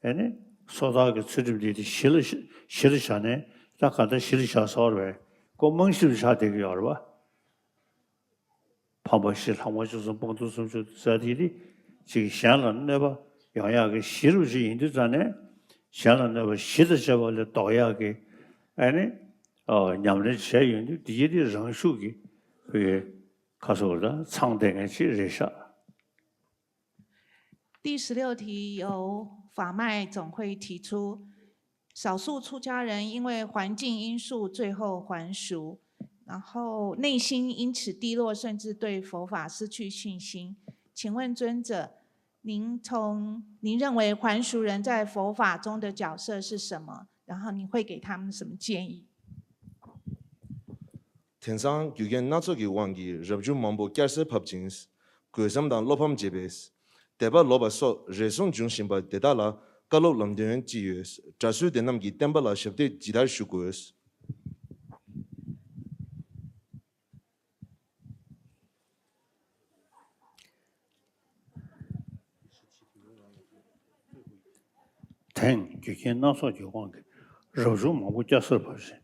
ཨེ་ནི་སོ་ཐར་གྱི་ཚུལ་ཁྲིམས་འདི་དེ་གཞི་ལ་གཞི་ལ་བཞག་ནས་ད་ག་ད་གཞི་ལ་བཞག་ཟེར་བ་རེད། ཁོ་རྨང་གཞི་ལ་བཞག་བསྡད་ཀྱི་ཡོད་རེད་བ། ཕམ་པ་བཞི་ལྷག་མ་བཅུ་གསུམ་སྤངས་རྟོགས་སུམ་ཅུ་ཟེར་དེ་དེ་ཅིག་གཞན་ལ་གནོད་པ་ཡོང་ཡག་གི་གཞི་རུ་ཞིག་ཡིན་དུས་ཙང་ནས་གཞན་ལ་གནོད་པ་བཞི་དང་བཅས་པ་ལས་ལྡོག་ཡག་གི་ཨ་ནི་ཨ་ཉམས་ལེན་བྱས་ཡོང་དུས་དེ་ཡི་དེ་རང་ཤུགས་ཀྱིས་ཁོའི་ཁ་སོར་དང་ཚང་བསྡད་མཁན་ཅིག་རེད་ཤག 第十六题由法麦总会提出，少数出家人因为环境因素最后还俗，然后内心因此低落，甚至对佛法失去信心。请问尊者，您从您认为还俗人在佛法中的角色是什么？然后你会给他们什么建议？ དེང་སང་རྒྱུ་རྐྱེན་སྣ་ཚོགས་ཀྱི་དབང་གིས་རབ་བྱུང་མང་པོ་བསྐྱར་གསོས་ཕབ་ཅིང་། དགོས་བསམ་དང་བློ་ཕམ་བྱེད་པས། དད་པ་ལོག་པ་སོགས་རེ་ཟུང་འབྱུང་བཞིན་པ་དེ་དག་ལ་བཀའ་སློབ་ལམ་སྟོན་ཅི་ཡོད། དྲག་ཤུལ་དེ་རྣམས་ཀྱི་བསྟན་པ་ལ་ཞབས་འདེགས་ཇི་ལྟར་ཞུ་དགོས། དེང་རྒྱུ་རྐྱེན་སྣ་ཚོགས་ཀྱི་དབང་གིས་རབ་བྱུང་མང་པོ་བསྐྱར་གསོས་ཕབ་ཅིང་།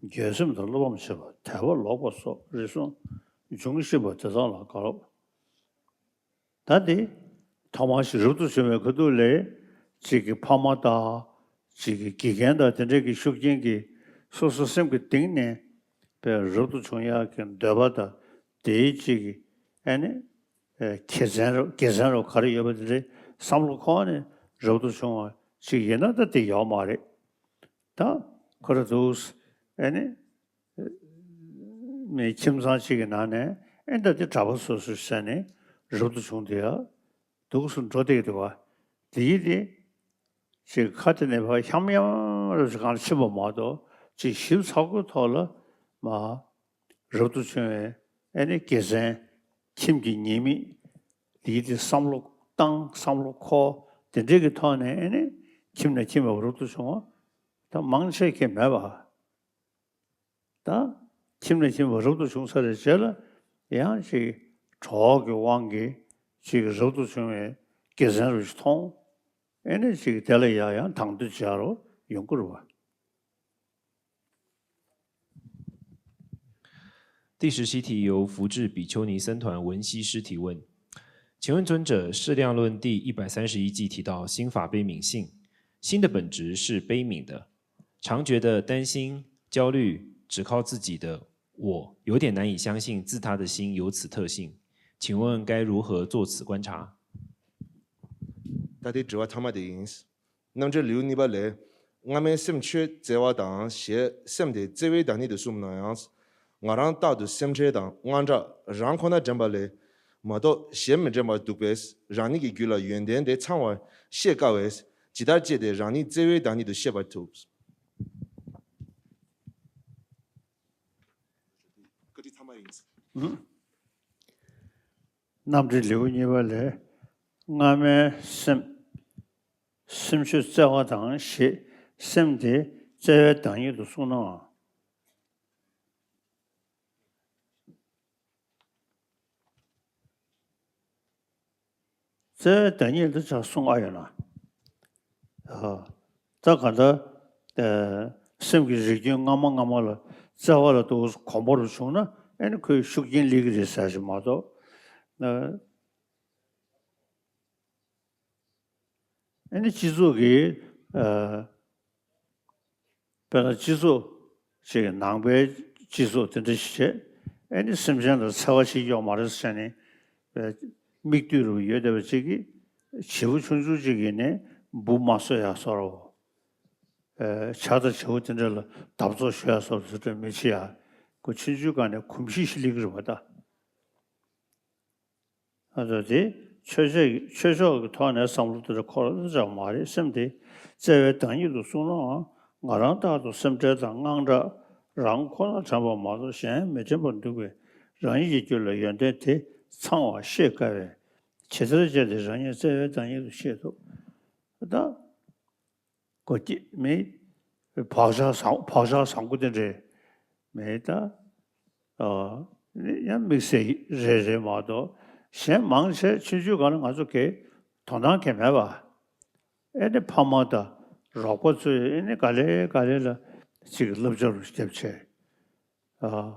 དགོས་བསམ་དང་བློ་ཕམ་བྱེད་པ་དད་པ་ལོག་པ་སོགས་རེ་ཟུང་འབྱུང་བཞིན་པ་དེ་དག་ལ་བཀའ་སློབ། ད་དེ་ཐོག་མར་ཞིག་རབ་ཏུ་བྱུང་བའི་ཁ་ཐུག་ལས་གཅིག་གི་ཕ་མ་དང་གཅིག་གི་དགེ་རྒན་དང་དེ་འདྲས་ཀྱི་ཤུགས་རྐྱེན་གྱིས་སོ་སོ་སེམས་ཀྱི་གཏིང་ནས་པའི་རབ་ཏུ་བྱུང་ཡག་གི་འདོད་པ་དང་དེའི་གཅིག་གི་ཨ་ནི་ཨེ་དགེ་མཚན་རོ་དགེ་མཚན་རོ་ག་རེ་ཡོད་པ་དེ་འདྲའི་བསམ་བློ་ཁོག་ནས་རབ་ཏུ་བྱུང་བ་ཅིག་ཡིན་ན་ད་དེ་ཡོད་མ་རེད། ད་ཁོ་ར་འདུག་ཨ་ནི། མི་ཁྱིམ་ཚང་གཅིག་གི་ནང་ནས་ཨེ་འདྲ་དེ་གྲྭ་པ་སོ་སོ་བྱས་ནས་རབ་ཏུ་བྱུང་དེ་ཡ་འདུག་སུ་འགྲོ་བསྡད་འདུག་བ། དེ་ཡིན་དེ་ཅིག་ཁ་དེ་ནས་ཕར་ཤམ་ཡམ་རབ་ཅིག་གང་ལ་ཕྱིན་པ་མ་གཏོགས་ཅིག་ཞིབ་ཚགས་པོའི་ཐོག་ལ་མ་རབ་ཏུ་བྱུང་བའི་ཨེ་ནི་དགེ་མཚན་ཁྱིམ་གྱི་ཉེས་དམིགས་དེ་ཡིན་དེ་བསམ་བློ་བཏང་བསམ་བློ་འཁོར་དེ་འདྲས་ཀྱི་ཐོག་ནས་ཨེ་ནི་ཁྱིམ་ནས་ཁྱིམ་ལ་རབ་ཏུ་བྱུང་བ་ད་མང་ཆེ་གི་མེད་པ། ད་ཁྱིམ་ནས་ཁྱིམ་བར་རབ་ཏུ་བྱུང་ཚར་བའི་རྗེས་ལ་ཡང་ཅིག་གྲོགས་ཀྱི་དབང་གིས་ཅིག་རབ་ཏུ་བྱུང་བའི་དགེ་མཚན་རུ་ཞིག་མཐོང་། ཨེ་ནས་ཅིག་དེ་ལ་ཡང་ཡང་དང་དུ་བྱ་རུ་ཡོང་གི་རེད་བ། 第十七题由福智比丘尼僧团文西师提问。请问尊者，《适量论》第一百三十一偈提到心法悲悯性，心的本质是悲悯的，常觉得担心、焦虑，只靠自己的我，有点难以相信自他的心有此特性。请问该如何做此观察？ ད་དེ་དྲི་བ་ཐ་མ་དེ་ཡིན། རྣམ་འགྲེལ་ལེའུ་གཉིས་པ་ལས། སྔ་མའི་སེམས་ཆོས་བཙལ་བ་དང་ཞེས་སེམས་དེ་བཙལ་བའི་བདག་ཉིད་དུ་གསུངས་ན་ཡང་། ང་རང་རྟག་ཏུ་སེམས་ཁྲལ་དང་དངངས་སྐྲག་རང་ཁོ་ན་དྲན་པ་ལས་མ་གཏོགས་གཞན་མི་དྲན་པར་འདུག་པས་རང་ཉིད་ཀྱི་རྒྱུད་ལ་ཡོན་ཏན་དེ་ཚང་བར་ཤེས་དཀའ་བས་ཇི་ལྟར་སྤྱད་དེ་རང་ཉིད་བཙལ་བའི་བདག་ཉིད་དུ་ཤེས་པར་ཐུབ། བཀའ་ཁྲིད་ཐ་མ་ཡིན། རྣམ་འགྲེལ་ལེའུ་གཉིས་པ་ལས། སྔ་མའི་སེམས། སེམས་ཆོས་བཙལ་བ་དང་ཞེས་སེམས་དེ་བཙལ་བའི་བདག་ཉིད་དུ་གསུངས་ནའང་། བཙལ་བའི་བདག་ཉིད་དུ་ཆ་གསུང་ཨ་ཡོད་ན། ཨ། ད་ག་ད། ཨ། སེམས་ཀྱི་རིགས་རྒྱུན་སྔ་མ་སྔ་མ་ལ་བཙལ་བ་ལ་དུ་གོམས་པ་རུ་བྱུང་ན་ཨ་ནི་ཁོའི་ཤུགས་རྐྱེན་སླེབས་ཀྱི་རེད་ཟེར་ཞིག་མ་གཏོགས། ཨ། ཨ་ནི་སྤྱི་ཚོགས་ཀྱི། ཨ། དཔེར་ན་སྤྱི་ཚོགས་ཅིག་ནང་པའི་སྤྱི་ཚོགས་དེ་འདྲ་ཞིག་བྱས་ཨ་ནི་སེམས་ཅན་ལ་འཚེ་བ་ཞིག་ཡོད་མ་རེད་ཟེར་ནས་མིག་ལྟོས་རུ་ཡོད་བསྡད་པ་ཅིག་གིས་བྱིའུ་ཆུང་ཆུང་ཅིག་ཡིན་ནའི་འབུ་མ་གསོད་ཡ་བཟོ་འདྲ་བོ། ཨ། བྱ་དང་བྱིའུ་དེ་འདྲ་ལ་བརྡབ་གསིག་ཞུ་ཡ་བཟོ་འདྲ་དེ་འདྲ་མི་བྱེད་ཡ། ཁོ་ཆུང་ཆུང་སྒང་ནས་གོམས་གཤིས་ཤིག་སླེབས་ཀྱི་རེད་པ་ད། ཨ་ཙི་དེ་ཆོས་ཆོས་ཆོས་ཕྱོགས་ཀྱི་ཐོག་ནས་བསམ་བློ་དེ་འདྲ་འཁོར་ཙམ་མ་རེད། སེམས་དེ་བཙལ་བའི་བདག་ཉིད་དུ་གསུངས་ནའང་ ང་རང་རྟག་ཏུ་སེམས་ཁྲལ་དང་དངངས་སྐྲག་རང་ཁོ་ན་དྲན་པ་མ་གཏོགས་གཞན་མི་དྲན་པར་འདུག་པས། རང་ཉིད་ཀྱི་རྒྱུད་ལ་ཡོན་ཏན་དེ་ཚང་བ་ཤེས་དཀའ་བས། ཇི་ལྟར་བྱས་ཏེ་རང་ཉིད་བརྩེ་བའི་བདག་ཉིད་དུ་ཤེས་ཐུབ། ད་གོ་སྐྱེ་མི་བག་ཆགས་བཟང་བག་ཆགས་བཟང་པོ་དེ་འདྲས་མེད་ད། ཨ་ནི་ཡང་དམིགས་བསལ་རེ་རེ་མ་གཏོགས། གཞན་མང་ཆེ་ཆུང་ཆུང་སྒང་ལ་ང་ཚོ་གས་དོ་སྣང་གས་མེད་པ། ཨེ་ནི་ཕ་མ་དང་རོགས་པ་ཚོས་ཨེ་ནི་ག་ལེ་ག་ལེ་ལ་ཅིག་བསླབ་བྱ་རུ་བརྒྱབ་བྱས། ཨ།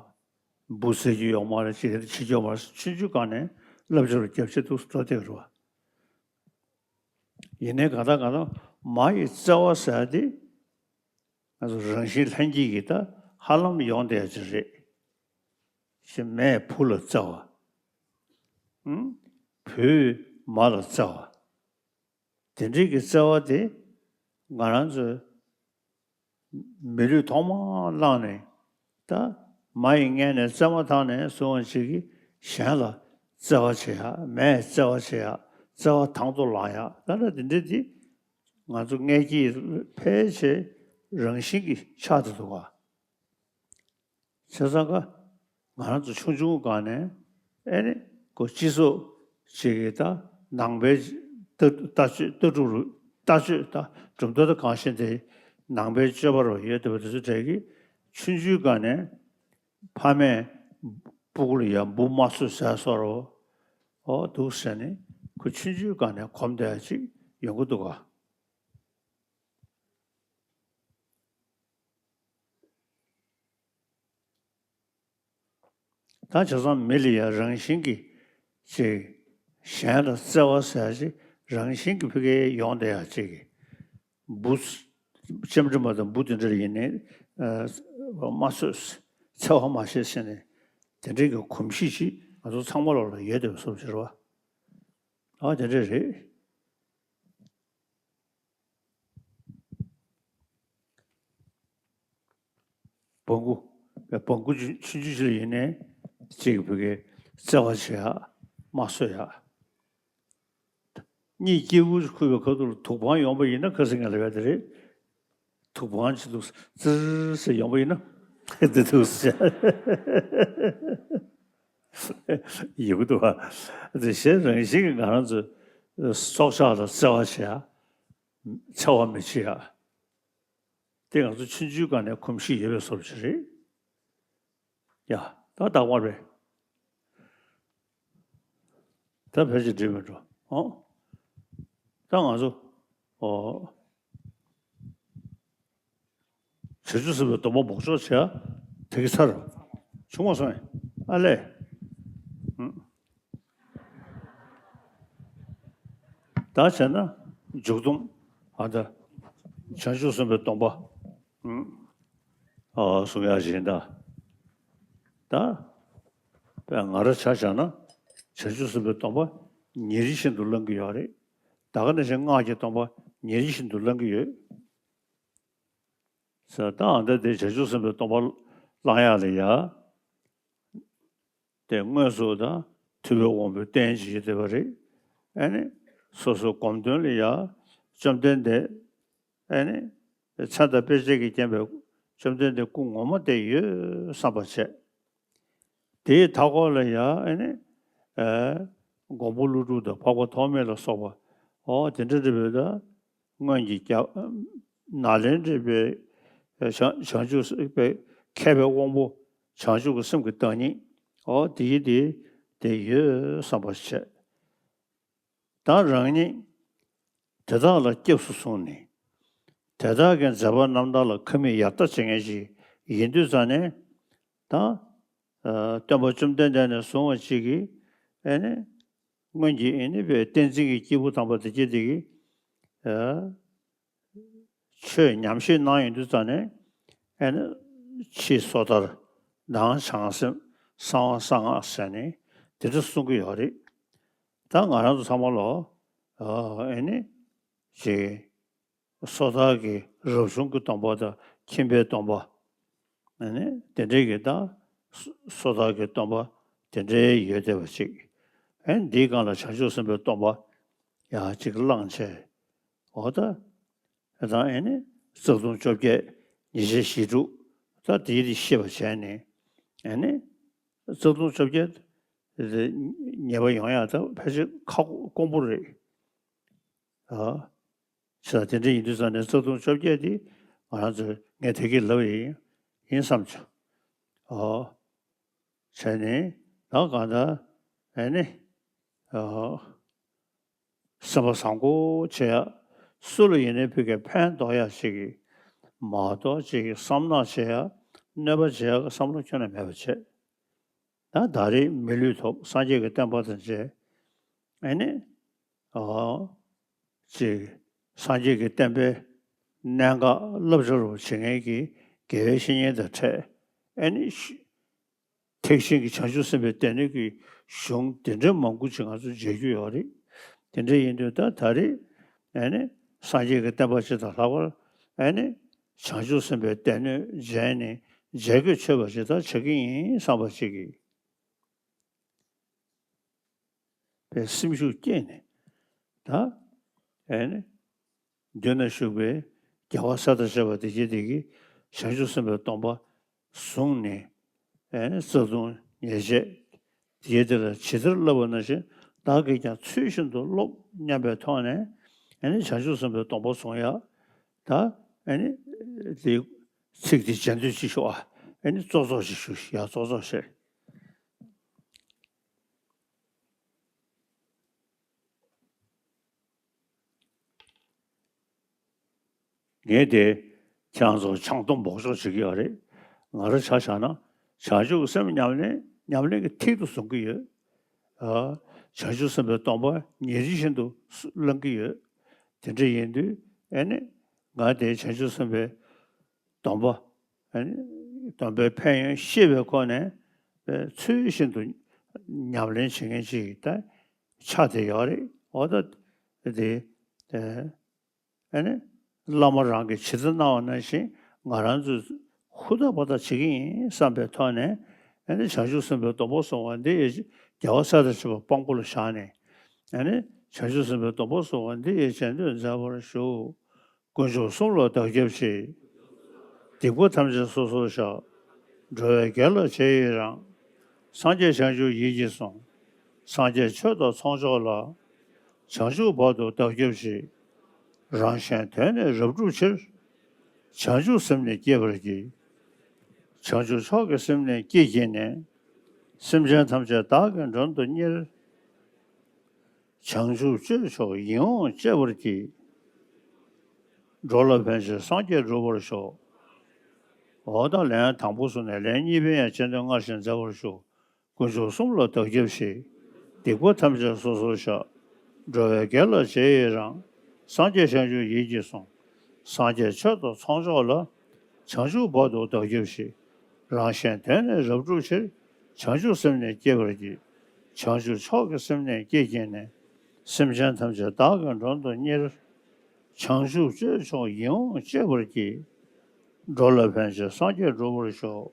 འབུ་ཟེར་རྒྱུ་ཡོད་མ་རེད། ཅིག་ཡེ་ཤེས་ཡོད་མ་རེད། ཆུང་ཆུང་སྒང་ནས་བསླབ་བྱ་རུ་བརྒྱབ་བྱས་འདུག་སེ་འགྲོ་བསྡད་རེད་བ། ཡིན་ནའི་གང་ལྟར་གང་ལྟར་མ་ཡི་བརྩེ་བ་ཟེར་ཡ་དེ་ང་ཚོ་རང་བཞིན་ལྷན་སྐྱེས་ཀྱི་ད་ཧ་ལམ་ཡོང་བསྡད་ཡ་ཅིག་རེད། ཞེས་མས་བུ་ལ་བརྩེ་བ། ཨུམ། བུས་མ་ལ་བརྩེ་བ། དེ་འདྲའི་གི་བརྩེ་བ་དེ་ང་རང་ཚོས་མི་ལུས་ཐོག་མར་བླངས་ནས། ད་མ་ཡི་མངལ་ནས་བཙས་མ་ཐག་ནས་བཟུང་བ་ཅིག་གིས་གཞན་ལ་བརྩེ་བ་བྱེད་ཡག་མས་བརྩེ་བ་བྱེད་ཡག་བརྩེ་བ་དང་དུ་བླངས་ཡག་ད་ལྟ་དེ་འདྲ་དེ་ང་ཚོ་མངལ་སྐྱེས་ཕལ་ཆེར་རང་བཞིན་གྱིས་ཆགས་བསྡད་འདུག་ག་བྱས་ཙང་ཀ་ང་རང་ཚོ་ཆུང་ཆུང་སྒང་ནས་ཨེ་ནི་ཁོ་སྤྱི་ཚོགས་ཅིག་གི་ད་ནང་པའི་ལྟ་ལྟ་སྤྱོད་ལྟ་གྲུབ་རུ་ལྟ་སྤྱོད་ད་གྲུབ་མཐའ་ད་གང་ཤེས་དེ་ནང་པའི་སྤྱོད་པ་རུ་ཡོད་བསྡད་པ་དེ་ཚོ་གྲས་ཀྱིས་ཆུང་ཆུང་སྒང་ནས་ཕ་མས་སྤུ་གུ་ལ་ཡ་འབུ་མ་གསོད་ཟེར་སོགས་རོ། ཨོ་འདུག་ཟེར་ནས་ཁོ་ཆུང་ཆུང་སྒང་ནས་གོམས་བསྡད་ཡ་ཅིག་ཡོང་གི་འདུག་ག་ད་བྱས་ཙང་མི་ལ་ཡང་རང་བཞིན་གྱིས་ཅིག་གཞན་ལ་བརྩེ་བ་ཟེར་ཡ་ཅིག་རང་བཞིན་གྱིས་ཕ་གིར་ཡོང་བསྡད་ཡ་ཅིག་གི་འབུ་ལྕེམ་དྲི་མ་དང་འབུ་དེ་འདྲ་ཡིན་ནའི་མ་གསོད། འཚེ་བ་མ་བྱེད་ཟེར་ནས་དེ་འདྲའི་གི་གོམས་གཤིས་ཅིག་ང་ཚོ་ཚང་མ་ལོག་ལ་ཡོད་བསྡད་པའི་བཟོ་ཅིག་རེད་བ། ཨ་དེ་འདྲ་རེད། སྤྲང་པོ། སྤྲང་པོ་ཆུང་ཆུང་ཞིག་ལ་ཡིན་ནའི་གཅིག་བུ་གའི་བརྩེ་བ་བྱེད་ཡག་མ་གསོད་ཡག་གཉིད་སྐྱིད་པོ་ཁུག་པའི་ཁ་ཐུག་ལ་དུག་སྦྲང་ཡོང་པ་ཡིན་ན་ཁ་སང་ངས་ལབ་ཡ་དེ་རེད། དུག་སྦྲང་ཅིག་འདུག་ཙིར་ཟེར་ཡོང་པ་ཡིན་ན་དེ་འདུག་ཟེར། ཡོང་གི་འདུག་བ། དེ་གཞན་རང་བཞིན་གྱིས་ང་རང་ཚོའི་སྲོག་ཆགས་ལ་བརྩེ་བ་བྱེད་ཡ། འཚེ་བ་མི་བྱེད་ཡ། དེ་ང་ཚོ་ཆུང་ཆུང་སྒང་ནས་གོམས་གཤིས་ཡོད་པའི་བཟོ་ཅིག་རེད། ཡ། ད་རྟག་པར་རེད། ད་ཕལ་ཆེར་འགྲིག་མི་འགྲོ། ཨོ། ད་ང་ཚོ། ཨོ། བྱང་ཆུབ་སེམས་དཔའི་སྡོམ་པ་འབོགས་ཆོག་བྱས། དེ་གི་ཚར། བྱུང་བ་སོང་ཨེ། ཨ་ལས། ཨུམ། ད་བྱས་ན་མཇུག་སྡོམ། ཨ་ད། བྱང་ཆུབ་སེམས་དཔའི་སྡོམ་པ། ཨུམ། ཨ་གསུང་ཡག་བཞིན་ད། ད། དཔེ་ང་རང་ཆ་བཞག་ན་བྱང་ཆུབ་སེམས་དཔའི་སྡོམ་པ་ཉིན་རེ་བཞིན་དུ་བླང་གི་ཡོད་རེད། ད་ག་ནང་བཞིན་སྔགས་ཀྱི་སྡོམ་པ་ཉིན་རེ་བཞིན་དུ་བླང་གི་ཡོད། ཟེར་ད་ཨ་ད་དེ་བྱང་ཆུབ་སེམས་དཔའི་སྡོམ་པ་བླང་ཡག་ལ་ཡ། དེ་དངོས་སུ་ད་ཐུབ་པའི་དབང་པོའི་རྟེན་ཅིག་བྱེད་བསྡད་པ་རེད། ཨ་ནི་སོ་སོའི་སྒོམ་དོན་ལ་ཡ་བཅོམ་ལྡན་འདས། ཨ་ནི་མཚན་དང་དཔེ་བྱད་ཀྱིས་བརྒྱན་པའི་བཅོམ་ལྡན་འདས་སྐུ་ངོ་མ་དེ་ཡོད་བསམ་པ་བྱས། དེའི་མཐའ་འཁོར་ལ་ཡང་ཨ་ནི་ཨེ་མགོན་པོ་ཀླུ་སྒྲུབ་དང་འཕགས་པ་ཐོགས་མེད་ལ་སོགས་པ། ཨོ་དེ་འདྲ་འདྲ་བའི་ད་སྔོན་གྱི་རྒྱ་ནཱ་ལེནྡྲའི་པའི་བྱང་བྱང་ཆུབ་པའི་མཁས་པའི་དབང་པོ་བྱང་ཆུབ་ཀྱི་སེམས་ཀྱི་བདག་ཉིད། ཨོ་དེ་ཡི་དེ་དེ་ཡོད་བསམ་པ་བྱས། ད་རང་ཉིད་དེ་དག་ལ་སྐྱབས་སུ་སོང་ནས། དེ་དག་གི་མཛད་པ་རྣམ་དག་ལ་ཁ་མིག་ཡར་ལྟ་བྱེད་མཁན་ཞིག་ཡིན་དུས་ཙང་ནས། ད་སྟོན་པ་བཅོམ་ལྡན་འདས་ནས་བཟུང་བ་ཅིག་གིས་ཨེ་ནི་སྔོན་གྱི་ཨེ་ནི་པའི་བསྟན་འཛིན་གྱི་སྐྱེས་བུ་དམ་པ་དེ་སྐྱེས་དེ་གིས་ཆོས་ཉམས་བཞེས་གནང་ཡོང་དུས་ཙང་ནས་ཨེ་ནི་ཕྱི་སོ་ཐར་ནང་བྱང་སེམས་གསང་བ་གསང་སྔགས་ཟེར་ནས་དེ་འདྲ་གསུང་གི་ཡོད་རེད། ད་ང་རང་ཚོ་ཚང་མ་ལོ་ཨེ་ནི་ཅིག་སོ་ཐར་གྱི་རབ་བྱུང་གི་སྡོམ་པ་དང་ཁྱིམ་པའི་སྡོམ་པ། ཨེ་ནི་དེ་འདྲའི་གི་ད་སོ་སོ་ཐར་གྱི་སྡོམ་པ་དེ་འདྲའི་ཡོད་བསྡད་པ་ཅིག་ཨེ་ནི་འདིའི་སྒང་ལ་བྱང་ཆུབ་སེམས་དཔའི་སྡོམ་པ་ཡང་ཅིག་བླངས་བྱས། འོ་ད། ཨེ་ད་ཨེ་ནི་རྩ་ལྟུང་བཅོ་བརྒྱད་ ཉེས་བྱས་བཞི་དྲུག་ད་དེའི་རིགས་ཤེས་པ་བྱས་ནས། ཨ་ནི་རྩ་ལྟུང་བཅོ་བརྒྱད་དེ་ཉེས་པ་ཡོང་ཡག་ད་ཕལ་ཆེར་ཁག་དཀོན་པོ་རེད། ཨ། བྱས་ཙང་དེ་འདྲ་ཡིན་དུས་ཙང་ནས་རྩ་ལྟུང་བཅོ་བརྒྱད་དེ་ང་རང་ཚོས་ངས་དེ་གི་ལབ་ཡིན་ཡིན་བསམ་བྱུང་། ཨོ། བྱས་ནས་ད་གང་ལྟར་ཨ་ནི། ཨོ། སེམས་པ་བཟང་པོ་བྱེད་ཡག་སུ་ལ་ཡིན་ནའི་ཕ་གིར་ཕན་ཐོགས་ཡག་ཅིག་གི་མ་གཏོགས་ཅིག་གི་བསམ་ནག་བྱེད་ཡག་གནོད་པ་བྱེད་ཡག་གི་བསམ་བློ་ཁྱོན་ནས་མེད་པ་བྱས། ད་ད་རེས་མི་ལུས་ཐོབ། སངས་རྒྱས་ཀྱི་བསྟན་པ་དང་མཇལ། ཨ་ནི། ཨོ། ཅིག་སངས་རྒྱས་ཀྱི་བསྟན་པའི་གནད་འགག་བསླབ་བྱ་རུ་བྱེད་མཁན་གྱི་དགེ་བའི་བཤེས་གཉེན་དང་འཕྲད། ཨ་ནི་ཤི། ཐེག་ཆེན་གྱི་བྱང་ཆུབ་སེམས་དཔའི་སྡེ་སྣོད་ཀྱི་གཞུང་འདི་འདྲའི་མང་པོ་ཅིག་ང་ཚོ་མཇལ་རྒྱུ་ཡོད་རེད། དེ་འདྲ་ཡིན་དུས་ད་ད་རེས་ཨ་ནི་སངས་རྒྱས་ཀྱི་བསྟན་པ་སྤྱི་དང་ལྷག་པར་ཨ་ནི་བྱང་ཆུབ་སེམས་དཔའི་སྡེ་སྣོད་མཇལ་ནས་མཇལ་དགོས་ཆོད་པ་ཞིག་ད་བྱེད་ཀྱི་ཡིན་བསམ་པ་ཅིག་གིས། པའི་སེམས་ཤུགས་བསྐྱེད་ནས། ད། ཨེ་ནི། མདུན་ན་བཞུགས་པའི་རྒྱལ་བ་སྲས་དང་བཅས་པ་དེ་གྱད་དེ་གིས་བྱང་ཆུབ་སེམས་དཔའི་སྡོམ་པ་བཟུང་ནས། ཨེ་ནི་རྩ་ལྟུང་ཉེས་བྱས་དེ་གྱད་དེ་ལ་ཇི་ལྟར་བསླབས་པ་ནང་བཞིན་བདག་གིས་ཀྱང་ཚུལ་བཞིན་དུ་སློབ་སྙམ་པའི་ཐོག་ནས། ཨེ་ནི་བྱང་ཆུབ་སེམས་དཔའི་སྡོམ་པ་བཟུང་ཡག་ད། ཨེ་ནི། དེ། ཚིག་དེ་མཇལ་འདོད་ཅིག་ཤོག་ཨ། ཨེ་ནི་ཙོག་ཙོག་ཅིག་ཞུ་ཡག་ཙོག་ཙོག་བྱས། ངས་དེ་ཁྱེད་རང་ཚོར་ཆང་འདོན་འབོགས་ཆོག་བྱེད་ཀྱི་ཡོད་རེད། ང་རང་ཆ་བཞག་ན་བྱང་ཆུབ་སེམས་ཉམས་ལེན་ཉམས་ལེན་གྱི་མཐིལ་དུ་བཟུང་གི་ཡོད། ཨ། བྱང་ཆུབ་སེམས་དཔའི་སྡོམ་པ་ཉིན་རེ་བཞིན་དུ་བླང་གི་ཡོད། དེ་འདྲ་ཡིན་དུས་ཨེ་ནི་ང་དེ་བྱང་ཆུབ་སེམས་དཔའི་སྡོམ་པ། ཨ་ནི་སྡོམ་པའི་ཕན་ཡོན་ཤེས་པའི་སྒོ་ནས་ཚུལ་བཞིན་དུ་ཉམས་ལེན་བྱེད་མཁན་ཅིག་ད་ཆགས་བསྡད་ཡོད་རེད། འོ་ད་དེ་ཨ་ནི་བླ་མ་རང་གིས་ཇི་ལྟར་གནང་བ་ནང་བཞིན་ང་རང་ཚོས་ཧུར་ཐག་འབད་ཐག་བྱེད་ཀྱི་ཡིན་བསམ་པའི་ཐོག་ནས། ཨ་ནི་བྱང་ཆུབ་སེམས་དཔའི་སྡོམ་པ་བཟུང་བ་འདི་ཡི་རྒྱལ་བ་སྲས་དང་བཅས་པ་དཔང་པོ་ལ་བཞག་ནས། ཨ་ནི་བྱང་ཆུབ་སེམས་དཔའི་སྡོམ་པ་བཟུང་བ་འདི་ཡི་རྗེས་ཟློས་མཛད་པར་ཞུ། དཀོན་མཆོག་གསུམ་ལ་བདག་སྐྱབས་མཆི། སྡིག་པ་ཐམས་ཅད་སོ་སོར་བཤགས། འགྲོ་བའི་དགེ་ལ་རྗེས་ཡི་རང་། སངས་རྒྱས་བྱང་ཆུབ་ཡིད་ཀྱིས་བཟུང་། སངས་རྒྱས་ཆོས་དང་ཚོགས་མཆོག་ལ། བྱང་ཆུབ་བར་དུ་བདག་སྐྱབས་མཆི། རང་གཞན་དོན་ནི་རབ་བསྒྲུབ་ཕྱིར། བྱང་ཆུབ་སེམས་ནི་བསྐྱེད་པར་བགྱི། བྱང་ཆུབ་མཆོག་གི་སེམས་ནི་བསྐྱེད་བགྱིས་ནས། སེམས་ཅན་ཐམས་ཅད་བདག་གི་མགྲོན་དུ་གཉེར། བྱང་ཆུབ་སྤྱོད་མཆོག་ཡིད་འོང་སྤྱད་པར་བགྱི། འགྲོ་ལ་ཕན་ཕྱིར་སངས་རྒྱས་འགྲུབ་པར་ཤོག། འོ་ད་ལན་དང་པོ་སོང་ནས་ལན་གཉིས་པའི་ཡང་རྗེས་ཟློས་སྔར་བཞིན་མཛད་པར་ཞུ། དཀོན་མཆོག་གསུམ་ལ་བདག་སྐྱབས་མཆི། སྡིག་པ་ཐམས་ཅད་སོ་སོར་བཤགས། འགྲོ་བའི་དགེ་ལ་རྗེས་ཡི་རང་། སངས་རྒྱས་བྱང་ཆུབ་ཡིད་ཀྱིས་བཟུང་། སངས་རྒྱས་ཆོས་དང་ཚོགས་མཆོག་ལ། བྱང་ཆུབ་བར་དུ་བདག་སྐྱབས་མཆི། རང་གཞན་དོན་ནི་རབ་བསྒྲུབ་ཕྱིར། བྱང་ཆུབ་སེམས་ནི་བསྐྱེད་པར་བགྱི། བྱང་ཆུབ་མཆོག་གི་སེམས་ནི་བསྐྱེད་བགྱིས་ནས། སེམས་ཅན་ཐམས་ཅད་བདག་གི་མགྲོན་དུ་གཉེར། བྱང་ཆུབ་སྤྱོད་མཆོག་ཡིད་འོང་སྤྱད་པར་བགྱི། འགྲོ་ལ་ཕན་ཕྱིར་སངས་རྒྱས་འགྲུབ་པར་ཤོག།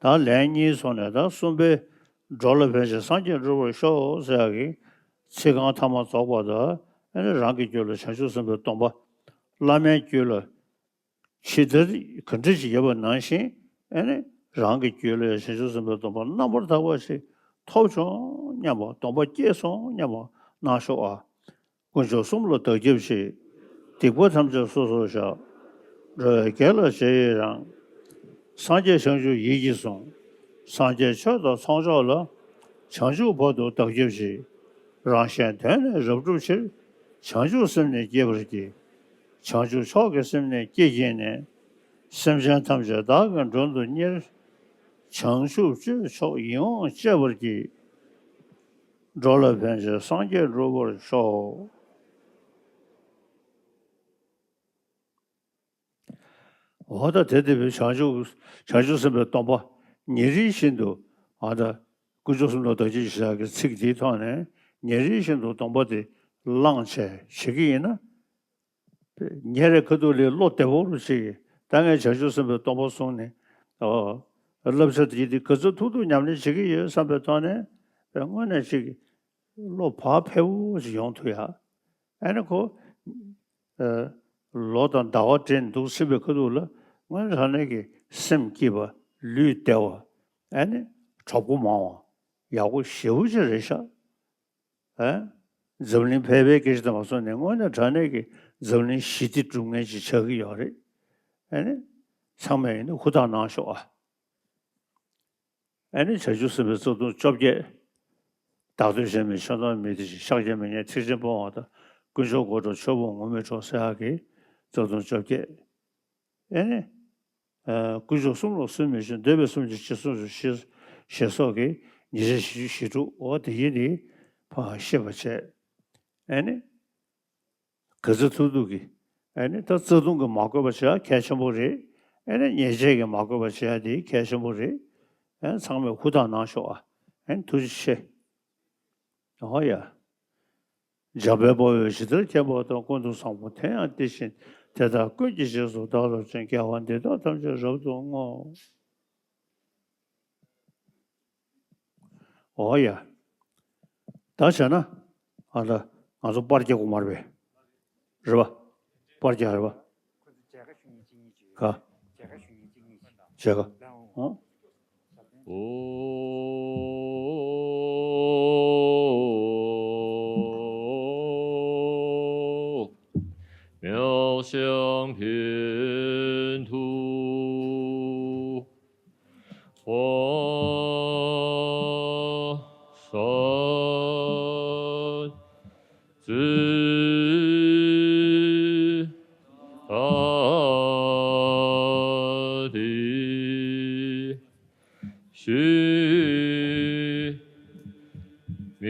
ད་ལན་གཉིས་སོང་ནས་ད་གསུམ་པའི་འགྲོ་ལ་ཕན་ཕྱིར་སངས་རྒྱས་འགྲུབ་པར་ཤོག་ཟེར་ཡག་གི་ཚིག་རྐང་ཐ་མ་རྫོགས་པ་དང་། ཨ་ནི་རང་གི་རྒྱུད་ལ་བྱང་ཆུབ་སེམས་དཔའི་སྡོམ་པ། བླ་མའི་རྒྱུད་ལ་ཇི་ལྟར་ག་འདྲ་ཞིག་ཡོད་པ་ནང་བཞིན། ཨ་ནི་རང་གི་རྒྱུད་ལ་བྱང་ཆུབ་སེམས་དཔའི་སྡོམ་པ་རྣམ་པར་དག་པ་ཞིག་ཐོབ་བྱུང་སྙམ་པ། སྡོམ་པ་སྐྱེས་སོང་སྙམ་པ་གནང་ཤོག་ཨ། དཀོན་མཆོག་གསུམ་ལ་བདག་སྐྱབས་མཆི། སྡིག་པ་ཐམས་ཅད་སོ་སོར་བཤགས། འགྲོ་བའི་དགེ་ལ་རྗེས་ཡི་རང་། སངས་རྒྱས་བྱང་ཆུབ་ཡིད་ཀྱིས་བཟུང་། སངས་རྒྱས་ཆོས་དང་ཚོགས་མཆོག་ལ། བྱང་ཆུབ་བར་དུ་བདག་སྐྱབས་མཆི། རང་གཞན་དོན་ནི་རབ་བསྒྲུབ་ཕྱིར། བྱང་ཆུབ་སེམས་ནི་བསྐྱེད་པར་བགྱི། བྱང་ཆུབ་མཆོག་གི་སེམས་ནི་བསྐྱེད་བགྱིས་ནས། སེམས་ཅན་ཐམས་ཅད་བདག་གི་མགྲོན་དུ་གཉེར། བྱང་ཆུབ་སྤྱོད་མཆོག་ཡིད་འོང་སྤྱད་པར་བགྱི། འགྲོ་ལ་ཕན་ཕྱིར་སངས་རྒྱས་འགྲུབ་པར་ཤོག། འོ་ད་དེ་ལྟ་བུའི་བྱང་ཆུབ་བྱང་ཆུབ་སེམས་དཔའི་སྡོམ་པ་ཉིན་རེ་བཞིན་དུ། ཨ་ད་དཀོན་མཆོག་གསུམ་ལ་བདག་སྐྱབས་མཆི་ཟེར་ཡག་གི་ཚིག་འདིའི་ཐོག་ནས་ཉིན་རེ་བཞིན་དུ་སྡོམ་པ་དེ་བླངས་བྱས་བྱེད་ཀྱི་ཡིན་ན། ཉིན་རེ་ཁ་ཐུག་ལ་བློ་བདེ་པོ་རུ་ཅིག་ད་ངས་བྱང་ཆུབ་སེམས་དཔའི་སྡོམ་པ་བཟུང་ནས། ཨོ། བསླབ་བྱ་དེ་དེ་ག་ཚོད་ཐུབ་ཐུབ་ཉམས་ལེན་བྱེད་ཀྱི་ཡོད་བསམ་པའི་ཐོག་ནས། དངོས་གནས་ཅིག་བློ་བག་ཕེབས་པོ་ཅིག་ཡོང་ཐུབ་ཡ། ཨ་ནི་ཁོ། ཨ། ལོ་དང་ཟླ་བ་འདྲེས་འདུག་ཟེར་བའི་ཁ་ཐུག་ལ། དངོས་གནས་དྲང་གནས་ཀྱི་སེམས་སྐྱིད་པ། ལུས་བདེ་བ། ཨ་ནི་གྲོགས་པོ་མང་བ། ཡག་པོ་ཞེ་པོ་ཅིག་རེད་ཤག་ཨ། འཛམ་གླིང་ཕལ་པའི་སྐད་ཆ་དེ་མ་སོང་ནས། དངོས་གནས་དྲང་གནས་ཀྱི་འཛམ་གླིང་ཞི་བདེ་སྒྲུབ་མཁན་ཅིག་ཆགས་ཀྱི་ཡོད་རེད། ཨ་ནི་ཚང་མས་ཡིན་ན་ཧུར་ཐག་གནང་ཤོག་ཨ། ཨ་ནི་བྱང་ཆུབ་སེམས་དཔའི་རྩ་ལྟུང་བཅོ་བརྒྱད། བདག་བསྟོད་བྱེད་མིན་ཆོས་མཐོང་མི་བདེ་ཞིང་། ཤཱཀྱ་མི་སྙན་ཐེག་ཆེན་སྤོང་བ་དང་། དཀོན་མཆོག་གོ་འགྲོ་ཆོས་སྤོང་ངུར་སྨྲིག་གྲོགས་ཟེར་ཡག་གི་རྩ་ལྟུང་བཅོ་བརྒྱད། ཨེ་ནི། ཨ། དཀོན་མཆོག་གསུམ་ལ་སུན་མི་འབྱིན། འདོད་པའི་གསུམ་གྱིས་རྗེས་སུ་འཇུག་ཞེས་སོགས་ཀྱི་ཉེས་བྱས་བཞི་བཅུ་ཞེ་དྲུག་འོ་དེ་ཡིན་ནི། ཕར་ཤེས་པ་བྱས། ཨེ་ནི། ག་ཚོད་ཐུབ་ཐུབ་ཀྱིས། ཨེ་ནི་ད་རྩ་ལྟུང་གིས་མ་གོས་པ་བྱེད་ཡག་གལ་ཆེན་པོ་རེད། ཨེ་ནི་ཉེས་བྱས་ཀྱིས་མ་གོས་པ་བྱེད་ཡག་དེ་གལ་ཆེན་པོ་རེད། ཨེ་ནི་ཚང་མས་ཧུར་ཐག་གནང་ཤོག་ཨ། ཨེ་ནི་ཐུགས་རྗེ་ཆེ། འོ་ཡ། འཇམ་དཔལ་དཔའ་བོས་ཇི་ལྟར་མཁྱེན་པ་དང་། ཀུན་ཏུ་བཟང་པོ་དེ་ཡང་དེ་བཞིན་ཏེ། དེ་དག་ཀུན་གྱི་རྗེས་སུ་བདག་སློབ་ཅིང་། དགེ་བ་འདི་དག་ཐམས་ཅད་རབ་ཏུ་བསྔོ། འོ་ཡ། ད་བྱས་ན། ཨ་ད་ང་ཚོ་པར་རྒྱག་དགོས་མ་རེད་པས། རེད་པ། པར་རྒྱག་རེད་པ། ག། མཇལ་ཁ། ཨོ། 妙香遍吐 华山之大地，须弥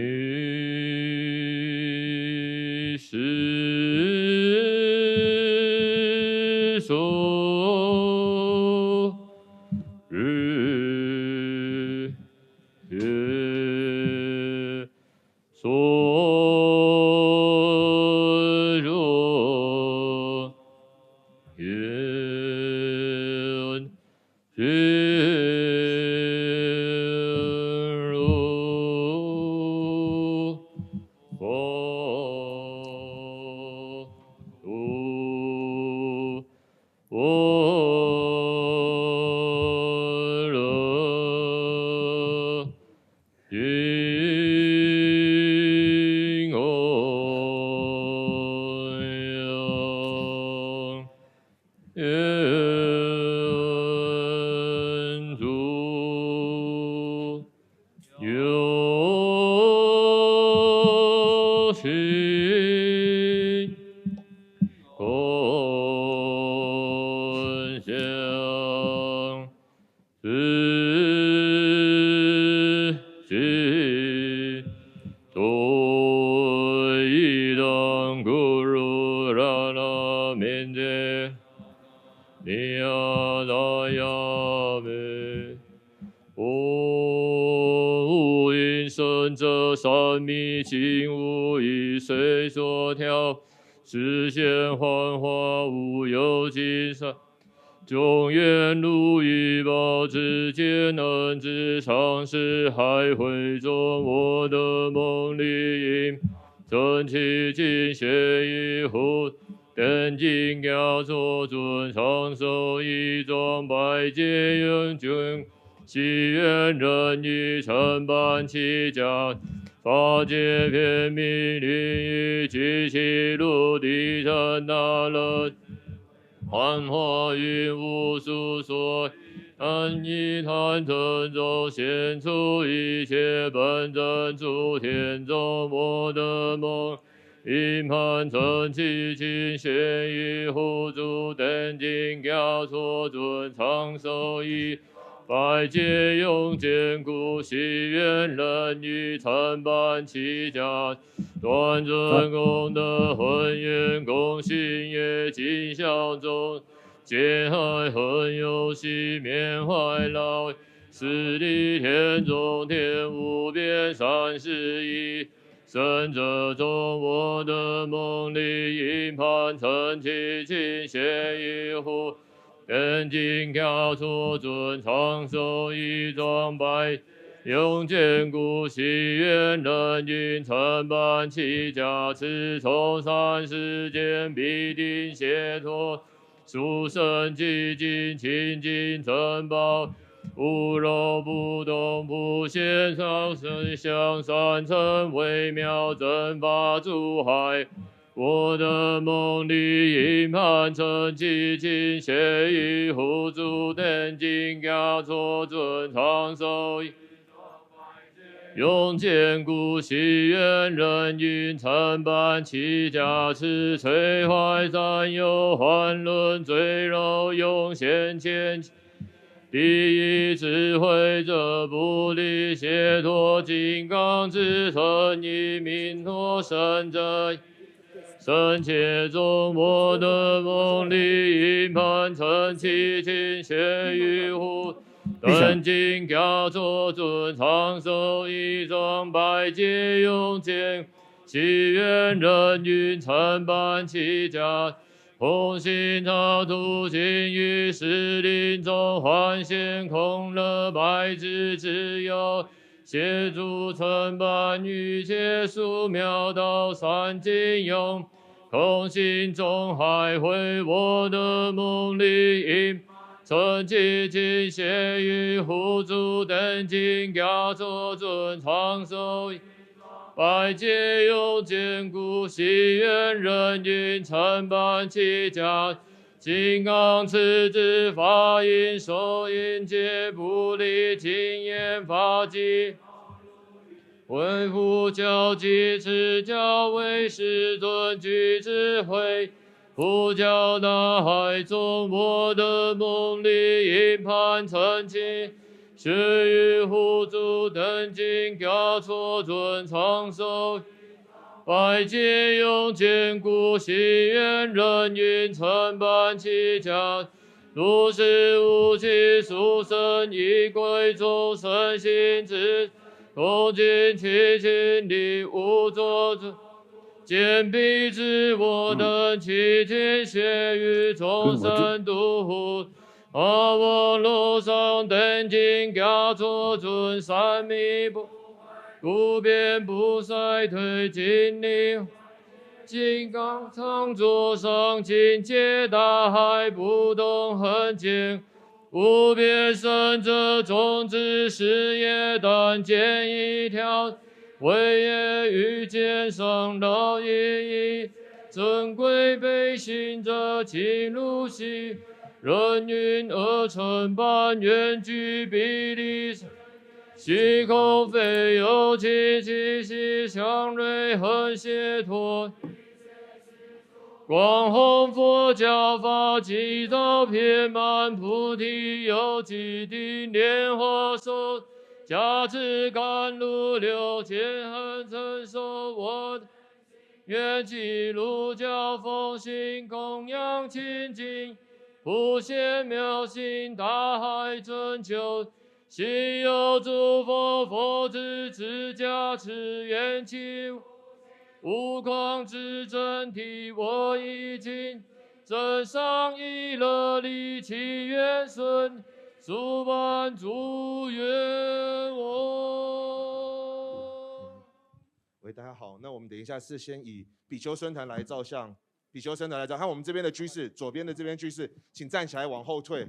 世所 日月所若云云如火炉。 般若应供养，愿主 有情共享，自己都一等。Guru Rana Mende Miyadaya Me。 无因生者，三昧尽无余，随所调，实现幻化，无有尽善。众愿如鱼宝之坚能之常，四海会众我得蒙利益，称其精贤与护。 等觉妙处尊，常受一种百劫用尽，誓愿人欲承办其家。法界遍明，令于极其如，地藏大乐，幻化云无数所。 但以坛城中，现出一切本尊，诸天众我得蒙，因pandhañci，精贤与护主。等觉妙处尊，常受一百劫用坚固，誓愿人欲承办其家。 断证功德浑圆，共行业尽享中，解海恒游息，缅怀劳役，十地天中天，无边三世一。圣者众我得蒙利益，因pandhañci，精贤与护。等觉妙处尊，常受一种百永坚固，喜悦人因称頌齐家，自从创世间必定显出。主神寂静，清净珍宝，无肉不动，不显上升，向上称微妙，蒸发诸海。我的梦里因磐城寂静，血雨无阻，等金甲作准，长寿。 永坚固，喜悦人因称颂齐家，是摧坏占有，换轮罪肉，永显前。第一智慧者不离解脱，金刚之神以明脱圣者。圣洁中，我的梦里因磐城寂静，血雨无。 等金甲作准，长寿一装，百劫永坚，祈愿人因称颂齐家。红心插图金于石林中，幻现空乐百子之友，协助承办一切素描到三金用。 空心中还会我的梦里因，曾寂静血雨无阻，等金甲作准，长寿。百劫永坚固，祈愿人因，承办齐家。金刚持之法印，手印皆不离，金眼法纪。 恢复交集，持教为师尊，举智慧，普教大海中，我的梦里因磐城寂静，血雨无阻，等金甲作准，长寿。百劫永坚固，祈愿人因，承办齐家。 如是无极殊胜，以贵众生心之，恭敬其心力，无作主。坚壁之我等，其间血雨众生度。而网络上等金甲作准，三昧不，不变不衰退，经历。 金刚常作上，境界大海，不动痕迹。无边圣者，种子事业，但见一条，伟业与见上道一一。尊贵悲心者，情如息，人云而称般，远居彼利。 虚空非有，其气息祥瑞恒解脱。广弘佛教法，即照遍满菩提，有寂静莲花手，加持甘露流，见恒成熟我。 愿记录教风行，供养清净，普显妙心，大海拯救。昔有诸佛，佛子之加持，愿其无框之真体，我已尽。真上一乐力，祈愿顺，速满诸愿望。 喂，大家好，那我们等一下是先以比丘僧团来照相，比丘僧团来照，看我们这边的居士，左边的这边居士，请站起来往后退。